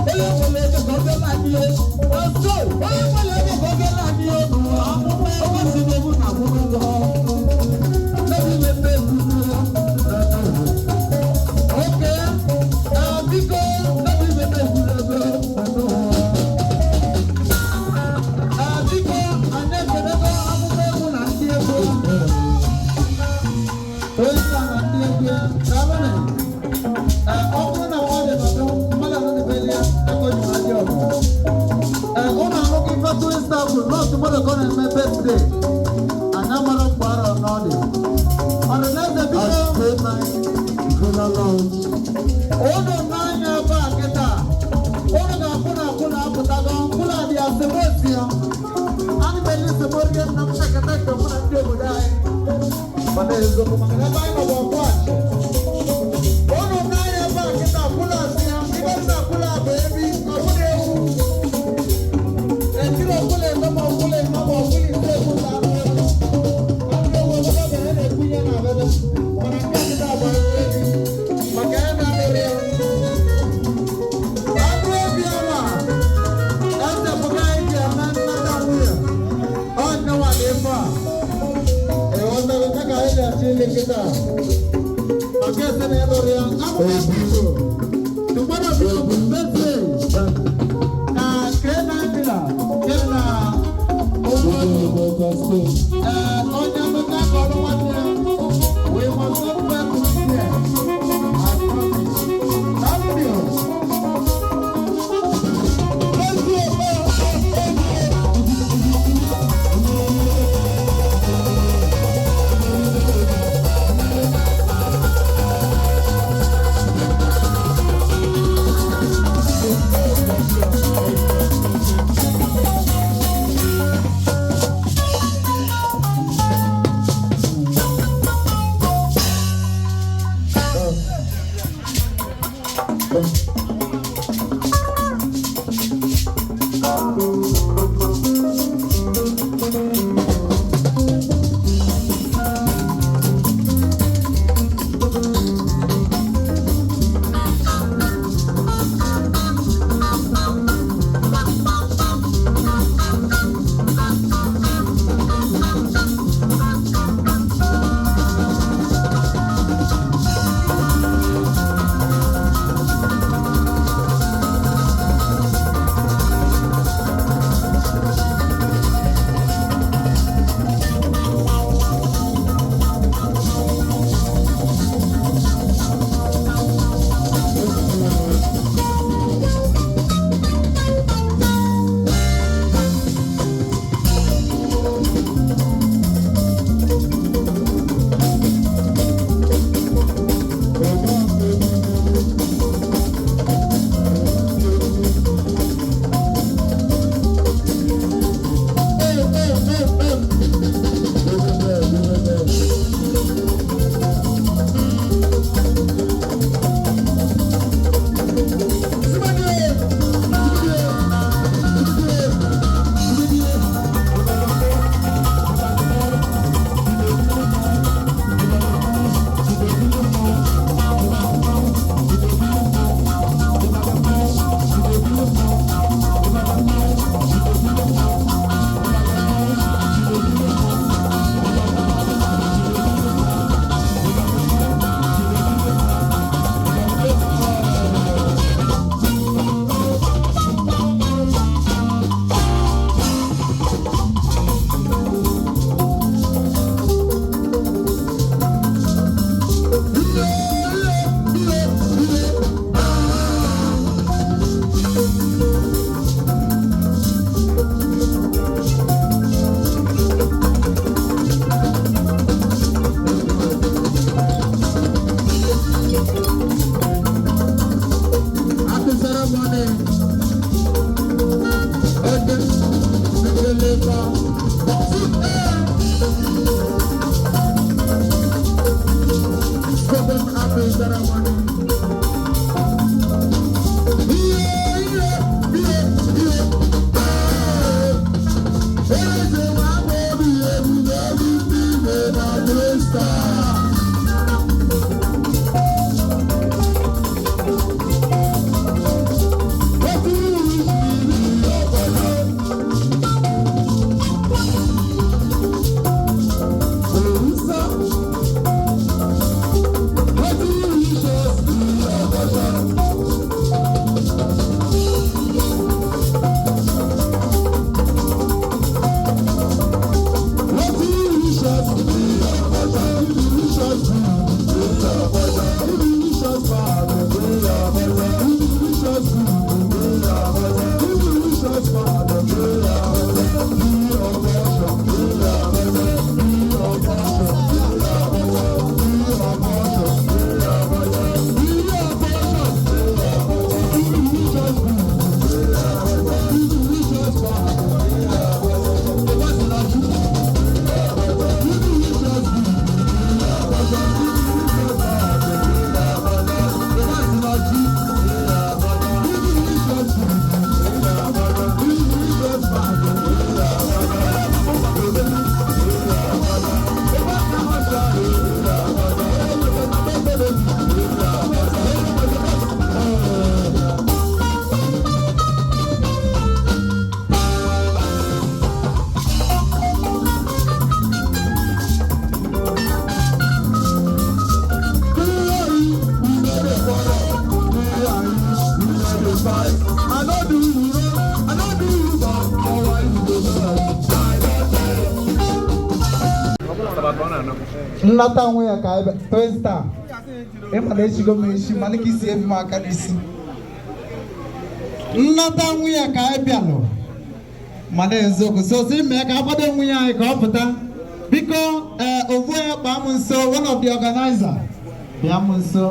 Onye nwere ego ka o chere anyị ọsọ. Onye nwere ego ka o chere anyị ọrụ. Ọkwa si n'egwu na akwụkwọ ụgwọ. N'ebi mepe egwu. Oke, biko, n'ebi mepe egwu ebe. Biko, anyị ekelego akwụkwọ egwu na ndị egwu. Onye nta na ndị egwu ya, daalụnụ. Ọ bụrụ na mmadụ nọdụ mmadụ anọdebele ya ego ji ma dị ọgụ. Ụnụ ahụghị ife twin star kwuru nọọsụ mmadụ ka ọ na-eme birthday. Anyị amara mgbe arọ n'ọdị. Ọdịneze biko. Ụnụ n'anya ebe a kịta. Ụnụ ga-akwụ na akwụ na apụtago mkpụrụ adị ya semoti ya. Anyị mere semoti nna m chekata nke mụ na ndị obodo anyị. Mana eziokwu maka na ebe anyị nọ bụ ọkụ achị. Ụnụ n'anya ebe a kịta kwụla asị ya, ibe dị na kwụla bụ ebi, ọ bụrụ ewu. Ejiri ọkwụla eme ma ọkwụla eme ma ọkwụla ise ekwu na anụ ewu. Anụ ewu obodo ga ya na-ekwunye na abebe. Mana nke a kịta bụ anụ ebi, maka ya na-adịrị ya. Anụ ebi awa, eze pụta anyị ji eme nnata nwunye. Ọ nnewa dị ife a. Ịghọtara nke ka anyị ji achọ ile kịta. Nnata onwe ya ka ebe Twin Star. Ịma na echigo m isi mana ka isi ebi m aka n'isi. Nnata nwunye ka anyị bịalụ mana eziokwu so si mee ka akwado nwunye anyị ka ọ pụta. Biko ee ofu onye kpaa m nso, one of the organizer bịa m nso.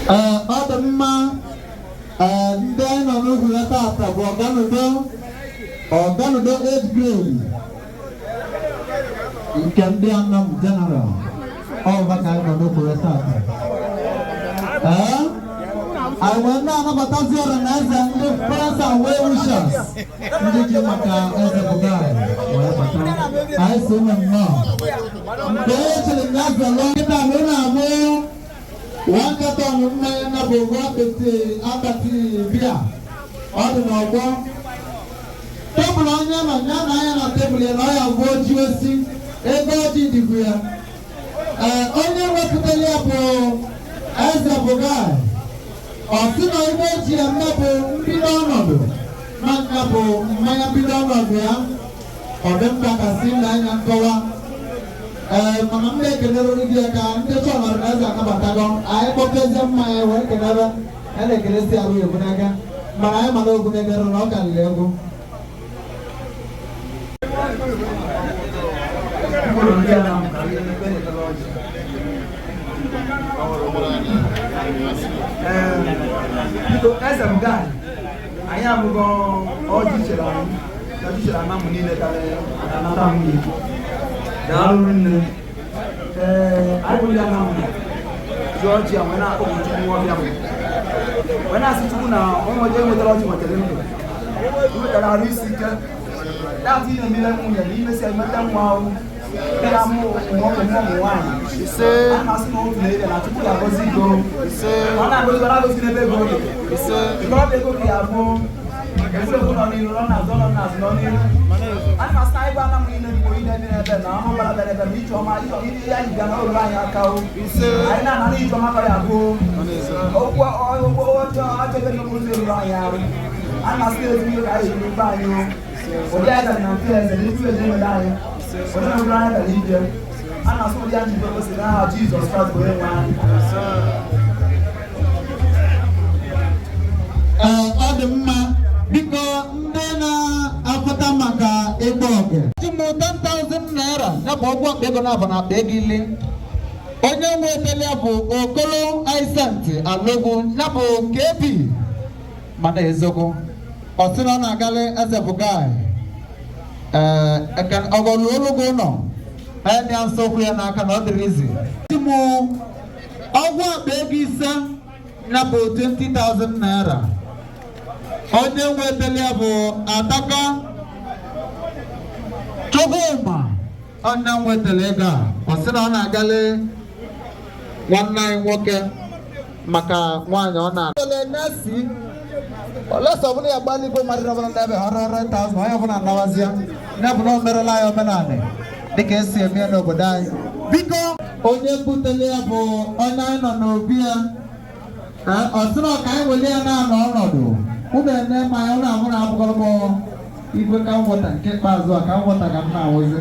Ee, ọ dị mma. Ee, ndị anyị nọ n'ugwu ya taata bụ ọganudo ọganudo 8 grade nke ndị Anam General ọba ka anyị nọ n'ugwu ya taata. Ee, anyị wee na-anabatazi ọra na eze ndị friends and well wishers ndị ji maka eze Bugai wee bata. Anyị si ụlọ nnọọ nke onye chịrị ya zọrọ nkịta na ụlọ abụọ one carton mmanya na bụ akpati akpati bịa ọ dị n'ọgbọ tebụl onye nọ ya na anya na tebụl ya na ọ ya bụ oji osi ego ọjị dịbụ ya. Ee, onye wepụtara ya bụ eze Bugai. Ọ sị na ebe eji ya mme bụ mbido ọnọdụ na nka bụ mmanya mbido ọnọdụ ya ọ dị mkpa ka si na anya nkọwa. Ee, mana m na-ekelerịrị gị ka ndị chọrọ na eze anabatago anyị kpọpezie mmanya wee kelere ya na-ekelesi arụ egwu n'aka mana anyị mana ogwu na-egere na ọ karịrị egwu.
Biko eze Bugai, anyị abụghị ọjị chere anyị ọjị chere ama m niile karịa anata nwunye. Daalụ nne. Ee, anyị bụ ndị Anam ji ọjị a wee na-akpọpụ Chukwu nwa ọbịa m wee na-asị Chukwu na onwe onye nwetara ọjị nwetara ndụ nwetara arụ isi ike na-atụ ihe niile nwunye na imesi emeta nwa ahụ ya mụ ụmụ ụmụ nwaanyị a na-asị na otu na-ebe na Chukwu ga-agọzi ego ọ na-agọzi ọ na-agọzi n'ebe ego dị ikorobịa ego ka ya bụ egwuregwu nọ n'iru nọ n'azụ nọ n'azụ nọ n'iru. Ana m asị na anyị bụ Anam niile bụ onye dị n'ebe na ọrụ bara bịara ebe na iche ọma ihe anyị bịa na ụlọ anyị aka o anyị na-ana na iche ọma kọrọ ya bụ okwu ọjọọ ajọ ebe n'okporo ụzọ eruru anyị arụ. Ana m asị na ezigbo ihe ka anyị ejiri mbe anyị o ụdị anyị dara na mfe eze na ezigbo eze nwere anyị ụdị na ụdị anyị dara ije. A na-asị ụdị anyị ji gosi n'aha Jizọs Kraịst bụ onye nwe anyị.
Ee, ọ dị mma. Biko ndị na-apụta maka ịgba ọgụ ji m 10,000 naira ya bụ ọgwụ akpa ego na-abụ na akpa ego ile. Onye nwe ebele ya bụ Okolo Isent Alogwu ya bụ KB mana eziokwu ọ sị na ọ na-agalị eze Bugai. Ee, ọgọlụ olugo ụlọ anya ya nso okwu ya n'aka na ọ dịrị izi. Ji m ọgwụ akpa ego ise ya bụ 20,000 naira. Onye nwe ebele ya bụ Adaka Chukwuma onye nwetara ego a ọ sị na ọ na-agalị nwanne anyị nwoke maka nwaanyị ọ na olesa ọbụla ya gbalị igwe mmadụ ọbụla n'ebe 100,000 onye ọbụla anawazịa ya bụ na o merela ya omenala dịka esi eme ya n'obodo anyị. Biko onye butere ya bụ onye anyị nọ n'obi ya. Ọ sị na ka anyị wele ya na-anọ ọnọdụ ụmụ ene mmanya ụlọ abụrụ abụgọrọ m igwe ka nwata nke ikpeazụ a ka nwata ka m na-awụzi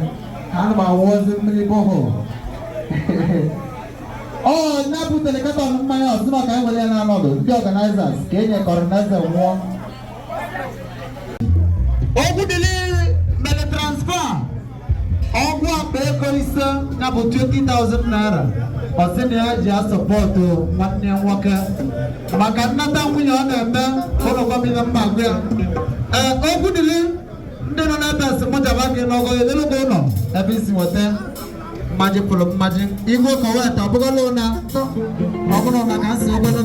ana m awụzi mmiri bohol. Ọ ya butere katọn mmanya ọ sị na ka anyị wele ya na-anọdụ ndị ọganizers ka e nyekọrọ na eze nwụọ. Okwu dịrị mere transfa ọgwụ akpa ego ise ya bụ 20,000 naira. Ọ sị na ya ji asọpọtụ nwanne ya nwoke maka nnata nwunye ọ na-eme ụlọ gwa m ihe mma agwa ya. Ee, okwu dịrị ndị nọ n'ebe esi mụ jaba gị n'ọgọ edelugo ụlọ ebe isi nweta mmaji pụrụ mmaji igwe kọwet ọ bụgọla ụna ọ bụrụ na ka si ogolo.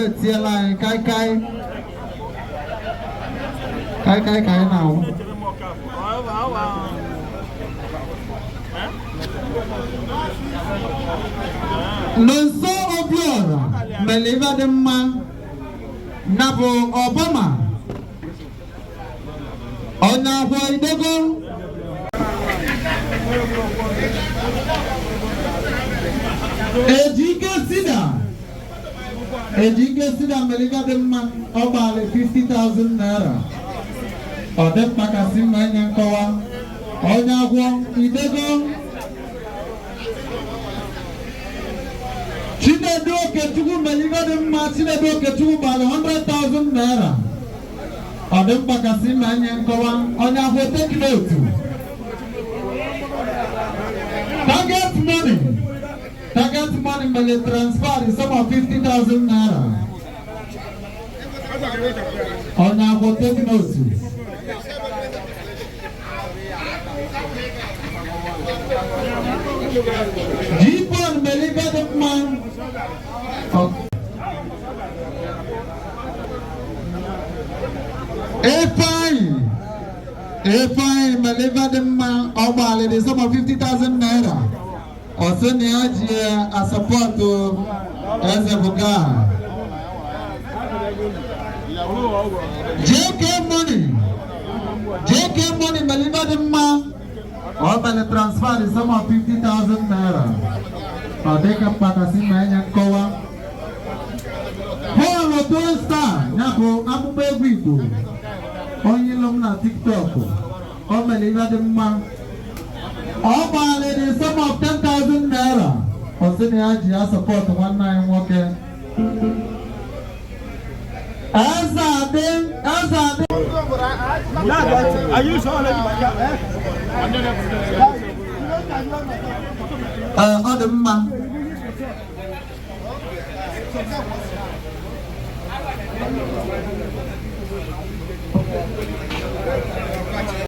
Etiela anyị kaikai kaikai ka anyị na-awụ. Nonso Obiora mere ife dị mma na bụ Obama onye akwọ idego. Ejike Sida mere ife dị mma, ọ gbalị 50,000 naira. Ọ dị mkpa kasị mma enye nkọwa. Onye akwọ idego. Chinedu Okechukwu mere ife dị mma. Chinedu Okechukwu gbalị 100,000 naira. Ọ dị mkpa kasị mma enye nkọwa. Onye akwọ take note. Target money. Target money mere transfer the sum of 50,000 naira. Onye akwọ take note. G-Pon mere ife dị mma. Ifeanyi mere ife dị mma, ọ gbalị the sum of 50,000 naira. Ọ sị na ya ji asọpọtụ Eze Buga. JK Money mere ife dị mma. Ọ mere transfer the sum of 50,000 naira. Ọ dịka mkpa kasị ma enye nkọwa. Paul Otosta ya bụ akpụkpọ egwu Igbo, onye ilo m na TikTok, o mere ife dị mma. Ọ gbalị the sum of 10,000 naira. Ọ sị na ya ji ya sọpọtụ nwanne anyị nwoke. Eze adị. Ọ dị mma.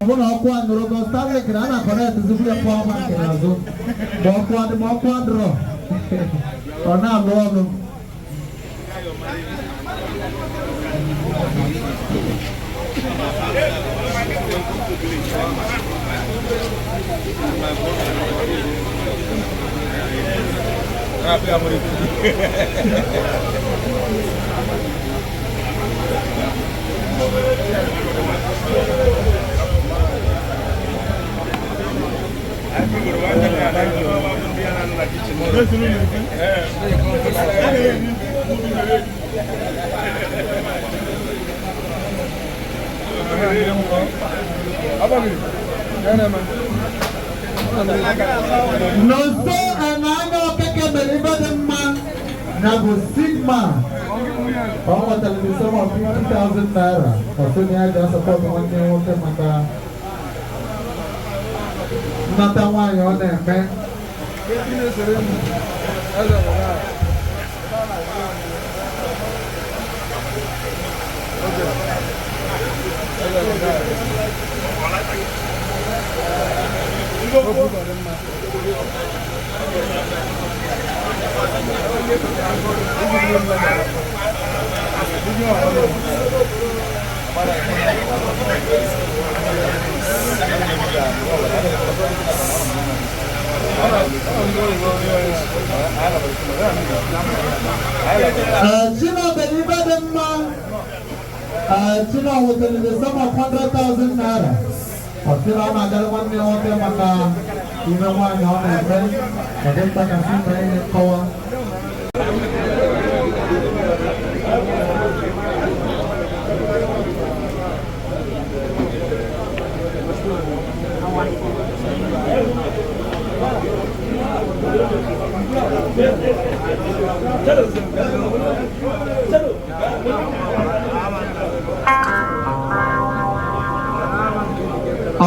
Ọ na ọkụ a nụrụ gọ Starlink na a na-akọnekt zipụ ya power bank n'azụ. Ma ọkụ adị ma ọkụ adịrọ, ọ na-alụ ọrụ. Nonso Enanya Okeke mere ife dị mma na bụ Sigma. Ọ nwetara the sum of 50,000 naira. Ọ sị na ya ga-asọpọtụ nwanne ya nwoke maka nnata nwaanyị ọ na-eme. Chino mere ife dị mma. Chino nwetara the sum of 100,000 naira. Ọ sị na ọ na-agara nwanne ya nwoke maka ime nwaanyị ọ na-eme. Ọ dị mkpa ka sị mee ihe nkọwa.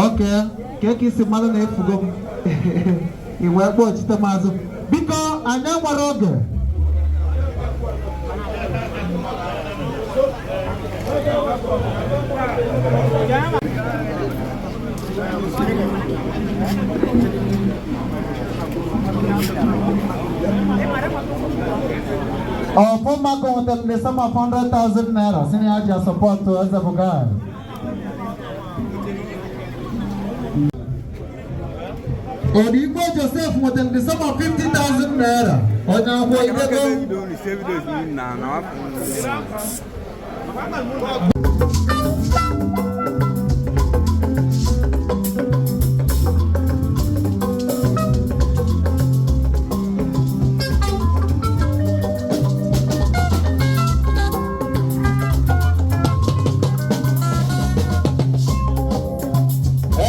Okay, ka isi mmadụ na-efugo m i wee kpọchite m azụ. Biko anyị nwere oge. Ọfụma ka nwetara the sum of 100,000 naira si na ya ji asọpọtụ Eze Bugai. Odigbo Joseph nwetara the sum of 50,000 naira. Onye akwụkwọ idego.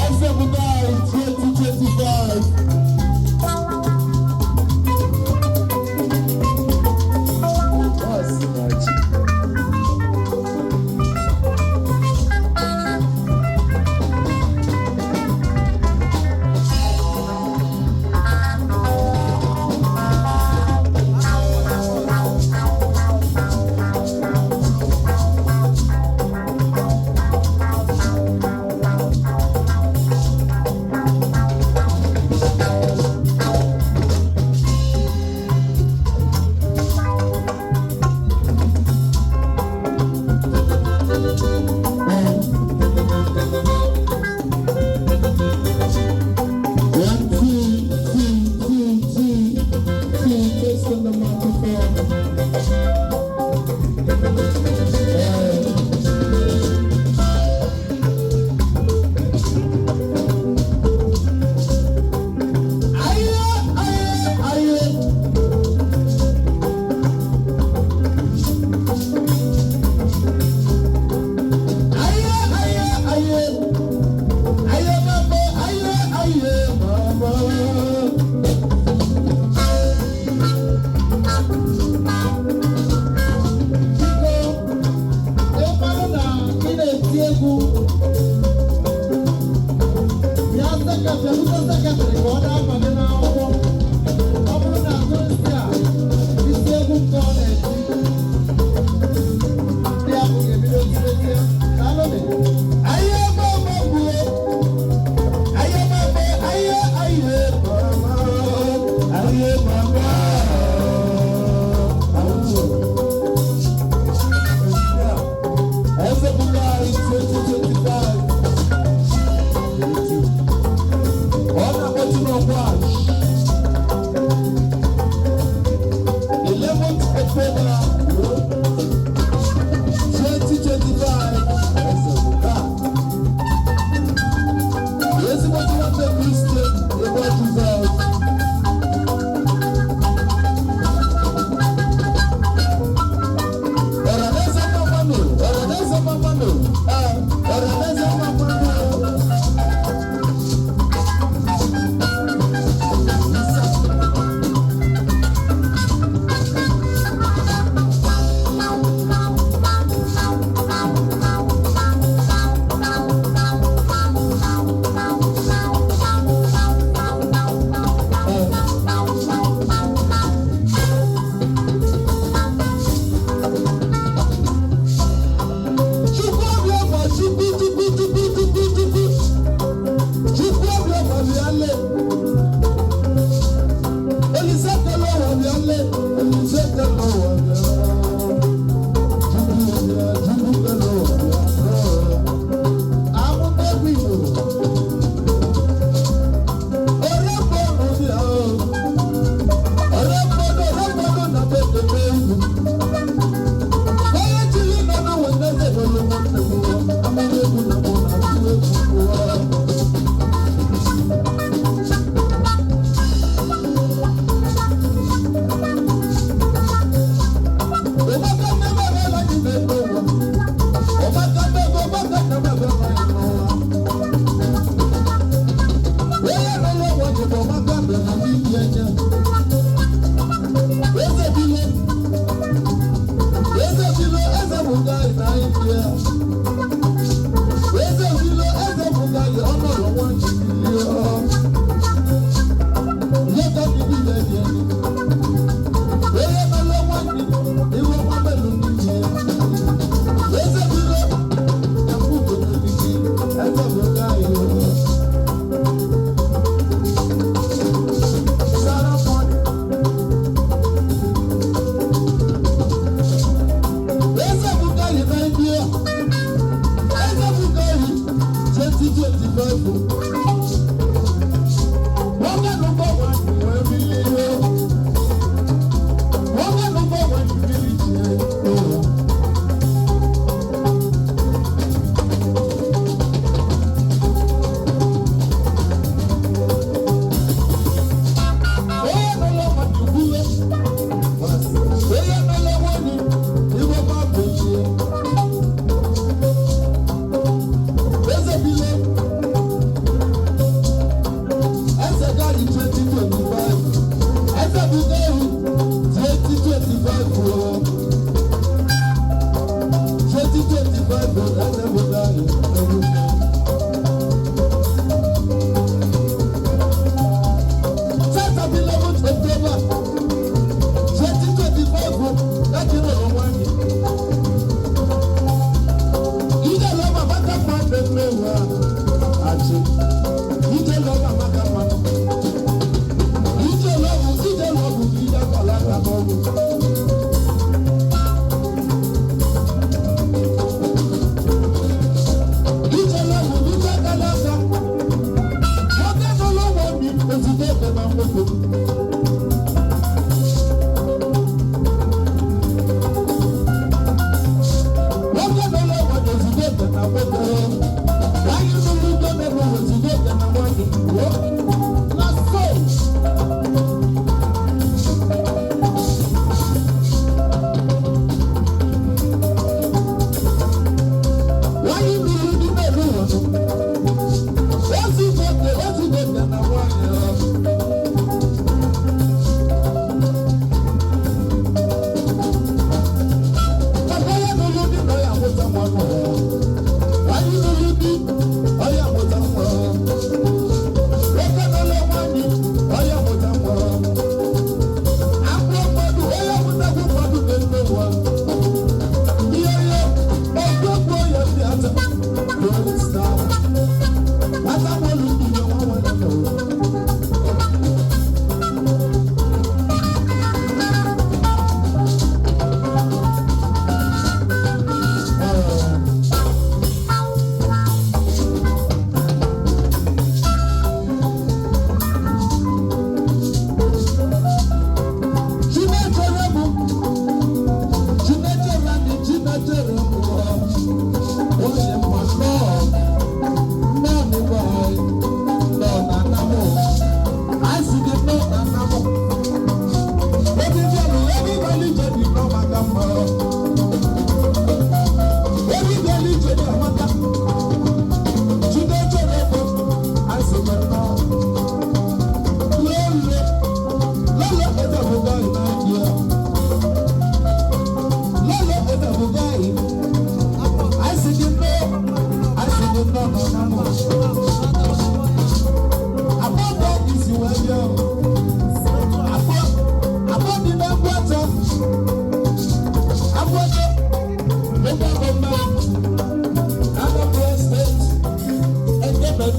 Eze Bugai 2025. One, two, two, two, two, two, test on the microphone. Aye, aye, aye. Aye, aye, aye. Aye, mama, aye, aye, mama.
Biko, ị mara na ị na-eti egwu, bịa sekretrị, bute sekretrị ka ọ na-aba gị n'akwụkwọ. Ọ bụrụ na atụrụsị a, isi egwu nke ọ na-eti, ndị ahụ ga-ebido tibezie. Daalụ.
Aye, mama, bue. Aye, mama, aye, aye, mama. Aye, mama. Eze Bugai 2025. Ọ na-akpọtụ n'ọkwa 11th October 2025. Eze Bugai. Ezigbo nwanne Kristi ebe Jizọs. Ọ̀rọ̀dẹ́sẹ̀ mọ́mọ́nù, ọ̀rọ̀dẹ́sẹ̀ mọ́mọ́nù, ọ̀rọ̀dẹ́sẹ̀ mọ́mọ́nù. Chukwu abịa ma chukwu chukwu chukwu chukwu chukwu. Chukwu abịa ma bịa le. Olise kele ụwa bịa le. Olise kele ụwa bịa. Chukwu bịa, Chukwu kele ụwa bịa. Amụma egwu Igbo. Orembo nọ bịa o. Orembo orembo na be ebe egwu. Onye chiri nọ na Wednesday lụrụ nwanne m nwa. Amụma egwu na mụ na-atụ egwu ụwa.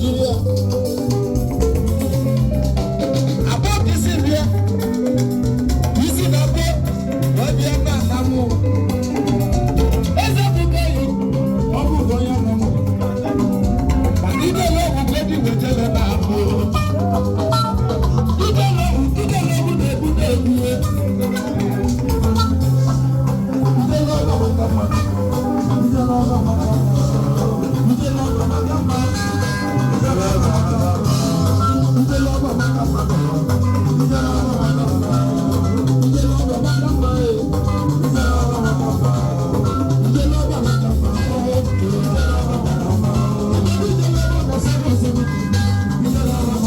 Nigeria. Abụọ ka isi bịa, isi na abụọ wee bịa ebe a na mụ. Eze bụkwa yi, ọ bụ onye nwe mụ. Maka ide lọgwụ ka eji wetara ebe abụọ. Ide lọgwụ, ide lọgwụ na-ebute egwu. Ide lọgwụ maka mma. Ide lọgwụ maka mma. Ide lọgwụ maka mma. Ide lọgwụ maka mma. Ide lọgwụ maka mma. Ide lọgwụ maka mma. Ide lọgwụ maka mma. Ide lọgwụ maka mma. Ide lọgwụ maka mma. Ide lọgwụ maka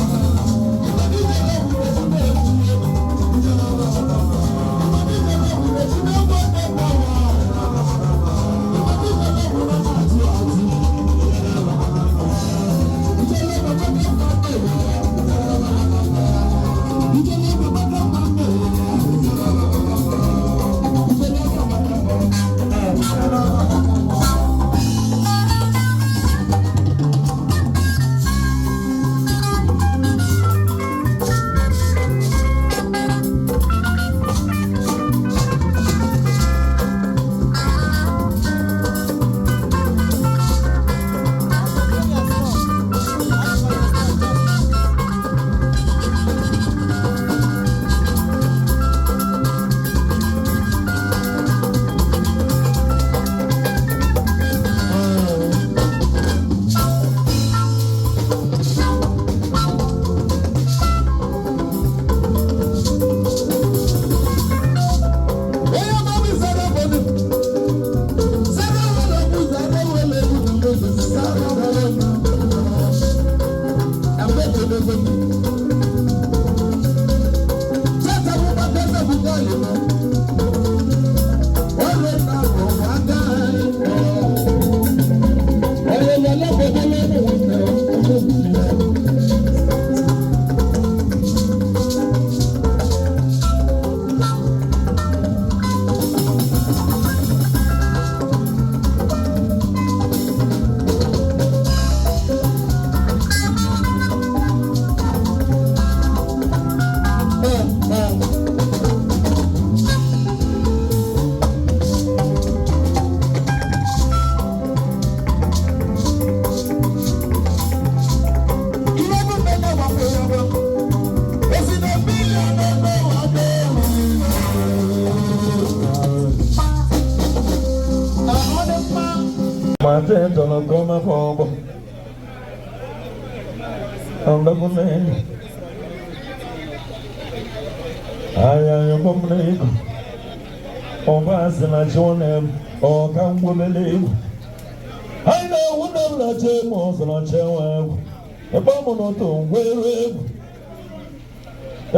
mma.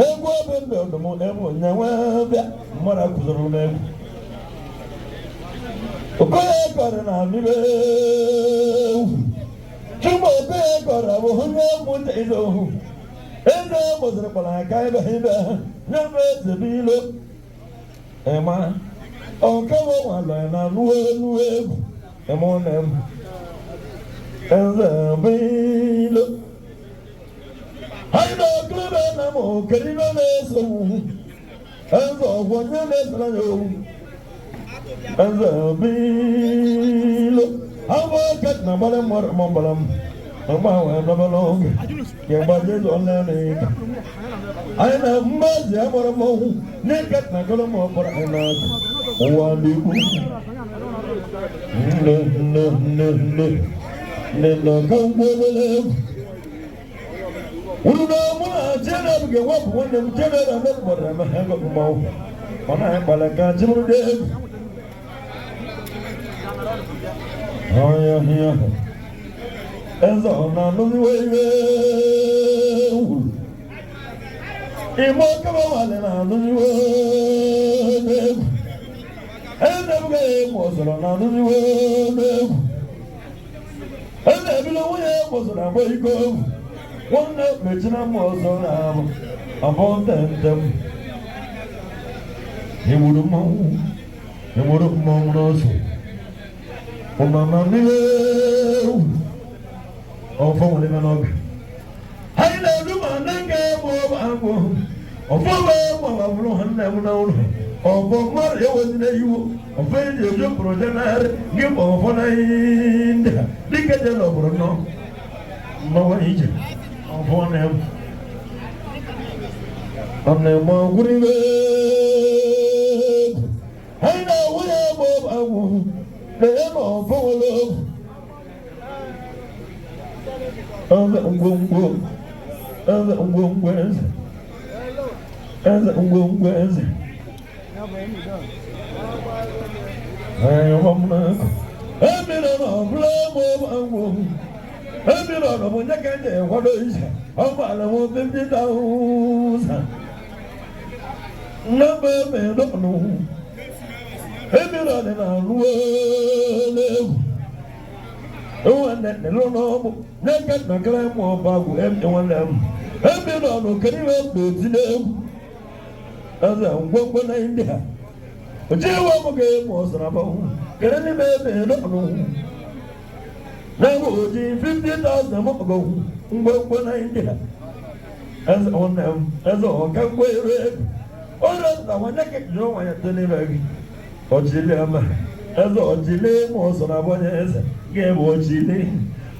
Egwu ebe ndị ọdụm ebe onyenwe bịa mmadụ akụziri m egwu. Okoye kọrọ na mmiri egwu. Chuma okoye kọrọ bụ onye mmụta ile ohu. Eze mụziri kpọrọ aka ebe ebe nyebe eze bụ ilo. Ịma ọkawo nwalọ na anụ elu egwu. Ịma ọ na-em. Eze bụ ilo. Anyị na-ekiri na m okiri na-eso eze ọgwụ onye na-esoro ya owu eze bilo awụ aka na gbara mmadụ ma gbara m mgbanwe nọbara oge ga-agbaje ụzọ nlele ịga anyị na mmazi agbara m ọhụ n'ike na gọrọ m ọkpọrọ anyị na-akụ ụwa dị ukwu nne nne nne nne nne na ka mgbobele egwu unu na mụ na Jenab ga-ewepụ nwanne m Jenab na mgbọrọ eme ha ego mmanwụ ọ naghị kpara ka ji bụrụ dị egwu ọya ya eze ọ na-anụziwe iwe wuru ime okebe nwale na-anụziwe n'egwu eze m ga-egwu ọzọrọ na-anụziwe n'egwu eze ebilo nwunye gbọzọrọ agba iko egwu nwanne mechina m ọzọ na-abụ abụ ntem egburu mmanwụ egburu mmanwụ n'ọsọ ụmama mmiri ewu Ọfọ nwere ebe n'oge. Anyị na-eru ma na nga egbu agwụ. Ọfọ wee ma ọ bụrụ ha nna m n'ụlọ. Ọfọ mmadụ ewezina iwu. Ọfọ eji eji okporo jenarị gị ma ọfọ na ndị a. Dịka je na ọbụrụ nnọọ. Nnọọ ije. Ọfọ na-emu. Ọ na-eme ọgwụrụ ibe egwu. Anyị na-awụ ya egbu agwụ. Na ya na ọfọ nwere ogwu. Eze ngwongwo, eze ngwongwo eze, eze ngwongwo eze. Anyị ọma m n'akụ. Ebiri na ọbụla egbe agwụ. Ebiri na ọbụ onye ka eji ekwado ije. Ọ gbara m 50,000. Nnaba eme n'ọnụ. Ebiri ọdị na alụ egwu. Nwanne nlụ n'ọgbụ n'aka nnakịrị mụ ọba agwụ emi nwanne m. Ebi nọ n'okere iwe m na-eti n'egwu. Eze ngwongwo na ndị a. Oji iwe m ga-eme ọsara banwụ. Kere n'ime ebe n'ọnụ. Na-egwu oji 50,000 m ọgọgwụ ngwongwo na ndị a. Eze nwanne m, eze ọka ngwa eru egwu. Ọrụ nta nwanne ka jụrụ nwa ya tụlere gị. Ọchịlị ama. Eze ọchịlị mụ ọsara abanye eze. Ga-ebe ọchịlị.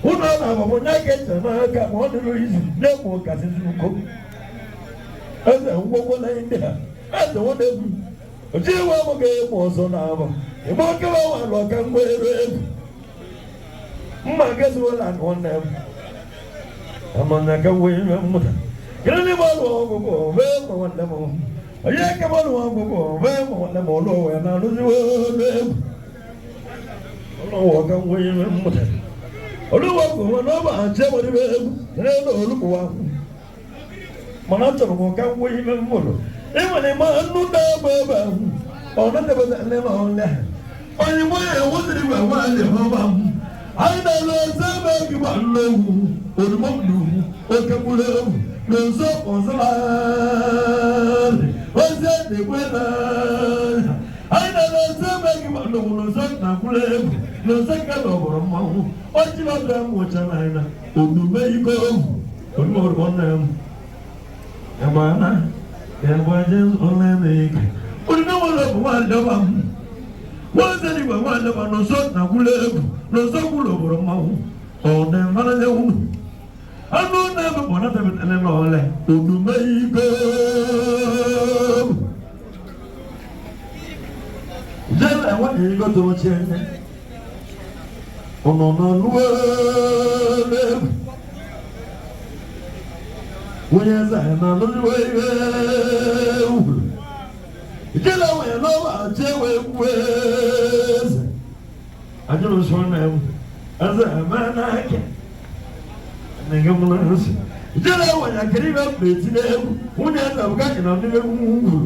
Ụlọ na-agbagbo na-ekecha n'aka ma ọ dịrị izu na-egbu kasịsị uko. Eze ngwongwo na ndị a, eze nwanne m, oji iwe m ga-egbu ọzọ na-abụ. Igbe okewa nwere ọka ngwa eru egwu. Mma gezuola nwanne m. Amanya ka wee ime mmụta. Gịnị n'ime ọrụ ọgwụgwọ wee ma nwanne m. Onye eke ọrụ ọgwụgwọ wee ma nwanne m ọrụ onwe ya na-arụziwe ọrụ egwu. Ọlọ́wọ́ kan wọ́n yẹn mú tẹ̀. Olúwa kò wọn náà máa jẹ́ wọn níbẹ̀ egwu n'elu olúwa. Mana chọrọ m ka wọ́n yẹn mú lọ. Ìwọ̀n ni máa ń nú dáàbò ẹ̀bà ahụ. Ọ̀nà tẹ̀bẹ̀ ní ma ọ̀lẹ́. Onye wọ́n yẹn wọ́n ti wẹ̀ wọ́n alẹ́ hàn bá mú. Anyị na-alụ ọzọ ebe gị gba nlegwu, olumọdụ, okekwuru egwu, na nso ọzọlarị. Ozi na-ekwe n'anya. Anyị na-alụ ọzọ ebe gị gba nlegwu na nso na-akwụrụ egwu. N'ọzọ ka na ọgbọrọ mmanwụ, ọchị ọbịa mụcha n'anya, omume iko egwu, omume nwanne m. Ịgbana, ịgbaje ole na ike. Orime nwere bụ nwaanyị ọba m. Nwaanyị igwe nwaanyị ọba n'ọzọ na-akwụrụ egwu, n'ọzọ kwụrụ ọgbọrọ mmanwụ, ọ na-emara ya unu. Anụ na-ebe bụ na tebetele n'ọlẹ, omume iko egwu. Jere enweghị ego tụrụ chi anya. Ọnọ na lụọ egwu. Onye eze anyị na-alụrụ egwu. Ijele nwere n'ọba achị ewe egwu eze. Ajụrụ sọ na egwu. Eze eme n'aka. Nige m na nsị. Ijele nwere akịrị ibe mkpa eti n'egwu. Nwunye eze bụ ka na ndị egwu ngwuru.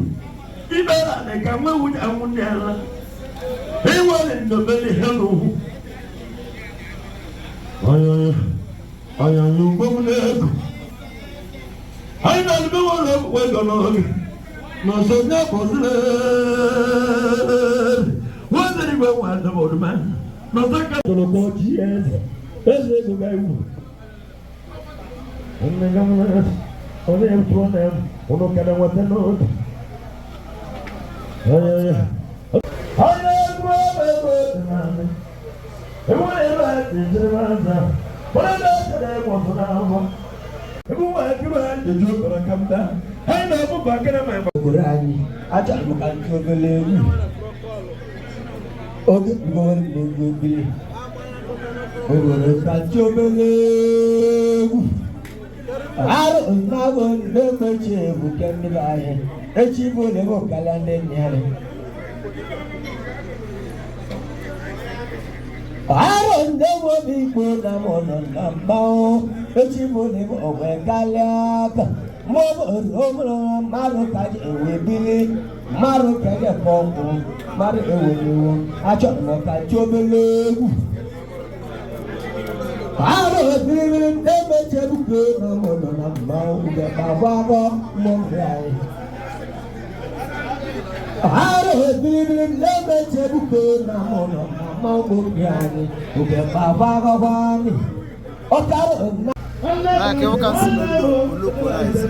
Ibe na dị ka nwe nwunye nwunye ala. Iwere ndobere ihe n'ugwu. Ayọyọ mgbọmụ n'ego. Anyị na-alụbe nwere okpukpe ego n'oge. N'ọsọ nye bọzịrị. Nwezere igwe nwa adọbọdụma. N'ọsọ ka tọrọ ka ọchị eze. Eze ego ga iwu. Nne ga mma ọ na-etu ọ na-emu. Ụnụ ka na-enweta n'obi. Ayọyọ. Anyị na-egwu ebe ego dị n'ala.
Obodo anyị achọrọ m ka ntụ obere egwu oge mgbe mgbe obere obodo ka ntụ obere egwu arụ nnabụ ndị mechi egwu ke ndị be anyị echi bụ na ebe ọkala ndị nnyarị Aro ndị nwe ikpo na mụ nọ na mmanwụ echi bụ na ebe ọgwe kalịa aka mmadụ mmadụ ka ji ewe bili mmadụ ka ji ekpọ nkwụ mmadụ eweliwo achọrọ m ka chi obele egwu aro ebiribiri ndị mechi ebuke na mụ nọ na mmanwụ ga-agba agbọ mmụọ anyị aro ebiribiri ndị mechi ebuke na mụ nọ na mmanwụ anyị oge gbagba agbagba anyị.
Na ka ụka si olokwu rice.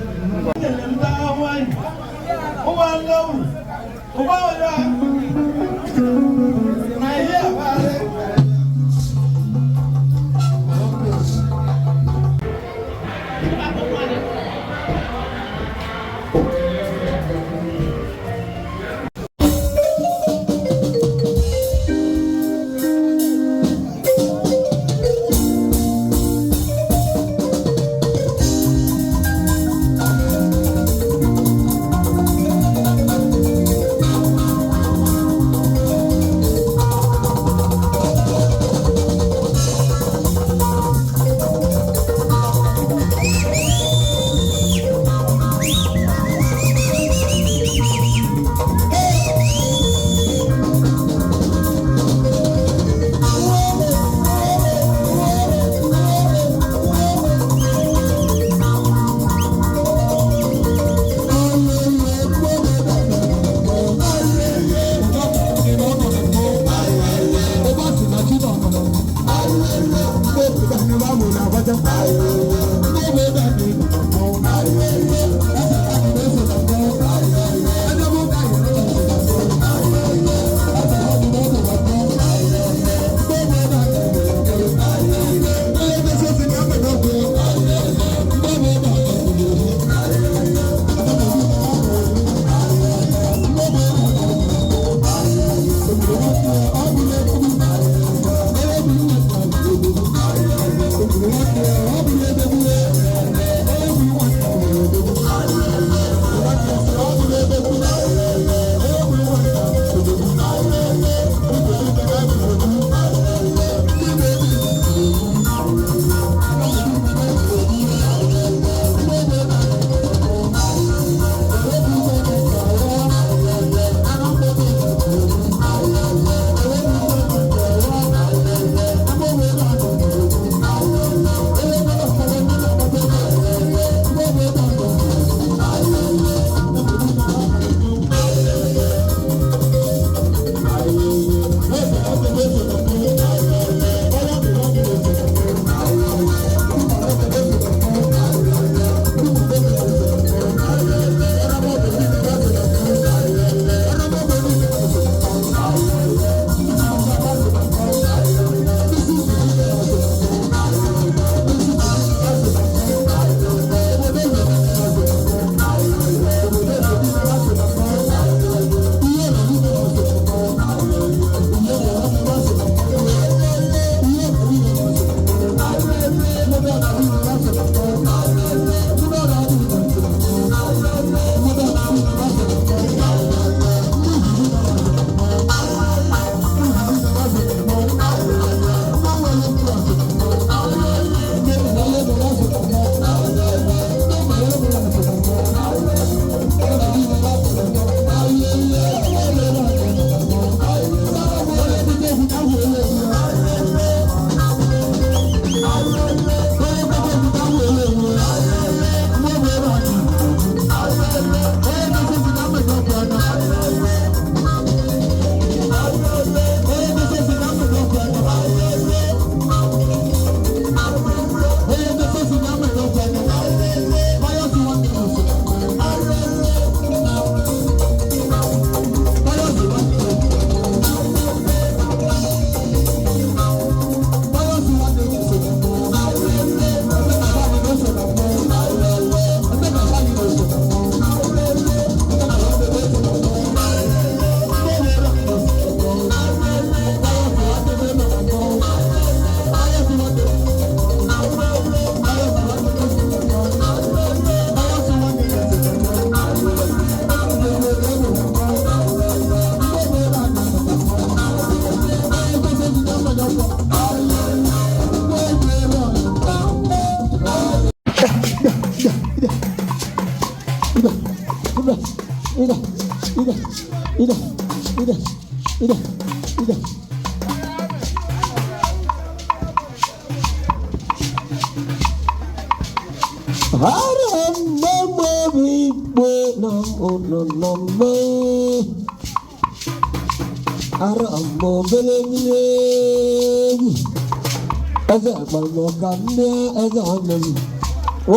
Eze kpọrọ m ka m bịa eze nwanne m.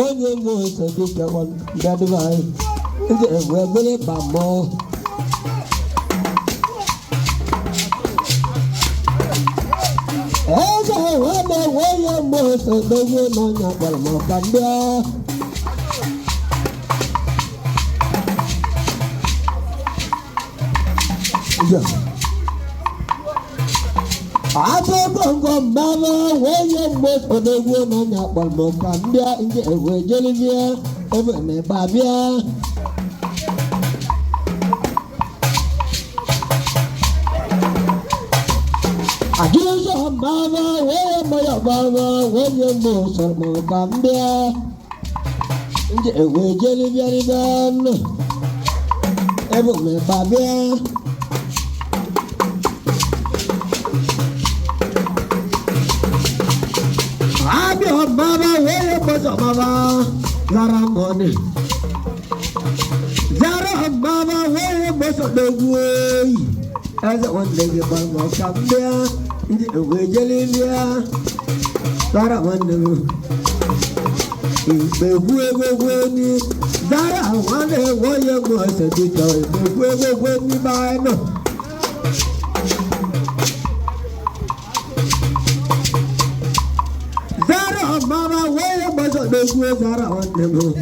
Onye m ose dike bịadịbe anyị. Ndị egwu ebere ba mmụọ. Eze nwanne m onye m ose dozie n'ọnya kpọrọ m ka m bịa. Akụkọ mmanụ onye mgbe odogwu n'ọnya kpọrọ m ka m bịa ndị egwu ejelibie ebe na-ebe abịa. Ajụjụ mmanụ onye mgbe mmanụ onye mgbe sọrọ m ka m bịa ndị egwu ejelibie ebe na-ebe abịa. Mama, where was mama? Zara money. Zara mama, where was the way? As one day, Mama come there, the way Jelivia. Zara one day, Zara one day, where was the way? Mama, where was the Zara on the moon?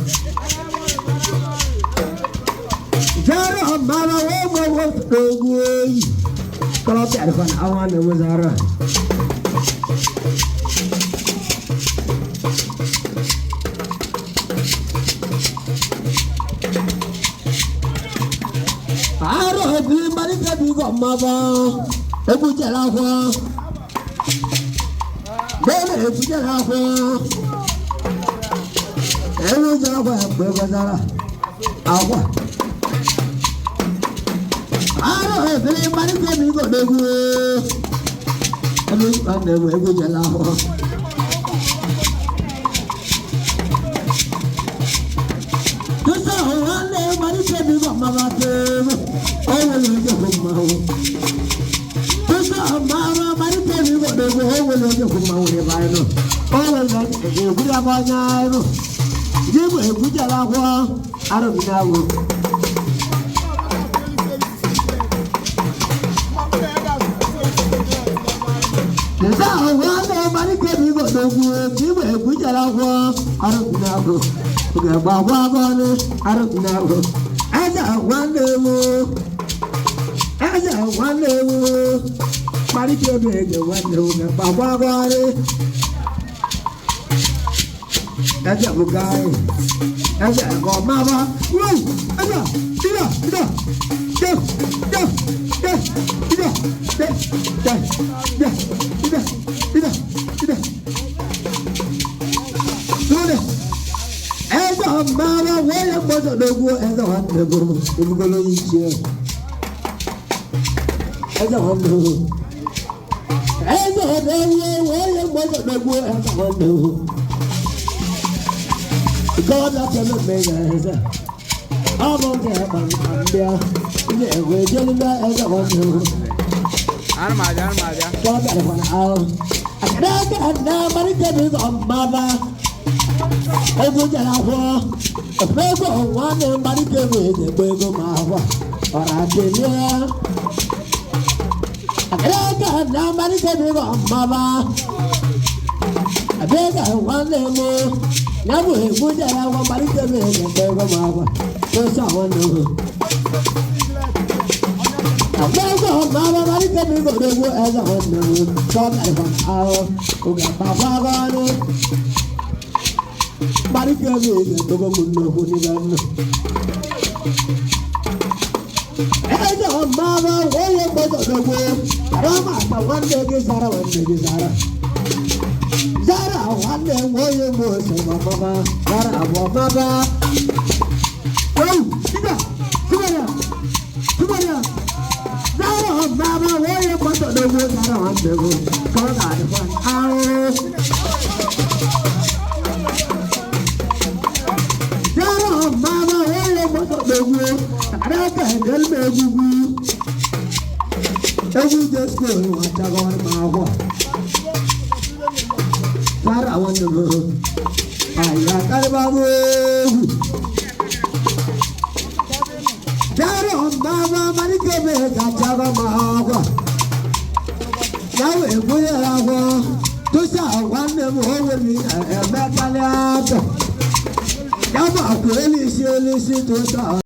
Zara, Mama, where was the way? Kalau tak ada awan nama Zara. Aro bi mari ka bi ko mama, ebu jala kwa. Bẹ́ẹ̀ni ebu jala kwa. Ebu jala kwa ebu jala akwa. Aro ebi mari ka bi ko dogu. Ebu ebu jala kwa. Tusa wane mari ka bi ko mama te. Owo lo je ko ma wo. Tusa mama mari ka bi ko dogu owo lo je ko ma wo re ba no. Owo lo ebu ya ba nya no. Jibu ebu jala kwa aro bi na wo. Tusa wane mari ka bi ko dogu jibu ebu jala kwa aro bi na wo. Oge gba gba gba ni aro bi na wo. Eze nwanne m, eze nwanne m, kparịta ebe eze nwanne m gba gba gba ni. Eze bụ gaị, eze nke ọma ba, wuu, eze, ida, ida, de, de, de, ida, de, de, de, ida, ida, ida. Lóde. Eze mama wee gbọdọ n'egwu eze nwanne m ebugolo iche. Eze nwanne m. Eze nwanne wee gbọdọ n'egwu eze nwanne m. God bless me eze. Ọ bụ nke kpamkpam ndị egwu ejelu eze nwanne m.
Ana m abịa, ana m abịa.
God bless me ahụ. Akadaka na amalite bụ mama. Ego jara akwọ, ego nwanne mgbalite bụ eze ego ma akwọ, ọra adịlịa. Akadaka na mgbalite bụ mama. Abịa nwanne m, ya bụ ego jara akwọ mgbalite bụ eze ego ma akwọ, n'ọsọ nwanne m. Ego mama mgbalite bụ ego eze nwanne m, sọ ahụ, oge agbakwa ọnụ. Barika be dogo munno kuni ganno. Eze mama wee gbọdọ dogo. Rama pa nwanne gị zara nwanne gị zara. Zara nwanne wee mo se mama zara bo mama. Oh, diga, diga, diga. Zara mama wee gbọdọ dogo zara nwanne gị. Ka ọ ga-adịkwa ahụ. Mama, wee gbọdọ dogo. Araka edelme egwugwu. Egwu Jesu nwachaghị ma ahụ. Dara nwanne m anyị akarịbago egwu. Dara mama malikebe gachaba ma agwa. Ya wee gwunye ya agwọ. Tụsa nwanne m o nwere emekarị atọ. Ya bụ akwa elisi elisi tụsa.